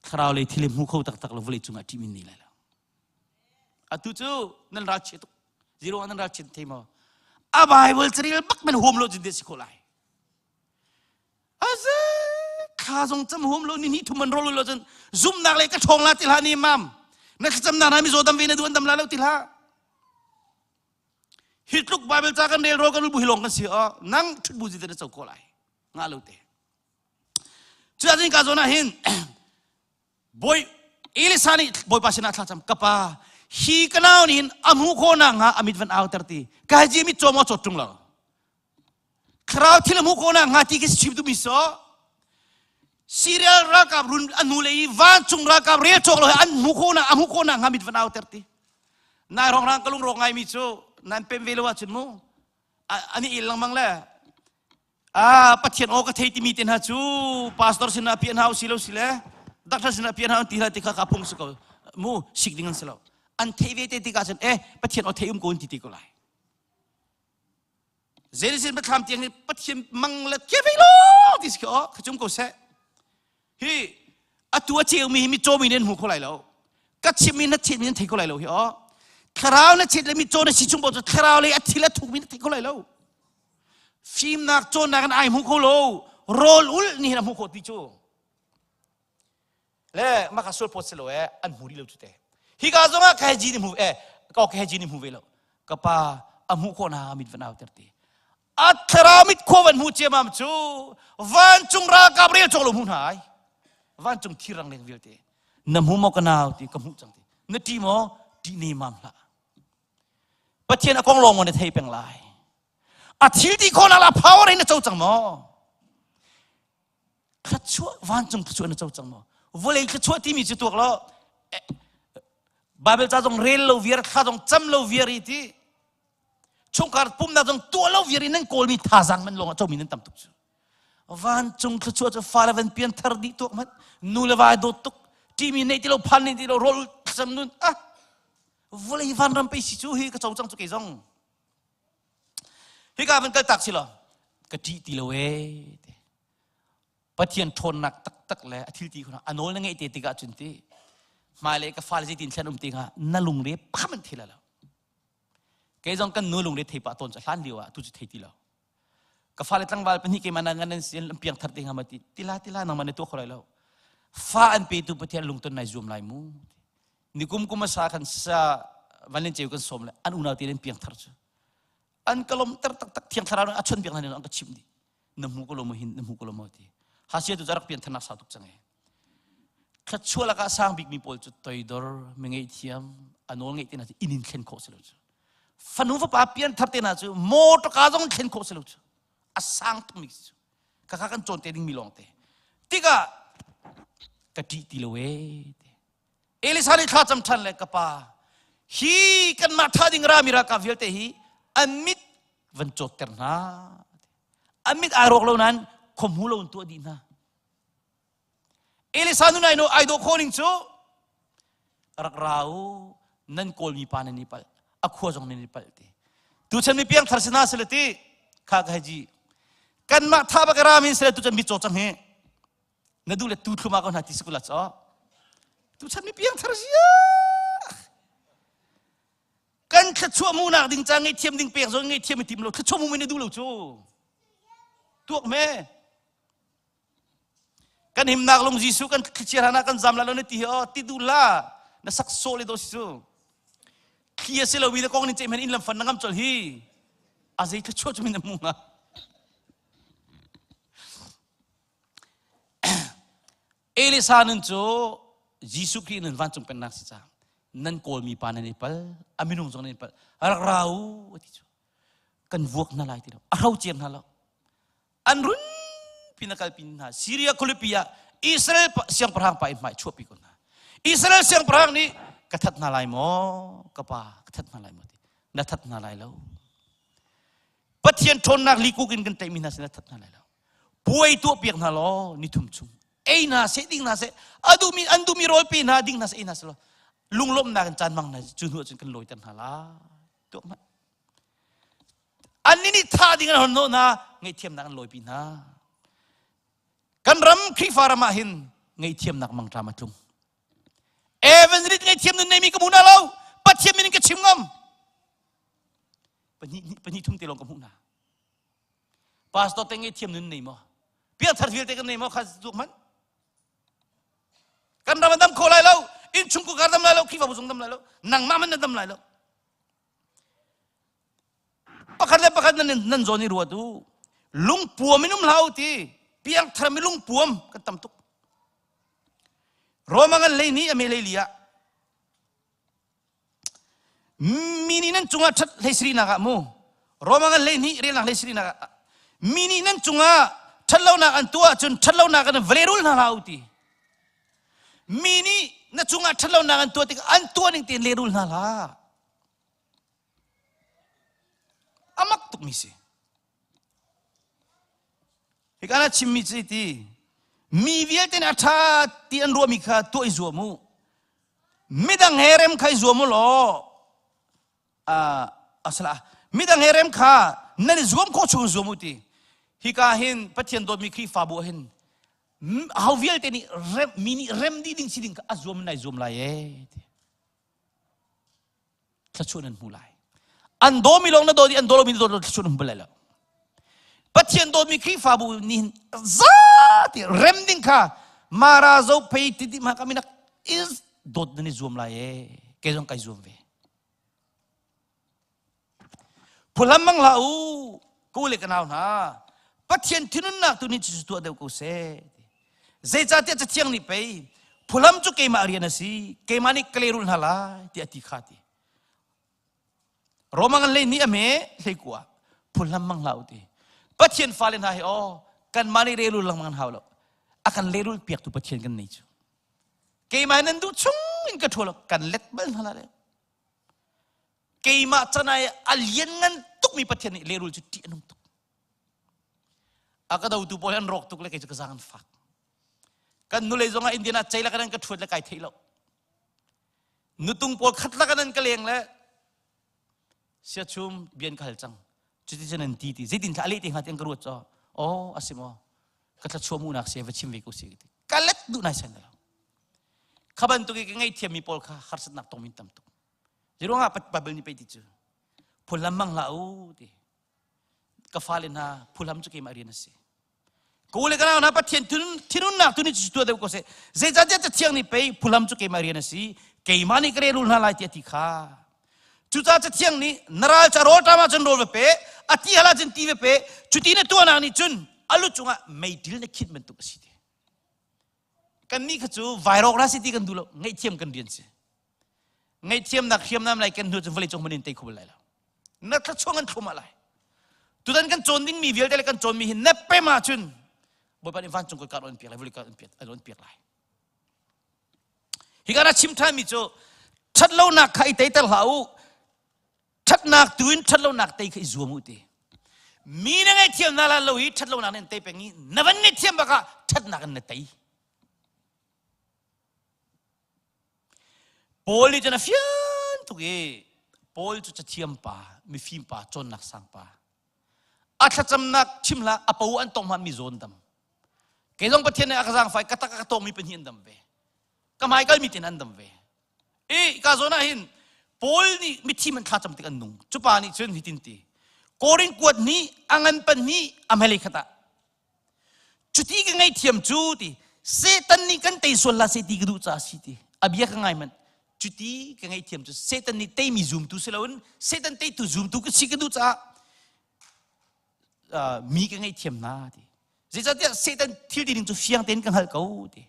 Thlarau lei thil hmu kho taktak lo vawlei cungah ṭih min nei lai lo. Atu cu nan ral chia tuk. Zero nan ral chia thei maw? A Bible carel bak men huam lo cun si khawh lai. Aze thla zong cam huam lo ni ni thum man rol lo cun zumnak le ka ṭhawng la ti hlah ni mam. Na thlacamnak na mizaw dam ve na duh an dam la lo ti hlah. Hi tluk Bible ca kan rel ro kan bu hi lawng kan si o nang thut bu zite na co ko lai. Nga lo te. Cuah ka zawn ah hin Bawi Elisa nih Bawipa sinah thla cam kapa hi ka nau nih hin a hmuh khawh nakhnga a mit van auter ti ka ji mit caw maw cawt ṭung lo thlarau thil a hmuh khawh nakhnga ti khi chim duhmi so Syria ralkap run a hnu lei i vancung ralkap rel cawk lo an hmuh khawh nak a hmuh khawh nakhnga mit van auter ti nai rong rang ka lung rawk ngaimi cu nan pem ve lo ahcun mu an i el lengmang le Ah, Pathian aw ka thei timi te hna cu pastor sinah pian hau si lo si le doctor sinah pian hau ti hlah ti kha ka phung si ko mu sik ding an si lo an thei ve te tikah cun eh Pathian aw thei um ko in ti ti ko lai Zelisin pathlam tiang ni Pathian mang le ke ve lo ti si ko kha cum ko seh Hi atu a ceumi hi mitcaw mi nih an hmu kho lai lo. Ka chimmi na chimmi nan thei kho lai lo hi aw. Thlarau na chet le mitcaw na si chung paoh cu thlarau lei a thil a thukmi na thei kho lai lo. Fimnak cawnnak in ai hmu kho lo. Rawl ul nih hin a hmuh khawh ti cu. Le maka sual pawt si lo eh an hmu rih lo cu te. Hika zong ah ka he ji nih hmu eh ka ka he ji nih hmu ve lo. Ka pa a hmuh khawh na mit van au ter ti. A thlarau mit khua van hmu ciamam cu vancung ralkap rel cawk lo hmu hna ai. Vancung thirang leng vialte. Na hmu maw ka nau ti ka hmuh cang ti. Na ṭi maw? Ṭih ne mam hlah. Pathian a kong lawng maw na thei peng lai. A thil ti khawhnak la power in na co cang maw? Thluachuah vancung thluachuah na co cang maw? Vawlei thluachuah timi cu tuak lo. Bible ca zong rel lo viar, thla zong cam lo viar i ti. Chungkhar pumnak zong tuah lo viar in nan kawlmi thazaang man lawng ah comi nan tam tuk cu. Vancung thluachuah cu fale van pian thar dih tuak hmanh nu le vai dawt tuk ṭimi neih ti lo phan neih ti lo rawl thlacam nun ah vawlei vanram pei si cu hi ka co cang cu kei zong hika van kal tak si lo ka ṭih ti lo ee Pathian ṭhawnnak taktak le a thil ti khuna a nawl na ngeih te tikah cun ti hmailei ka fale zeitin thlen um ti hnga na lungre pham an thei lo kei zong kan nu lungre thei pah tawn cu hlan lio ah tu cu thei ti lo ka fale tlangval pahnih keimah na ngan an si an piang thar te hnga ma ti tila tila nangmah na tuah kho lai lo fa an petu Pathian lungton nai zuam lai mu nikum kum a sa khan sa vanlen ceu kan som le an unau te an piang thar cu an ka lomter taktak thiang thlarau a chon piak hna an ka chimh dih na hmu ko lo maw hin na hmu ko lo maw ti hasia tu rak pian thanak sau tuk cang e thluachuah lakah sang bikmi pawl cu toidor mi ngeihthiam a nawl ngeih te hna cu inn in thlen khawh si lo cu fanu fapa pian thar te hna cu motor ka zong thlen khawh si lo cu a sang tukmi cu kaka kan cawn te dingmi lawng te tikah ka ṭih ti lo e Elisa nih thla cam ṭhan le ka pa hi kanmah tha ding rami ralkap vialte hi an mit van cawtter hna an mit ai rawk lo nain khua lo in tuah dih hna Elisa nun ai no ai dawh khawh ning cu rak ra u nan kawlmi pa nan i palh a khua zong nan i palh ti tuchan mi piangthar si hna sile ti kha ka ji kanmah tha bak rami sile tuchan mi caw cang hi na duh le tu thluma ko hna ti sikula chaw tuchan mi piangthar sia kan thluachuah munak ding ca ngei thiam ding pek zong ngei thiam i tim lo thluachuah mu na duh lo cu tuak me kan himnak lung Jesuh kan thlichia hna kan zam la lo na ti hi o ti du la na sak so le do si cu thli a si lo mi na kong nin ce men in lam fan na ngam chol hi a zei thluachuah cu min na mu nga Elisa nun cu Jesuh Khrih nun vancung pennak si cang nan kawlmi pa nan i pal a minung zong nan i pal rak ra u ti cu kan vuak hna lai ti lo a hro ciam hna lo an run pin a kalpi hna Syria khualipi ah Israel siangpahrang pa i hmai chuahpi ko hna Israel siangpahrang nih ka that hna lai maw ka pa ka that hna lai maw ti na that hna lai lo Pathian ṭhawnnak likuk in kan tlaihmi hna sin na that hna lai lo puai tuah piak hna law nithum chung ei hna seh ding hna seh a duhmi an duhmi rawl pe hna ding hna seh ei hna seh law lunglawmhnak in caan hmang hna cu hnu ahcun kan lawiter hna la tuak hmanh annih nih tha ding an hon hnawh hna ngaihthiamnak an lawipi hna kan ram Khrihfa ram ah hin ngaihthiamnak mangṭam a tlung evangelist ngaihthiam nun neimi ka hmu hna lo Pathian min in ka chim ngam pahnih pahnih thum te lawng ka hmuh hna Pastor te ngei thiam nun nei maw? Piangthar vialte kan nei maw kha tuak hmanh? Kan ram a dam kho lai lo. Innchungkhar dam lai lo, Khrihfabu zong dam lai lo, nangmah man na dam lai lo. Pakhat le pakhat nan nan zawn i ruat u. Lungpuam in um hlah u ti. Piangthar mi lungpuam kan tam tuk. Roma ngan lei ni a me lei li ah mi nih nan cungah ṭhat hlei sirinak ah mu Roma ngan hlei hnih relnak hlei sirinak ah mi nih nan cungah ṭhatlonak an tuah ahcun ṭhatlonak an vale rul hna hlah u ti mi nih na cungah ṭhatlonak an tuah tikah an tuah ning tein lehrul hna hlah a mak tukmi si Hika na chimmi cu ti mi vialte nih a ṭha ti an ruahmi kha tuah i zuam u. Midang he rem kha i zuam u law asala midang he rem kha nan i zuam khawh chung zuam u ti. Hika hin Pathian dawtmi Khrihfabu ah hin ho vialte nih rem mi nih rem dih ding si ding kha a zuam in ai zuam lai ee ti. Thluachuah nan hmu lai. An dawmi lawng na daw i an daw lomi na daw lo thluachuah na hmu bal lai lo. Pathian dawtmi Khrihfabu nih zati rem ding kha Mara zo phei ti ma kaminak is dawt nan i zuam lai e kei zong kai zuam ve. Phulam mang hlah u ku le ka nau hna Pathian thinunnak tu nih cucu tuah deuh ko seh. Zeicahtiah Cathiang nih pei phulam cu keimah rian a si keimah nih ka lehrulh hna lai tiah a ti kha ti. Roma ngan lei nih a me hlei kua phulam mang hlah u ti. Pathian fale hna hi aw kanmah nih relul lengmang an hau lo. A kan lehrul piaktu Pathian kan nei cu. Keimah nan duh chung in ka ṭhawl kan let bal hna lai. Keimah canai a lianngan tukmi Pathian nih lehrul cu ṭih a nung tuk. A ka dotu pawl an rawk tuk le kei cu ka zaang an fak. Kan nulei zong ah Indian ah ceilak in an ka ṭhuat le kai theih lo. Nutung pawl khat lak in an ka leng le siachum bian ka hal cang. Cuti cun an ti ti zeitin thla a leh te hnga ti an ka ruat caw. Oh a si maw? Ka thlachuah munak se va chim ve ko si ti. Ka let duh nai san lo. Kha bantuk i ka ngaihthiammi pawl kha harsatnak tongmi tam tuk. Zeiruangah Bible nih pei ti cu phullam mang hlah u ti. Ka fale hna phullam cu keimah rian a si. Ka le ka nau hna Pathian thinunnak tu nih cu tuah deuh ko seh. Zeicahtiah Cathiang nih pei phullam cu keimah rian a si. Keimah nih ka relul hna lai ti a ti kha. Cucaah Cathiang nih na ral ca rawl ṭam ahcun rawl va pe, a ti hal ahcun ti va pe. Cuti na tuahnak nih cun a lu cungah meidil na khinh bantuk a si ti. Kannih kha cu vairawk ra si ti kan duh lo, ngaihthiam kan rian si. Ngaihthiamnak hriamnam lai kan hnu cu vawleicung hmun in tei kho bal lai lo. Na thluachuah an thlum lai. Tutan kan cawn dingmi vialte le kan cawnmi hi na pem ahcun Bawipa nih vancung kutka an piak lai, vawlei an piak an piak lai. Hi ka chim ṭhanmi cu ṭhatlonak kha i teiter hlah u. Ṭhatnak tu in ṭhatlonak tei kha i zuam u ti. Mi na ngaihthiam hna lan lo i ṭhatlonak nih an tei peng i na van ngaihthiam bak ah ṭhatnak in na tei. Paul nih cun a fian tuk i Paul cu cathiam pa, mifim pa, cawnnak sang pa. A thlacamnak chim hlah, a po an tong mi zawn dam. Kei zong Pathian nih a ka zaangfai, ka tak a ka tawngmi pahnih an dam ve. Ka hmaikal mi tin an dam ve. I ka zawn ah hin Paul nih mithi man thlacam tik an nung. Cu pa nih cun hitin ti. Korin kuat nih a ngan pan nih a hmailei khat ah Cuti ka ngaihthiam cu ti Satan nih kan tei sual la se ti ka duh caah si ti a bia ka ngai manh cuti ka ngaihthiam cu Satan nih teimi zumtu si loin Satan teitu zumtu ka si ka duh caah mi ka ngaihthiam hna ti zeicahtiah Satan thil ti ding cu fiang tein ka hngalh ko ti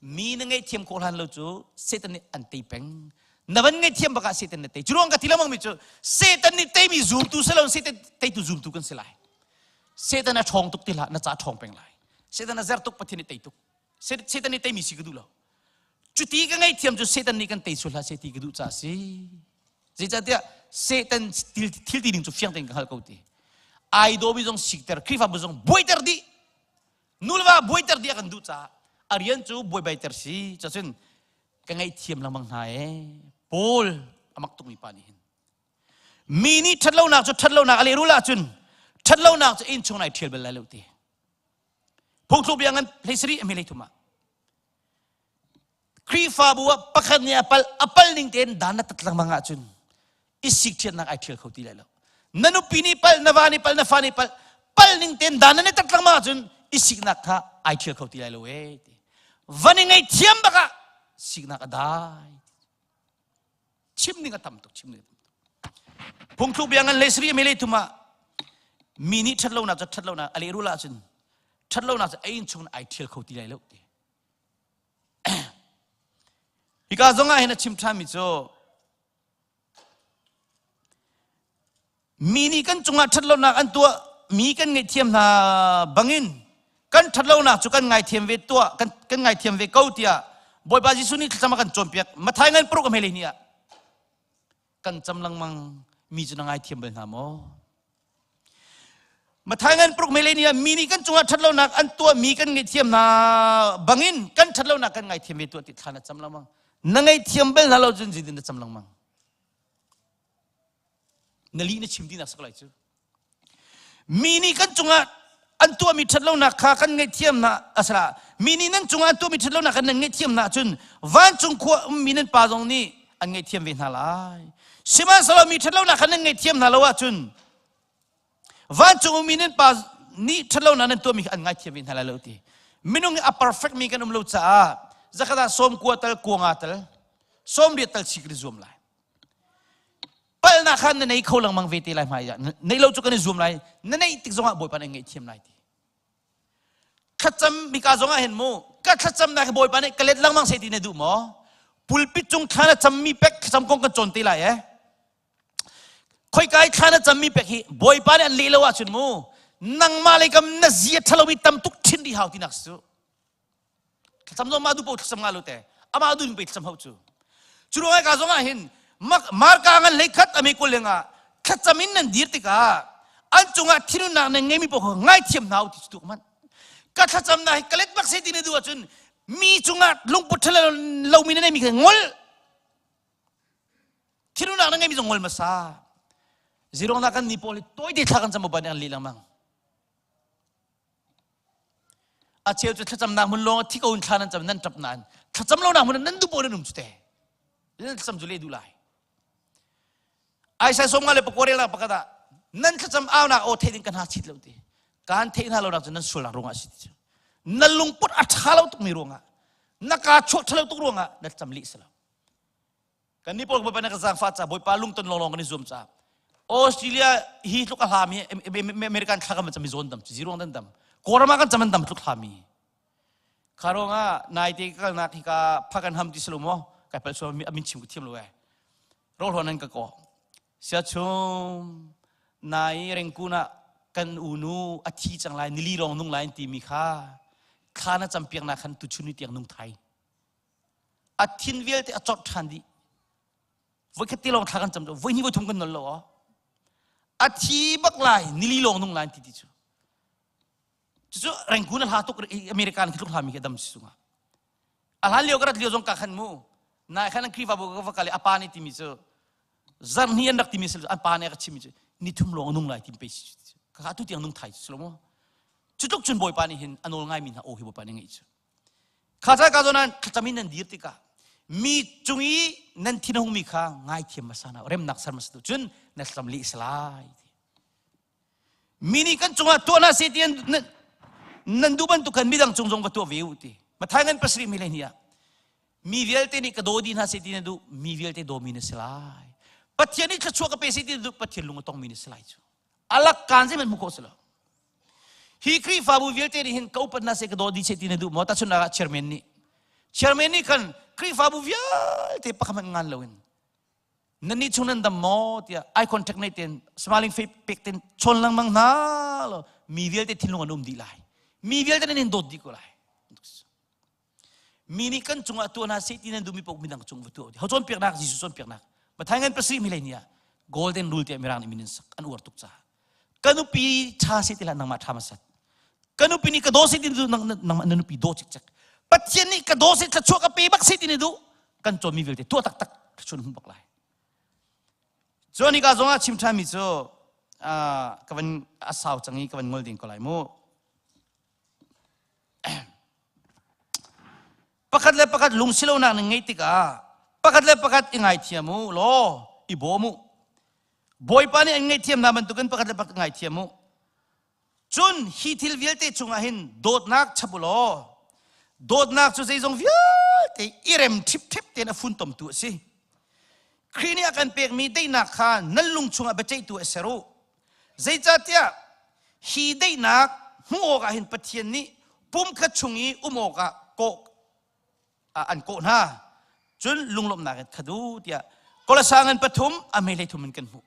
Mi na ngaihthiam khawh hlan lo cu Satan nih an tei peng. Na van ngaihthiam bak ah Satan na tei. Cu ruang ka ti lengmang mi cu Satan nih teimi zumtu si lo Satan teitu zumtu kan si lai. Satan a ṭhawng tuk ti hlah na ca ṭhawng peng lai. Satan a zer tuk Pathian nih tei tuk. Satan nih teimi si ka duh lo. Cuti ka ngaihthiam cu Satan nih kan tei sual hlah seh ti ka duh caah si. Zeicahtiah Satan thil ti ding cu fiang tein ka hngal ko ti. Ai dawmi zong sikter, Khrihfabu zong buaiter dih. Nulva buaiter dih a kan duh caah a rian cu buaibaiter si cacun ka ngaihthiam lengmang hna ee Paul a mak tukmi pa nih hin mi nih ṭhatlonak cu ṭhatlonak a lehrul ahcun ṭhatlonak cu innchung nai ṭhial bal lai lo ti phungthluk bia ngan hlei sarih a hme hlei thum ah Khrihfabu ah pakhat nih a pal a pal ning tein dan na tat lengmang ahcun i sikṭhiatnak ai ṭhial kho ti lai lo. Na nupi nih pal, na va nih pal, na fa nih pal, pal ning tein dan na tat lengmang ahcun i siknak kha ai ṭhial kho ti lai lo ee ti. Van i ngaihthiam bak ah. siknak a dai. Chim ning a tam tuk, chim ning a tam tuk. Phungthluk bia ngan le sri mele thum ah mi nih ṭhat lonak cu ṭhat lonak a lehrul ahcun ṭhat lonak cu a inn chung ai ṭhial kho ti lai lo ti. Hika zong ah hin a chim ṭhanmi cu Mi nih kan cungah ṭhatlonak an tuah mi kan ngaihthiam hna bangin kan ṭhatlonak cu kan ngaithiam ve tuah kan, kan ngaithiam ve ko tiah Bawipa Jesuh nih thlacam a kan cawnpiak. Mathai ngan paruk a hmei ni ah kan cam lengmang mi cu na ngaithiam bal hna maw? Mathai ngan paruk hmei ni ah mi nih kan cungah ṭhatlonak an tuah mi kan ngaihthiam hna bangin kan ṭhatlonak kan ngaithiam ve tuah ti thla na cam lengmang. Na ngaihthiam bal hna lo cun zeitin na cam lengmang? Na lih na chim tinak sak lai cu. Mi nih kan cungah an tuahmi ṭhatlonak kha kan ngaihthiam hna asala mi nih nan cungah an tuahmi ṭhatlonak kha nan ngaihthiam hna ahcun vancung khua ummi nan pa zong nih an ngaihthiam ve hna lai. Sihmanhsehlaw mi ṭhatlonak kha nan ngaihthiam hna lo ahcun vancung ummi nan pa nih ṭhatlonak nan tuahmi kha an ngaithiam ve hna lai lo ti. Minung hi a perfect mi kan um lo caah zakhat ah sawm kua tal kuanga tal sawm riat tal chi kan i zuam lai. Palnak kha na nei kho lengmang ve te lai hmai ah nei lo cu kan i zuam lai na neih tik zongah Bawipa nih ngaihthiam lai ti. Thlacam mika zongah hin mu ka thlacamnak hi Bawipa nih ka let lengmang seh ti na duh maw? Pulpit cung thla na cammi pek thlacam kong kan cawn te lai eh. Khoika i thla na cammi pek hi Bawipa nih an leh lo ahcun mu nangmah lei kam na zia ṭhalomi tam tuk ṭhin rih hau tinak si cu. Thlacam zong mah duh paoh thlacam nga lo te. Amah duh pe thlacam hau cu. Cu ruangah ka zong ah hin Marka ngan hlei khat ame kul lengah thlacam in nan dir tikah an cungah thinunnak nan ngeimi paoh kha ngaithiam hna u ti cu tuk man. Ka thlacam na hi ka let bak se ti na duh ahcun mi cungah lungput ṭhalo lomi na neimi kha ngol. Thinunnak na ngeimi zong ngol hmasa. Zirong na kan ni pawl hi tawite thla kan cam ban an lih lengmang. A cheu cu thlacamnak hmun lawng thi ko in thla nan cam nan ṭap nain thlacam lonak hmun nan duh paoh nan um cu te. Nan thlacam cu leh duh lai. Aisai som nga le pakua relnak pakhat ah nan thlacam aunak aw theih ding ka hna chit lo ti. Kaan theih hna lo nak cu nan sualnak ruangah a si ti cu. Na lungput a ṭha lo tukmi ruangah na kaa chuah ṭha lo tuk ruangah na thlacam lih si lo. Kan nih pawl Bawipa na ka zaangfah ca Bawipa lungton lawnglawng kan i zuam ca Australia hi tluk a hlami American thla kan cam i zawn dam ci ruang dan dam Kawlram ah kan cam an dam tluk hlami kha ruangah naite ka kalnak hi ka phakan ham ti silo maw kai pal sual amin chim ka thiam lo eh rawlhawn an ka ko sia chum nai rengkun ah kan unu a thi cang lai nili lawng nung lai ti mi kha thla na campiak na khan tuchun ni tiang nung thai A thin vialte a corh ṭhan dih. Voikhat ti lawng thla kan cam voi hnih voi thum kan nol lo aw. A thi bak lai, nili lawng nung lai ti ti cu. Cucu Rangoon a hla tuk American khi tluk hlami khi dam si sungah. A hlan lio ka rat lio zong ka khan mu. Nai khan an Khrihfabu ka va kal i a pa nih timi cu zarh hnih an rak timi sil an pa nih a ka chimmi cu ni thum lawng a nung lai tim pe si ka atu tiang nung thai cu lo mu. Cu tluk cun Bawipa nih hin a nawl ngaimi hna aw hi Bawipa nih ngeih cu. Kha ca ka zawn thlacam in nan dir tikah mi cung i nan thin a hungmi kha ngaithiam hmasa hna remnak ser hmasa tu cun na thlacam leh si lai. Mi nih kan cungah tuah hna seh ti nan duh bantuk khan midang cung zong va tuah ve u ti. Mathai ngan pasarih mi le hnih ah mi vialte nih ka daw dih hna seh ti na duh mi vialte dawmi na si lai. Pathian nih thluachuah ka pe seh ti na duh Pathian lung a tongmi na si lai cu. Alak kaan zeihmanh hmu khawh si lo. Hi Khrihfabu vialte nih hin ka upat hna seh ka daw dih seh ti na duh maw? Tahchunhnak ah chairman nih. Chairman nih khan Khrihfabu vialte pakhat hmanh ngan loin nan nih chung nan dam maw tiah eye contact nei ten smiling face pek ten chawn lengmang hna lo mi vialte thinlung an um dih lai. Mi vialte nan in dawt dih ko lai. Mi nih kan cungah tuah hna seh ti nan duhmi paoh midang cung va tuah. Ho cawnpiaknak Jesuh cawnpiaknak. Mathai ngan pasarih mi lei ni ah golden rule tiah mirang nih min an sak an uar tuk caah. Ka nupi ṭha seh ti hlah nangmah ṭha hmasat. Ka nupi nih ka daw seh ti duh nangmah na nupi daw cikcek. Pathian nih ka daw seh thluachuah ka pe bak seh ti na duh. Kan cawnmi vialte tuah taktak thluachuah na hmu bak lai. Cun hika zongah chim ṭhanmi cu ka van a sau cang i ka van ngol ding ko lai mu. Pakhat le pakhat lungsilonak nan ngeih tikah pakhat le pakhat i ngaithiam u law i bawm u. Bawipa nih an ngaihthiam hna bantukin pakhat le pakhat ngaithiam u. Cun hi thil vialte chungah hin dawtnak chap u law dawtnak cu zeizong vialte vialte i rem ṭhipṭhep tein a funtomtu a si. Khrih nih a kan pekmi daihnak kha nan lung chungah biaceihtu a ser u. Zeicahtiah hi daihnak hmuh awkah hin Pathian nih pumkhat chung i um awkah kawh an kawh hna. Cun lunglawmhnak in khat u tiah Kolasa ngan pathum a hmeilei thum in kan hmuh.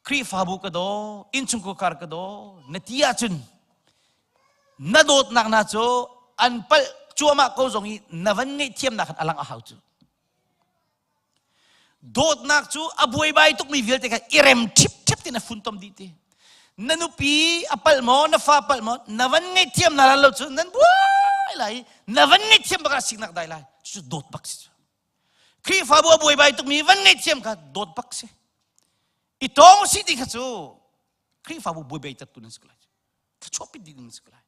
Khrihfabu ka daw, innchungkhar ka daw, na ti ahcun na dawtnak hna cu an palh cuahmah ko zong i na van ngaihthiamnak khan a lang a hau cu. Dawtnak cu a buaibai tukmi vialte kha i rem ṭhipṭhep tin a funtom dih ti. Na nupi a palh maw, na fa palh maw, na van ngaihthiam na lo cu nan buai lai i na van ngaihthiam bak ah siknak dai lai. Cucu dawt bak si cu. Khrihfabu a buaibai tukmi van ngaihthiam kha dawt bak si. I tawng si ti kha cu Khrihfabu buaibai tertu nan si ko lai. Thluachuah pit dih nan si ko lai.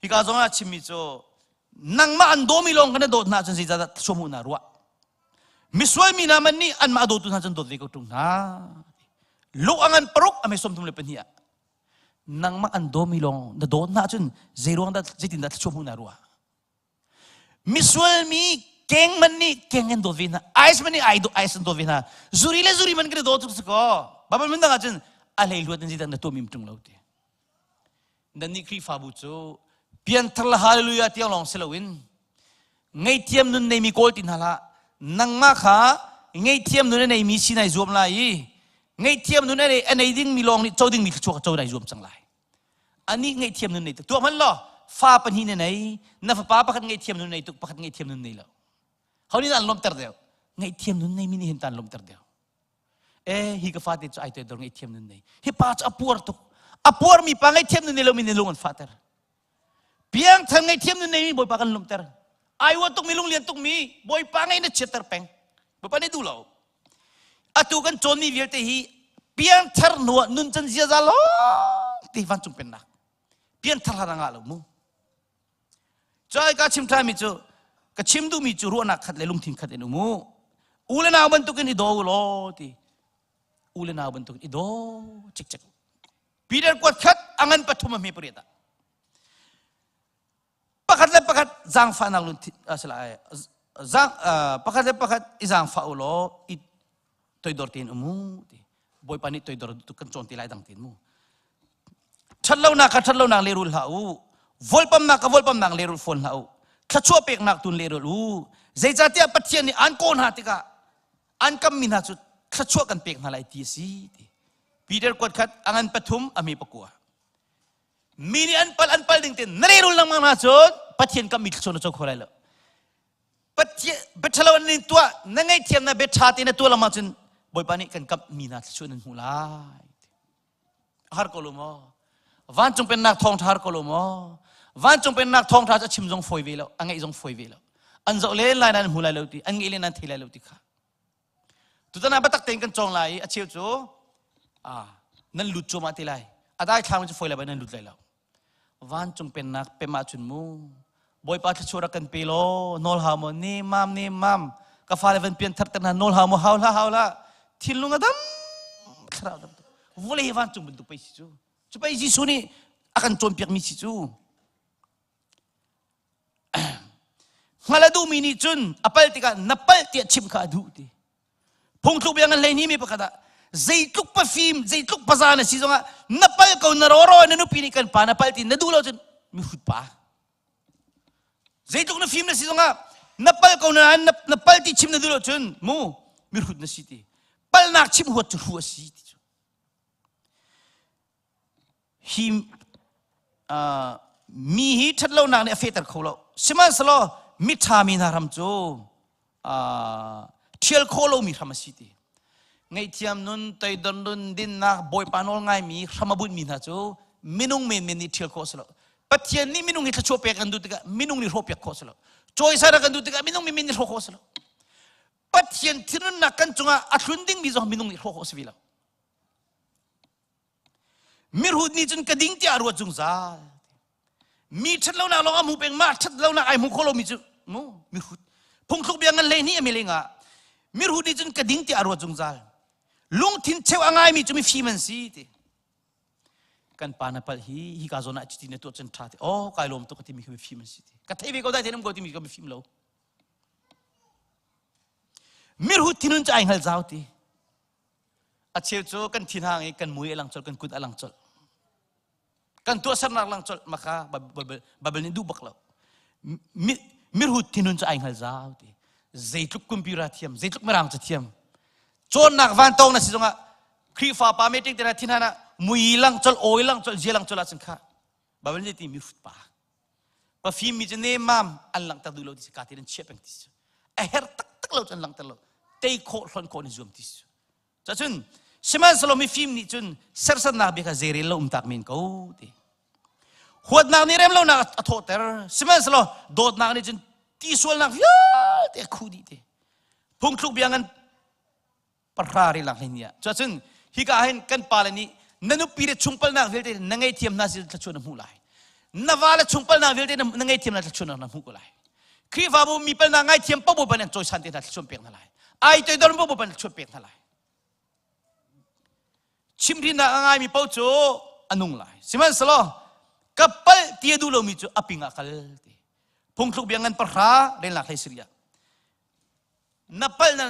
Hika zong ah chimmi cu nangmah an dawmi lawng kan dawt hna cun zeicahdah thluachuah hmuh na ruah. Misual mi hna man nih anmah a dawtu hna cun dawt ve ko ṭung hna. Luk a ngan paruk a me 32 ah nangmah an dawmi lawng na dawt hna cun zeiruang dah zeitindah thluachuah hmuh na ruah. Misual mi keng man nih keng an dawt ve hna. Ice man nih ai ice an dawt ve hna. Zuri le zuri man kan i dawt tuk si ko. Bible mun dang ahcun a hlei luat in zeidah na tuah mi ṭung lo ti. Nan nih Khrihfabu cu pianthar le hallelujah tiang lawng si loin ngaihthiam nun neimi kawl ti hna hlah. Nangmah kha ngaihthiam nun a neimi si nai zuam lai i ngaihthiam nun a nei dingmi lawng nih co dingmi thluachuah co nai zuam cang lai. Anih ngaihthiam nun nei tuk. Tuah hmanh law fa pahnih na nei, na fapa pakhat ngaihthiam nun nei tuk, pakhat ngaihthiam nun nei lo. Ho nih an lawmhter deuh? Ngaihthiam nun nei mi nih hin ta an lawmhter deuh. E hi ka fate cu ai toidor ngaihthiam nun nei. Hi pa cu a puar tuk. A puar mi pa ngaihthiam nun nei lo mi nih lung an fahter. Piangthar ngaihthiam nun nei mi Bawipa kan lawmhter. Ai uat tuk mi lunglian tuk mi Bawipa ngei na chiatter peng. Bawipa nih duh lo. Atu kan cawnmi vialte hi piangthar hnuah nuncan ziaza lawng ti vancung pennak. Piangthar hlan ah ngah lo mu. Cai ka chim ṭhanmi cu ka chim duhmi cu ruahnak khat le lungthin khat in um u. U le nau bantukin i daw u law ti. U le nau bantukin i daw cikcek. Peter kuat khat a ngan pathum a hme pariat ah. Pakhat le pakhat zaangfahnak lungthin asila zang pakhat le pakhat i zaangfah u law i toidor tein um u ti. Bawipa nih toidor tu kan cawn ti lai dang tin mu. Ṭhatlonak kha ṭhatlonak lehrul hlah u. Volpamnak kha volpamnak lehrul fawn hlah u. Thluachuah peknak tun lehrul u. Zeicahtiah Pathian nih aan kawl hna tikah an kammi hna cu thluachuah kan pek hna lai ti a si ti. Peter kuat khat a ngan pathum a mi pakua. Mi nih an pal an pal ding tein na lehrul lengmang hna cun Pathian kammi thluachuah na co kho lai lo. Pathian biaṭhalo an in tuah na ngaihthiam na biaṭha te na tuah lengmang cun Bawipa nih kan kammi hna thluachuah nan hmuh lai. Har ko lo maw? Vancung pennak thawngṭha har ko lo maw? Vancung pennak thawngṭha cu a chim zong fawi ve lo, a ngeih zong fawi ve lo. An zoh len lai nan hmu lai lo ti, an ngeih len nan thei lai lo ti kha. Tutan ah biatak tein kan cawng lai i a cheu cu ah nan lut cuahmah te lai. A dai thlang cu fawi lai ba nan lut lai lo. Vancung pennak pem ahcun mu Bawipa thluachuah rak kan pe law nawl hau maw ne mam ne mam ka fale van pian thar ter hna nawl hau maw hau hlah hau hlah thinlung a dam thlarau dam vawlei vancung bantuk pei si cu cu pei Jesuh nih a kan cawnpiak mi si cu hngal a duhmi nih cun a pal tikah na palh tiah chimh kha a duh ti Phungthluk bia ngan hleihnih mi pakhat ah zeitluk pafim zeitluk paza na si zongah na pal ko na rawro na nupi nih kan pa na pal ti na duh lo cun mihrut pa zeitluk na fim na si zongah na pal ko na na, na pal ti chim na duh lo cun mu mihrut na si ti palnak chim huat cu hru a si ti cu Hi uh, mi hi ṭhatlonak nih a fehter kho lo. Sihmanhsehlaw miṭha mi hna hram cu uh, ṭhial khawh lomi hram a si ti. Ngaihthiam nun, toidor nun, dinnak, Bawipa nawl ngaimi hram a bunhmi hna cu minung menmen nih ṭhial khawh a si lo. Pathian nih minung hi thluachuah pek an duh tikah minung nih hrawhpiak khawh a si lo. Cawisan a kan duh tikah minung menmen nih hrawh khawh a si lo. Pathian thinhunnak kan cungah a thlun dingmi zong minung nih hrawh khawh a si ve lo. Mirhut nih cun ka ding tiah a ruat zungzal. Mi ṭhatlonak lawng a hmu peng, mah ṭhatlonak ai hmu kho lomi cu mu mihrut. Phungthluk bia ngan 12 a mi ah mirhut nih cun ka ding tiah a ruat zungzal. Lungthin cheu a ngaimi cu mifim an si ti. Kan pa na palh hi hi ka zawn ah cuti na tuah cun ṭha ti. Oh kai lawm tuk ka timi kha mifim an si ti. Ka thei ve ko dai te nam ko timi ka mifim lo. Mirhut thinun cu ai hngal zau ti. A cheu cu kan thin hang i kan mui a lang colh, kan kut a lang colh. Kan tuahsernak lang colh maka Bible nih duh bak lo. Mirhut thinun cu ai hngal zau ti. Zeitluk computer thiam, zeitluk mirang ca thiam. Cawnnak van tong na si zongah Khrihfa pa meeting te na thin hana mui lang colh, oi lang colh, zia lang colh ahcun kha Bible nih ti mirhut pa. Pafim mi cu nemmam an langhter duh lo ti si ka ti an chiah peng ti si. A her taktak lo cu an langhter lo. Tei khawh hlon khawh ni zuam ti si. Cacun sihmanhsehlaw mifim nih cun sersannak bia kha zeirel lo um tak men ko ti. Huatnak nih rem lonak a thawhter. Sihmanhsehlaw dawtnak nih cun ti sualnak vialte a khuh dih ti. Phungthluk bia ngan pahra ri lang hlei ah cuacun hika ah hin kan pale nih na nupi le chungpalnak vialte na ngei hna sin thluachuah na hmuh lai na va le chungpalnak vialte na ngei thiam na thluachuah na hmuh ko lai Khrihfabu mi palnak ngaithiam popo pan an cawisan te hna thluachuah pek hna lai ai toidor popo pan thluachuah pek hna lai chimhrinnak a ngaimi paoh cu a nung lai sihmanhsehlaw ka palh ti a duh lomi cu a ping ah kal ti phungthluk bia ngan pahra renlak hlei siri ah na palh na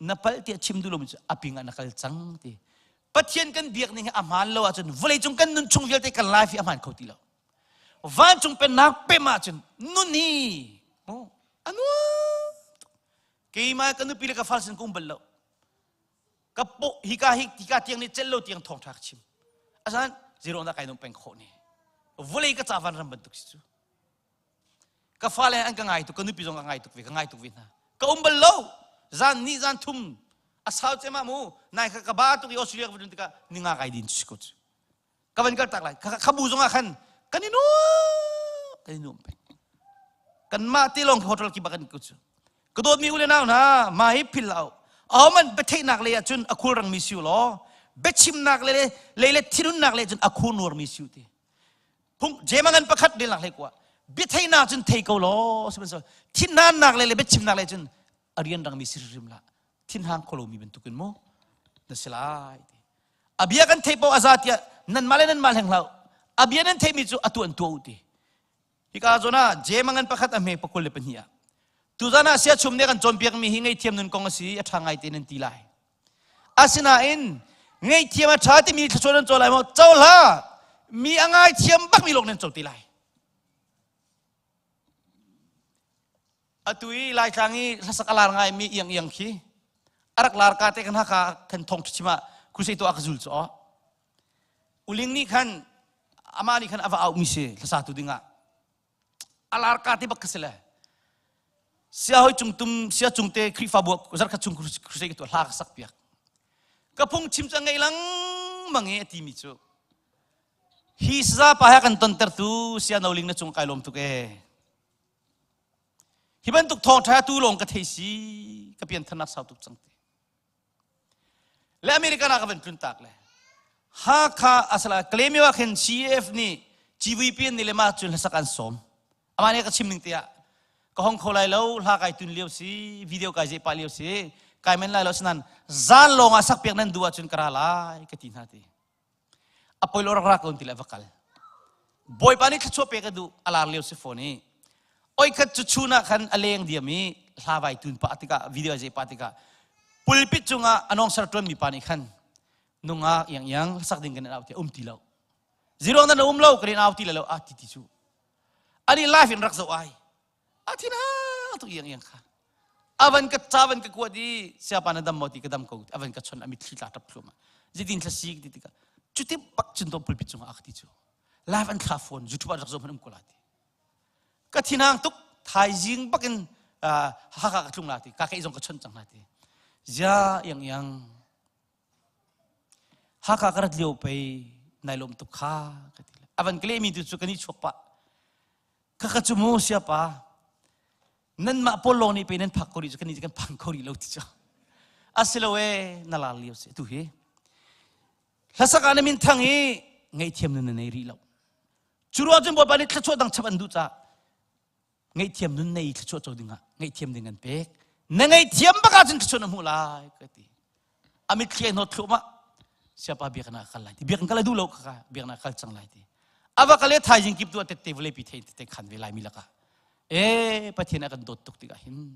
na palh tiah chim duh lomi cu a ping ah na kal cang ti Pathian kan biak ning hi a hmaan lo ahcun vawleicung kan nun chung vialte kan life hi a hmaan kho ti lo vancung pennak pem ahcun nun hi oh, a nuam keimah ka nupi le ka fal sin ka um bal lo ka po hika hi hika tiang nih cel lo tiang thawng tha ka chim asan zero na kai nom peng khawh ni vawlei ka ca van ram bantuk si cu Ka fale an ka ngai tuk, ka nupi zong ka ngai tuk ve, ka ngai tuk ve hna. Ka um bal lo. Zan ni zan thum a sau cem ah mu nai kha ka ba tuk i Australia ka va dun tikah ninga kai din si ko cu. Ka van kal tak lai. Kha bu zong ah khan kan i nuam, kan i nuam peng. Kan mah te lawng hotel ki bak kan ko cu. Ka dawtmi u le nau hna, mah hi phil hlah u. Ahohmanh biatheihnak lei ah cun a khulrang mi si u law, biachimnak lei le lei le thinhunnak lei cun a khurnuar mi si u ti. Phung jemangan pakhat lelak hlei kwa biatheihnak cun thei ko law sihmanhsehlaw thinhannak le le biachimnak le cun a rianrang mi si hrim la thinhang kholo mi bantukin mu na si lai ti a bia kan theih paoh a za tiah nanmah le nanmah hleng hlah a bia nan theihmi cu atu an tuah u ti hika zawn ah jemangan pakhat a hme pakul le pahnih ah tuzan ah siachum nih kan cawnpiak mi hi ngaihthiam nun kong a si a ṭha ngai te nan ti lai Asinain ngaihthiam a ṭha timi thluachuah nan co lai maw? Co hlah! Mi a ngaithiam bakmi lawng nan co ti lai. Atu i Laitlang i hlasak a lar ngaimi iang iang khi a rak lar ka te kan haka kan thong chim ah crusade tu a ka zul cu aw. Uling nih khan amah nih khan a va auhmi si hlasa tu dingah a lar ka te bak ka si le sia hoi cung tum sia cung te Khrihfabu zarkhat chung crusade tu hla ka sak piak ka phung chim cu ngei lengmang i a ti mi cu hi saza pa he kan tonter tu sia no ling na cung kai lawm tuk e hi bantuk thawngtha tu lawng ka thei si ka pian thanak sau tuk cang te Le American ah ka van tlun tak le Hakha asala Kalaymyo ah khin CAF nih GVP nih le mah cun hlasak an sawm. Amah nih ka chim ning tiah ka hong kho lai lo hla kai tun lio si video kai zeh pah lio si kai men lai lo sinan zan lawng ah sak piak nan duh ahcun ka ra lai ka ti hna ti. A poi lo rak ra ko ti le va kal. Bawipa nih thluachuah pek a duh a lar lio si fawn i oi khat cu chun ah khan a leng diam i hla vai tun pah tikah video zeh pah tikah pulpit cungah a nawngsar ṭuan mi pa nih khan nungak iang iang hlasak ding kan au ti um ti lo zirong nan um lo kan in au ti le lo a ti ti cu ani life in rak zoh ai a thina tuk iang iang kha avan ka ca van ka kuat i siapa na dam maw ti ka dam ko avan ka chon a mitthli tla tap thluam zitin thla si ti tikah cuti bak cun to pulpit cungah a ka ti cu live an thla phone youtube ah rak zoh hmanh um ko la ti ka thinang tuk thaizing bakin haka ka tlung la ti ka kei zong ka chon cang la ti zia iang iang Hakha ka rat lio pei nai lawm tuk kha ka ti avan ka lehmi tu cu kan i chuak pah ka ka cu mu siapa nanmah pawl lawng nih pei nan phak ko rih cu kan nih kan phang kho rih lo ti cu asilo e na lar lio si tu hi hlasak ah na min thang i ngaihthiam nun na nei rih lo cu ruang cun bawipa nih thluachuah dang chap an duh caah ngaihthiam nun nei thluachuah co dingah ngaihthiam ding an pek na ngaihthiam bak ahcun thluachuah na hmuh lai ka ti a mitthli ai hnawt thluahmah. Siapa biakinn ah kal lai ti. Biakinn kal a duh lo kha biakinn ah kal cang lai ti. Ava kal le thaizing kip tu ah tette vawlei pi thei tette khan ve lai mi lakah. E Pathian a kan dawt tuk tikah hin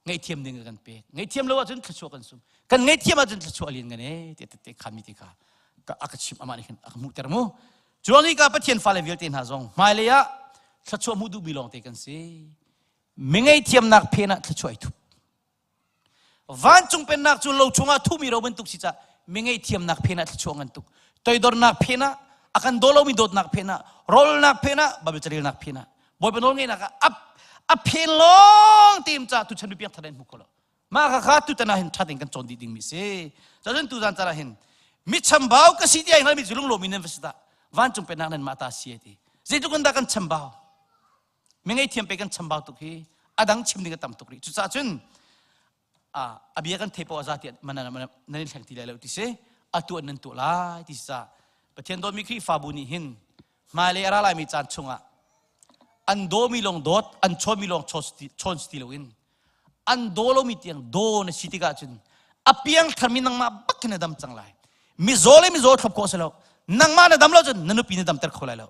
ngaihthiam ding a kan pek. Ngaihthiam lo ahcun thluachuah kan sung. Kan ngaihthiam ahcun thluachuah lian ngan e ti tette khan mi ti kha a ka chim amah nih khin a ka hmuhter mu. Cuang i ka Pathian fale vialte hna zong hmailei ah thluachuah hmuh duhmi lawngte kan si. Mi ngaihthiamnak phen ah thluachuah i thup. Vancung pennak cu lo chungah thumi ro bantuk si cah mi ngaihthiamnak phen ah thluachuah ngan tuk. Toidornak phen ah a kan daw lomi dawtnak phen ah rolnak phen ah Bible carelnak phen ah Bawipa nawl ngeihnak ah a phen lawng teim ca tuchan bipiak thar in hmu kho lo. Mah kha kha tutan ah hin ṭha tein kan cawn dih dingmi si. Cun tuzan caan ah hin mi chambau ka si ti ai hngalmi cu lunglawmi nan va si dah. Vancung pennak nan mah ta si ti. Zeitluk in dah kan chambau? Mi ngaihthiam pe kan chambau tuk hi a dang chim ding a tam tuk rih. Cucaah cun a bia kan thei poah za ti man nan in thleng ti lai lo ti si. A tuah nan tuah lai ti si ca. Pathian dawtmi Khrihfabu nih hin hmailei a ra laimi caan chungah an dawmi lawng dawt, an chawnmi lawng chawn si ti loin an daw lomi tiang daw na si tikah cun a piang tharmi nangmah bak hin na dam cang lai mizaw le mizaw thlop khawh si lo nangmah na dam lo cun na nupi na damter kho lai lo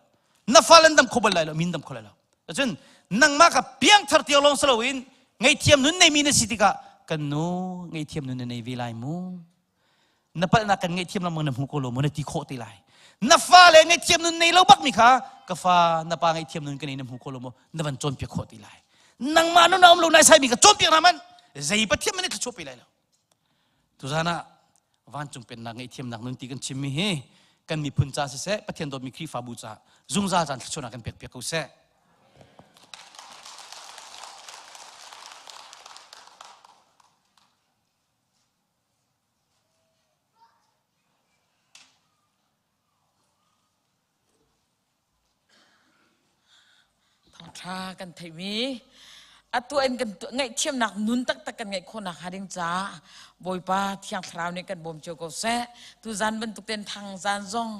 na fale an dam kho bal lai lo min dam kho lai lo cun nangmah ka piang thar tiang lawng si loin ngaihthiam nun neimi na si tikah kan nu ngaihthiam nun na nei ve lai mu na palhnak kan ngaihthiam lengmang na hmu ko lo maw na ti khawh te lai na fale ngaihthiam nun nei lo bak mi kha ka fa na pa ngaihthiam nun ka nei na hmu ko lo maw na van cawnpiak khawh te lai nangmah nun a um lo nai sai mi ka cawnpiak na man zei pathian man thluachuah pe lai lo tuzan ah vancung pennak ngaihthiamnak nun ti kan chim mi hi kan miphun ca siseh pathian dawtmi Khrihfabu ca zungzal caan thluachuahnak kan pek piak ko seh Thawngṭha kan theihmi atu in kan ngaihthiamnak nun taktak kan ngeih khawhnak hnga ding caah Bawipa Thiang Thlarau nih kan bawm cio ko seh. Tuzan bantuk ten thang zan zong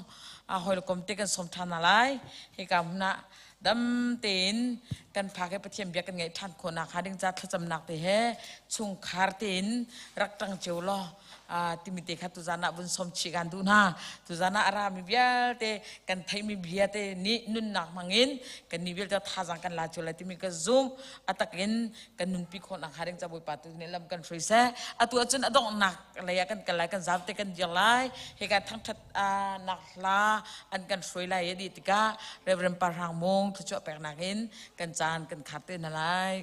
hawikom te kan sawm ṭhan hna lai. Hika hmun ah dam tein kan phak i Pathian bia kan ngeih ṭhan khawhnak hnga ding ca thlacamnak te he chungkhar tein rak ṭang cio law timi te kha tuzan ah vun sawm chih kan duh hna. Tuzan ah a rami vialte kan theihmi bia te nih nunnak hmangin kan nih vialte thazaang kan la cio lai timi ka zumh. A takin kan nunpi khawhnak hnga ding ca Bawipa tu nih lam kan hruai seh. Atu ahcun a donghnak lei ah kan kal lai, kan zaam te kan dir lai. Hika thangṭhat nak hla an kan hruai lai i dih tikah Reverend Pa Hrang Mung thluachuah peknak in kan caan kan khar te hna lai.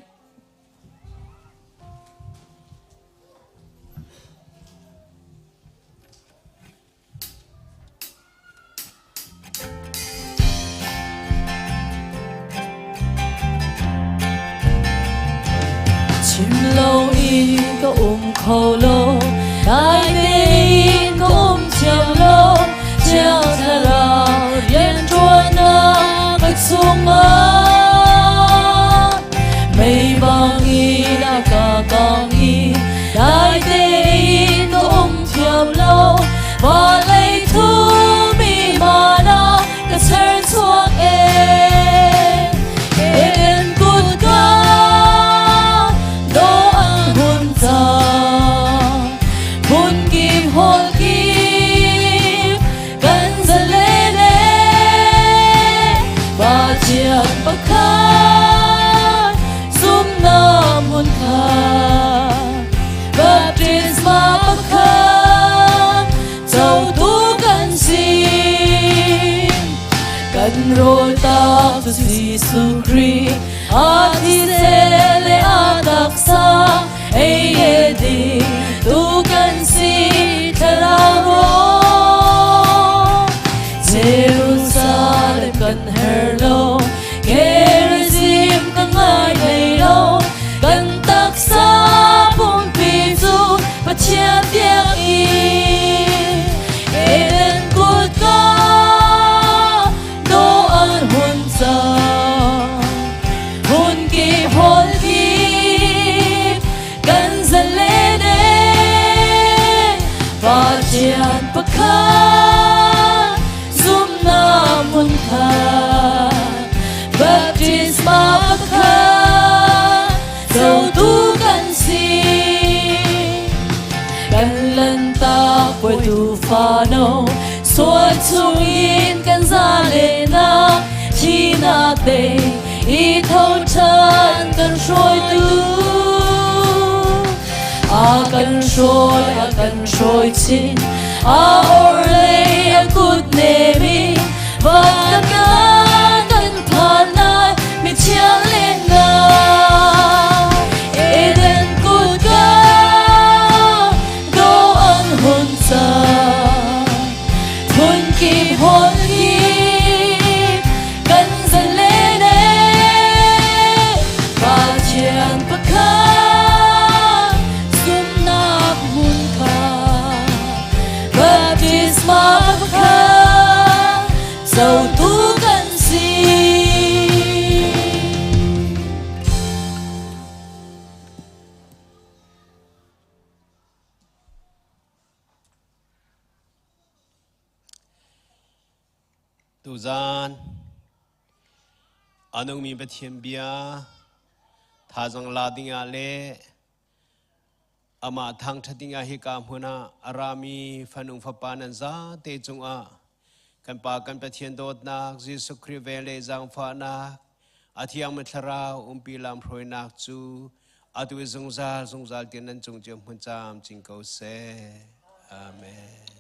Chim lo in ka um kho lo, dai tein ka um thiam lo, Thiang Thlarau rianṭuannak ka chungah mei bangin a ka kang i dai tein ka um thiam lo. Vawlei thumi mana ka ser chuak e Eden kutka do ang hun ca Phun kip hol kip kan zalele Pathian pakhat zumna mun khat Baptisma pakhat cotu kan si kan rawl tak cu Jesuh Khrih a thisen le a taksa ei le ding tu kan si thlarau rawl Jerusalem kan her lo Gerizim kan ngai hlei lo kan taksa pumpi cu Pathian biakinn Eden kutka dawh an hun cang hun kip hol kip kan zalen e Pathian pakhat. no Sual chungin kan zalenak Thihnak tei i tho ṭhan kan hruaitu A kan hruai a kan hruai chin A orhlei a kut nem in Van kan kan phan lai mi thiang lennak Eden kutka do an hun cang Phun kip hon kip kan zalen e Pathian pakhat zumhnak hmun kha Baptisma pakhat zotu kan si. Tuzan a nungmi Pathian bia thazang la dingah le amah thangṭhat dingah hika hmun ah a rami fanung fapa nan zate cungah kan Pa kan Pathian dawtnak Jesuh Khrih vel le zaangfahnak a thiangmi thlarau umpi lamhruainak cu atu i zungzal zungzal tiang nan cung cio hmun camcin ko seh. Amen.